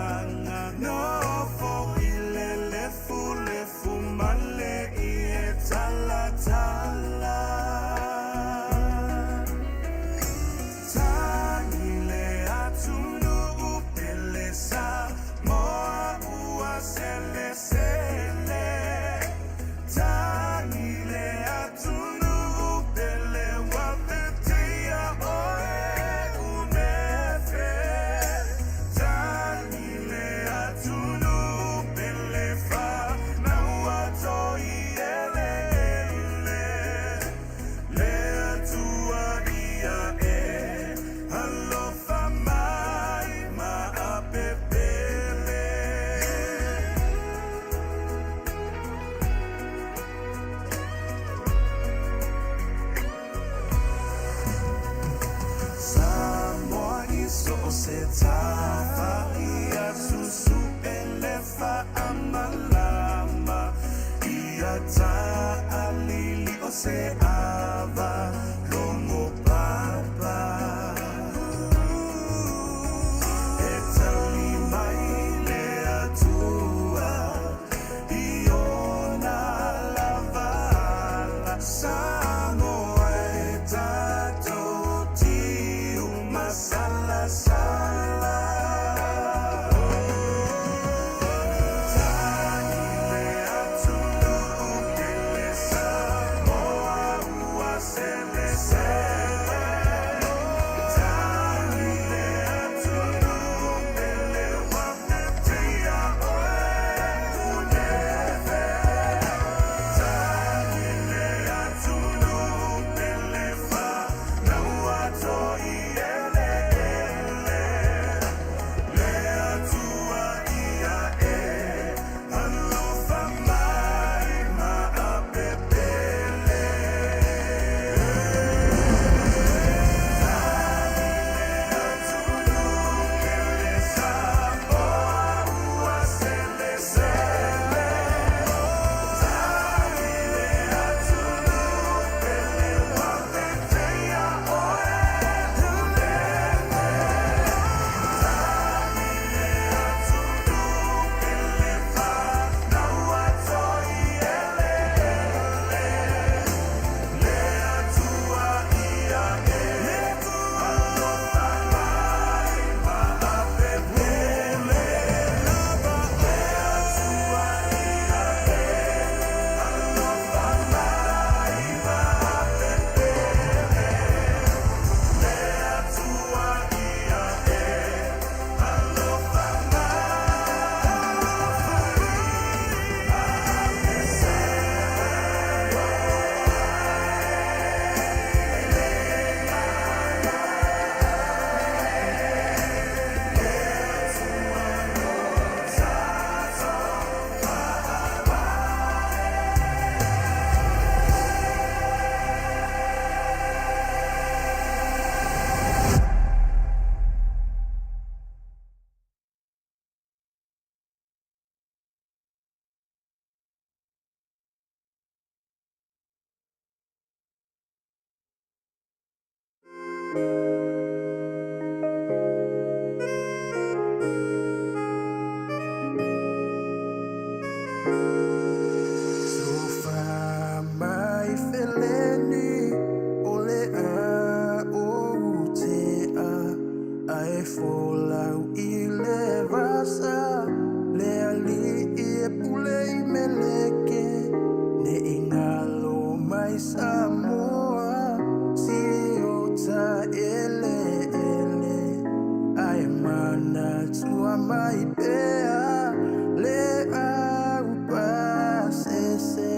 mai pea le au pasese.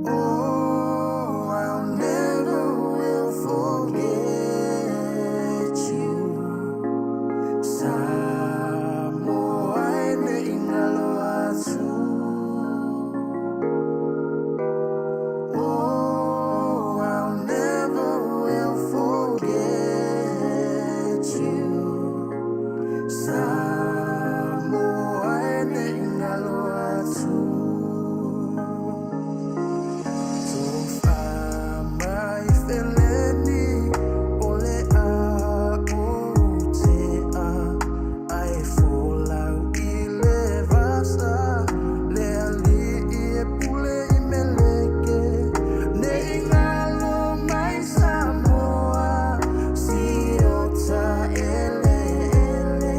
Oh, I'll never will forget you. Samoa e nei ngalo atu. Oh, I'll never will forget you. Samoa e nei ngalo atu. Tofa mai feleni o le a o te a ai folau i le vasa le ali'i e pule i meleke nei ngalo mai Samoa si o ta ele ele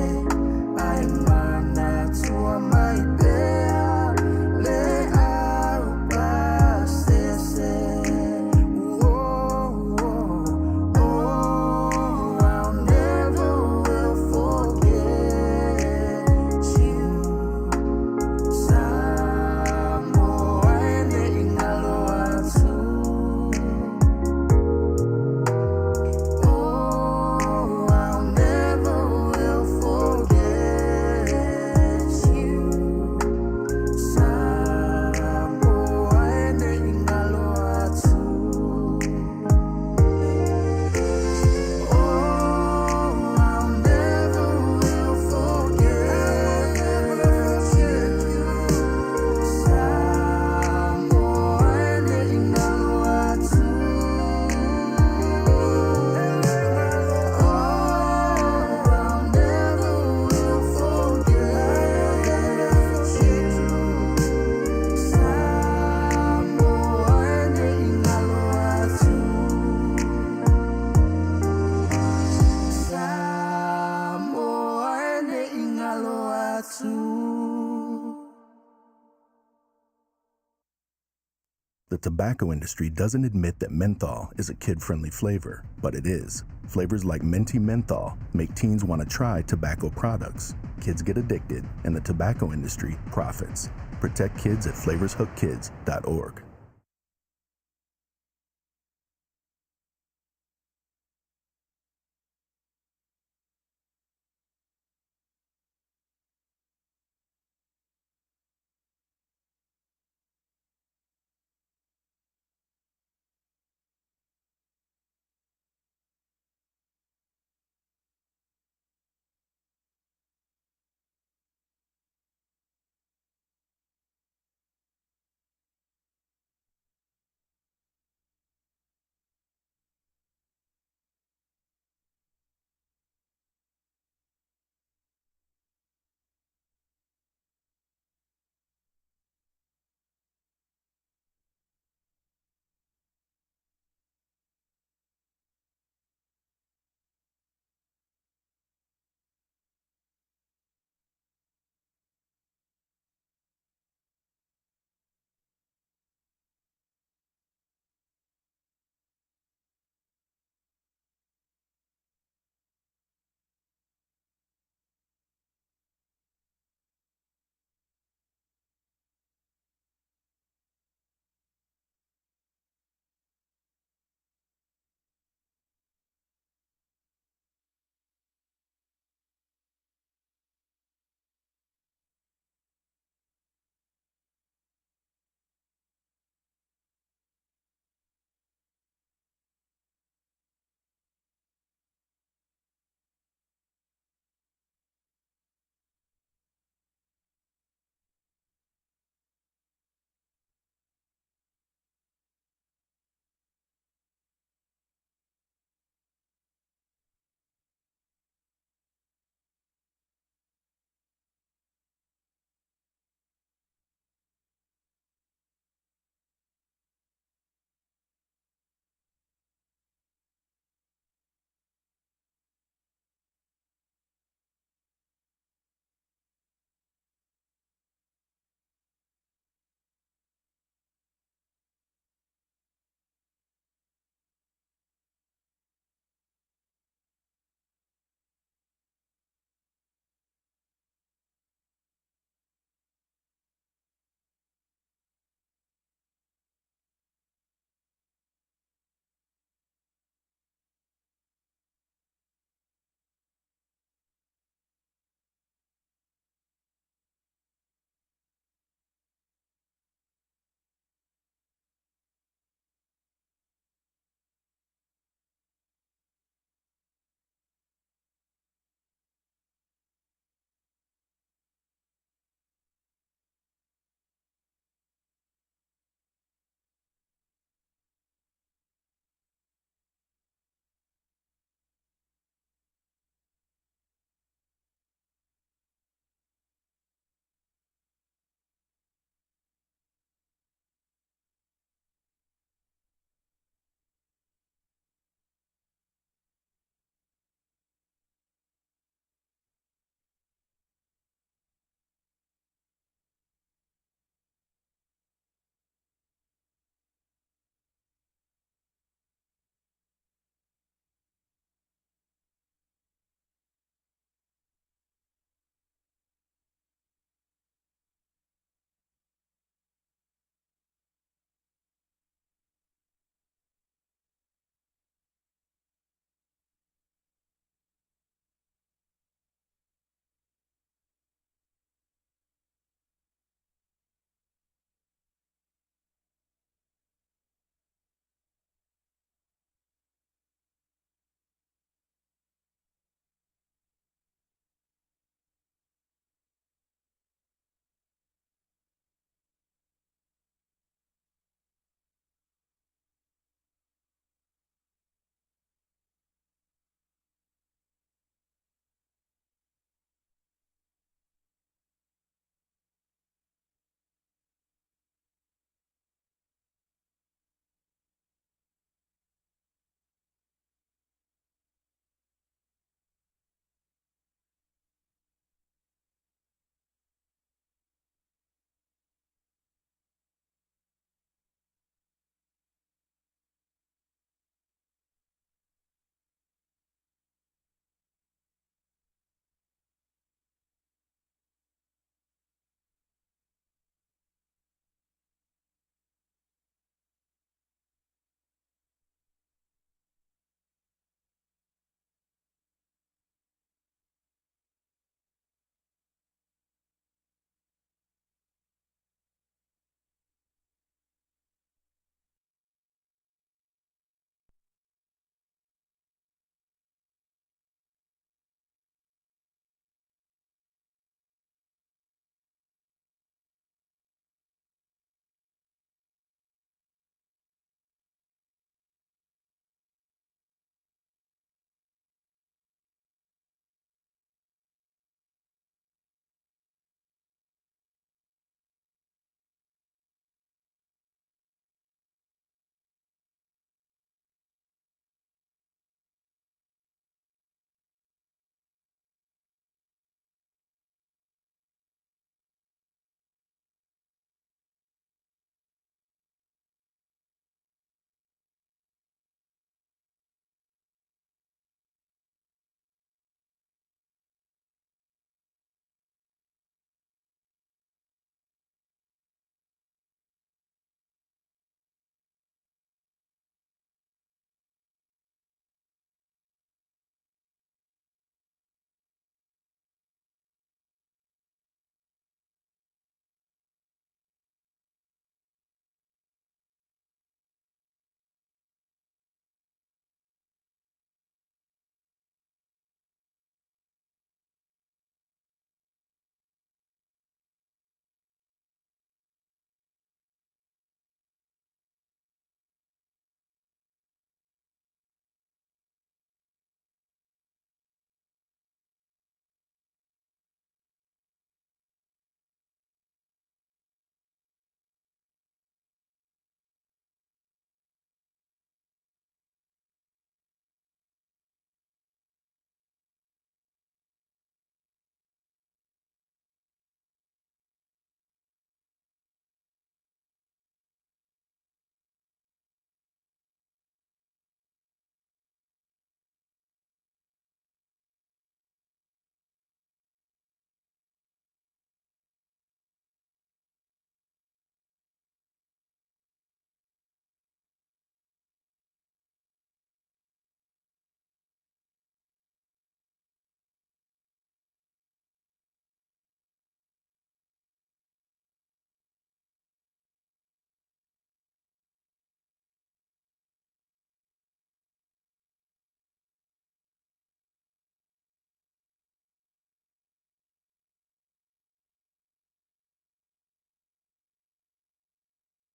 ai manatua mai pea le au pasese. Oh, oh, oh, I'll never will forget you. Samoa e nei ngalo atu. Oh, I'll never will forget you. Samoa e nei ngalo atu. Oh, I'll never will forget you. Samoa e nei ngalo atu. Oh, I'll never will forget you. Samoa e nei ngalo atu. Samoa e nei ngalo atu. The tobacco industry doesn't admit that menthol is a kid friendly flavor, but it is. Flavors like minty menthol make teens want to try tobacco products. Kids get addicted, and the tobacco industry profits. Protect kids at flavorshookkids.org.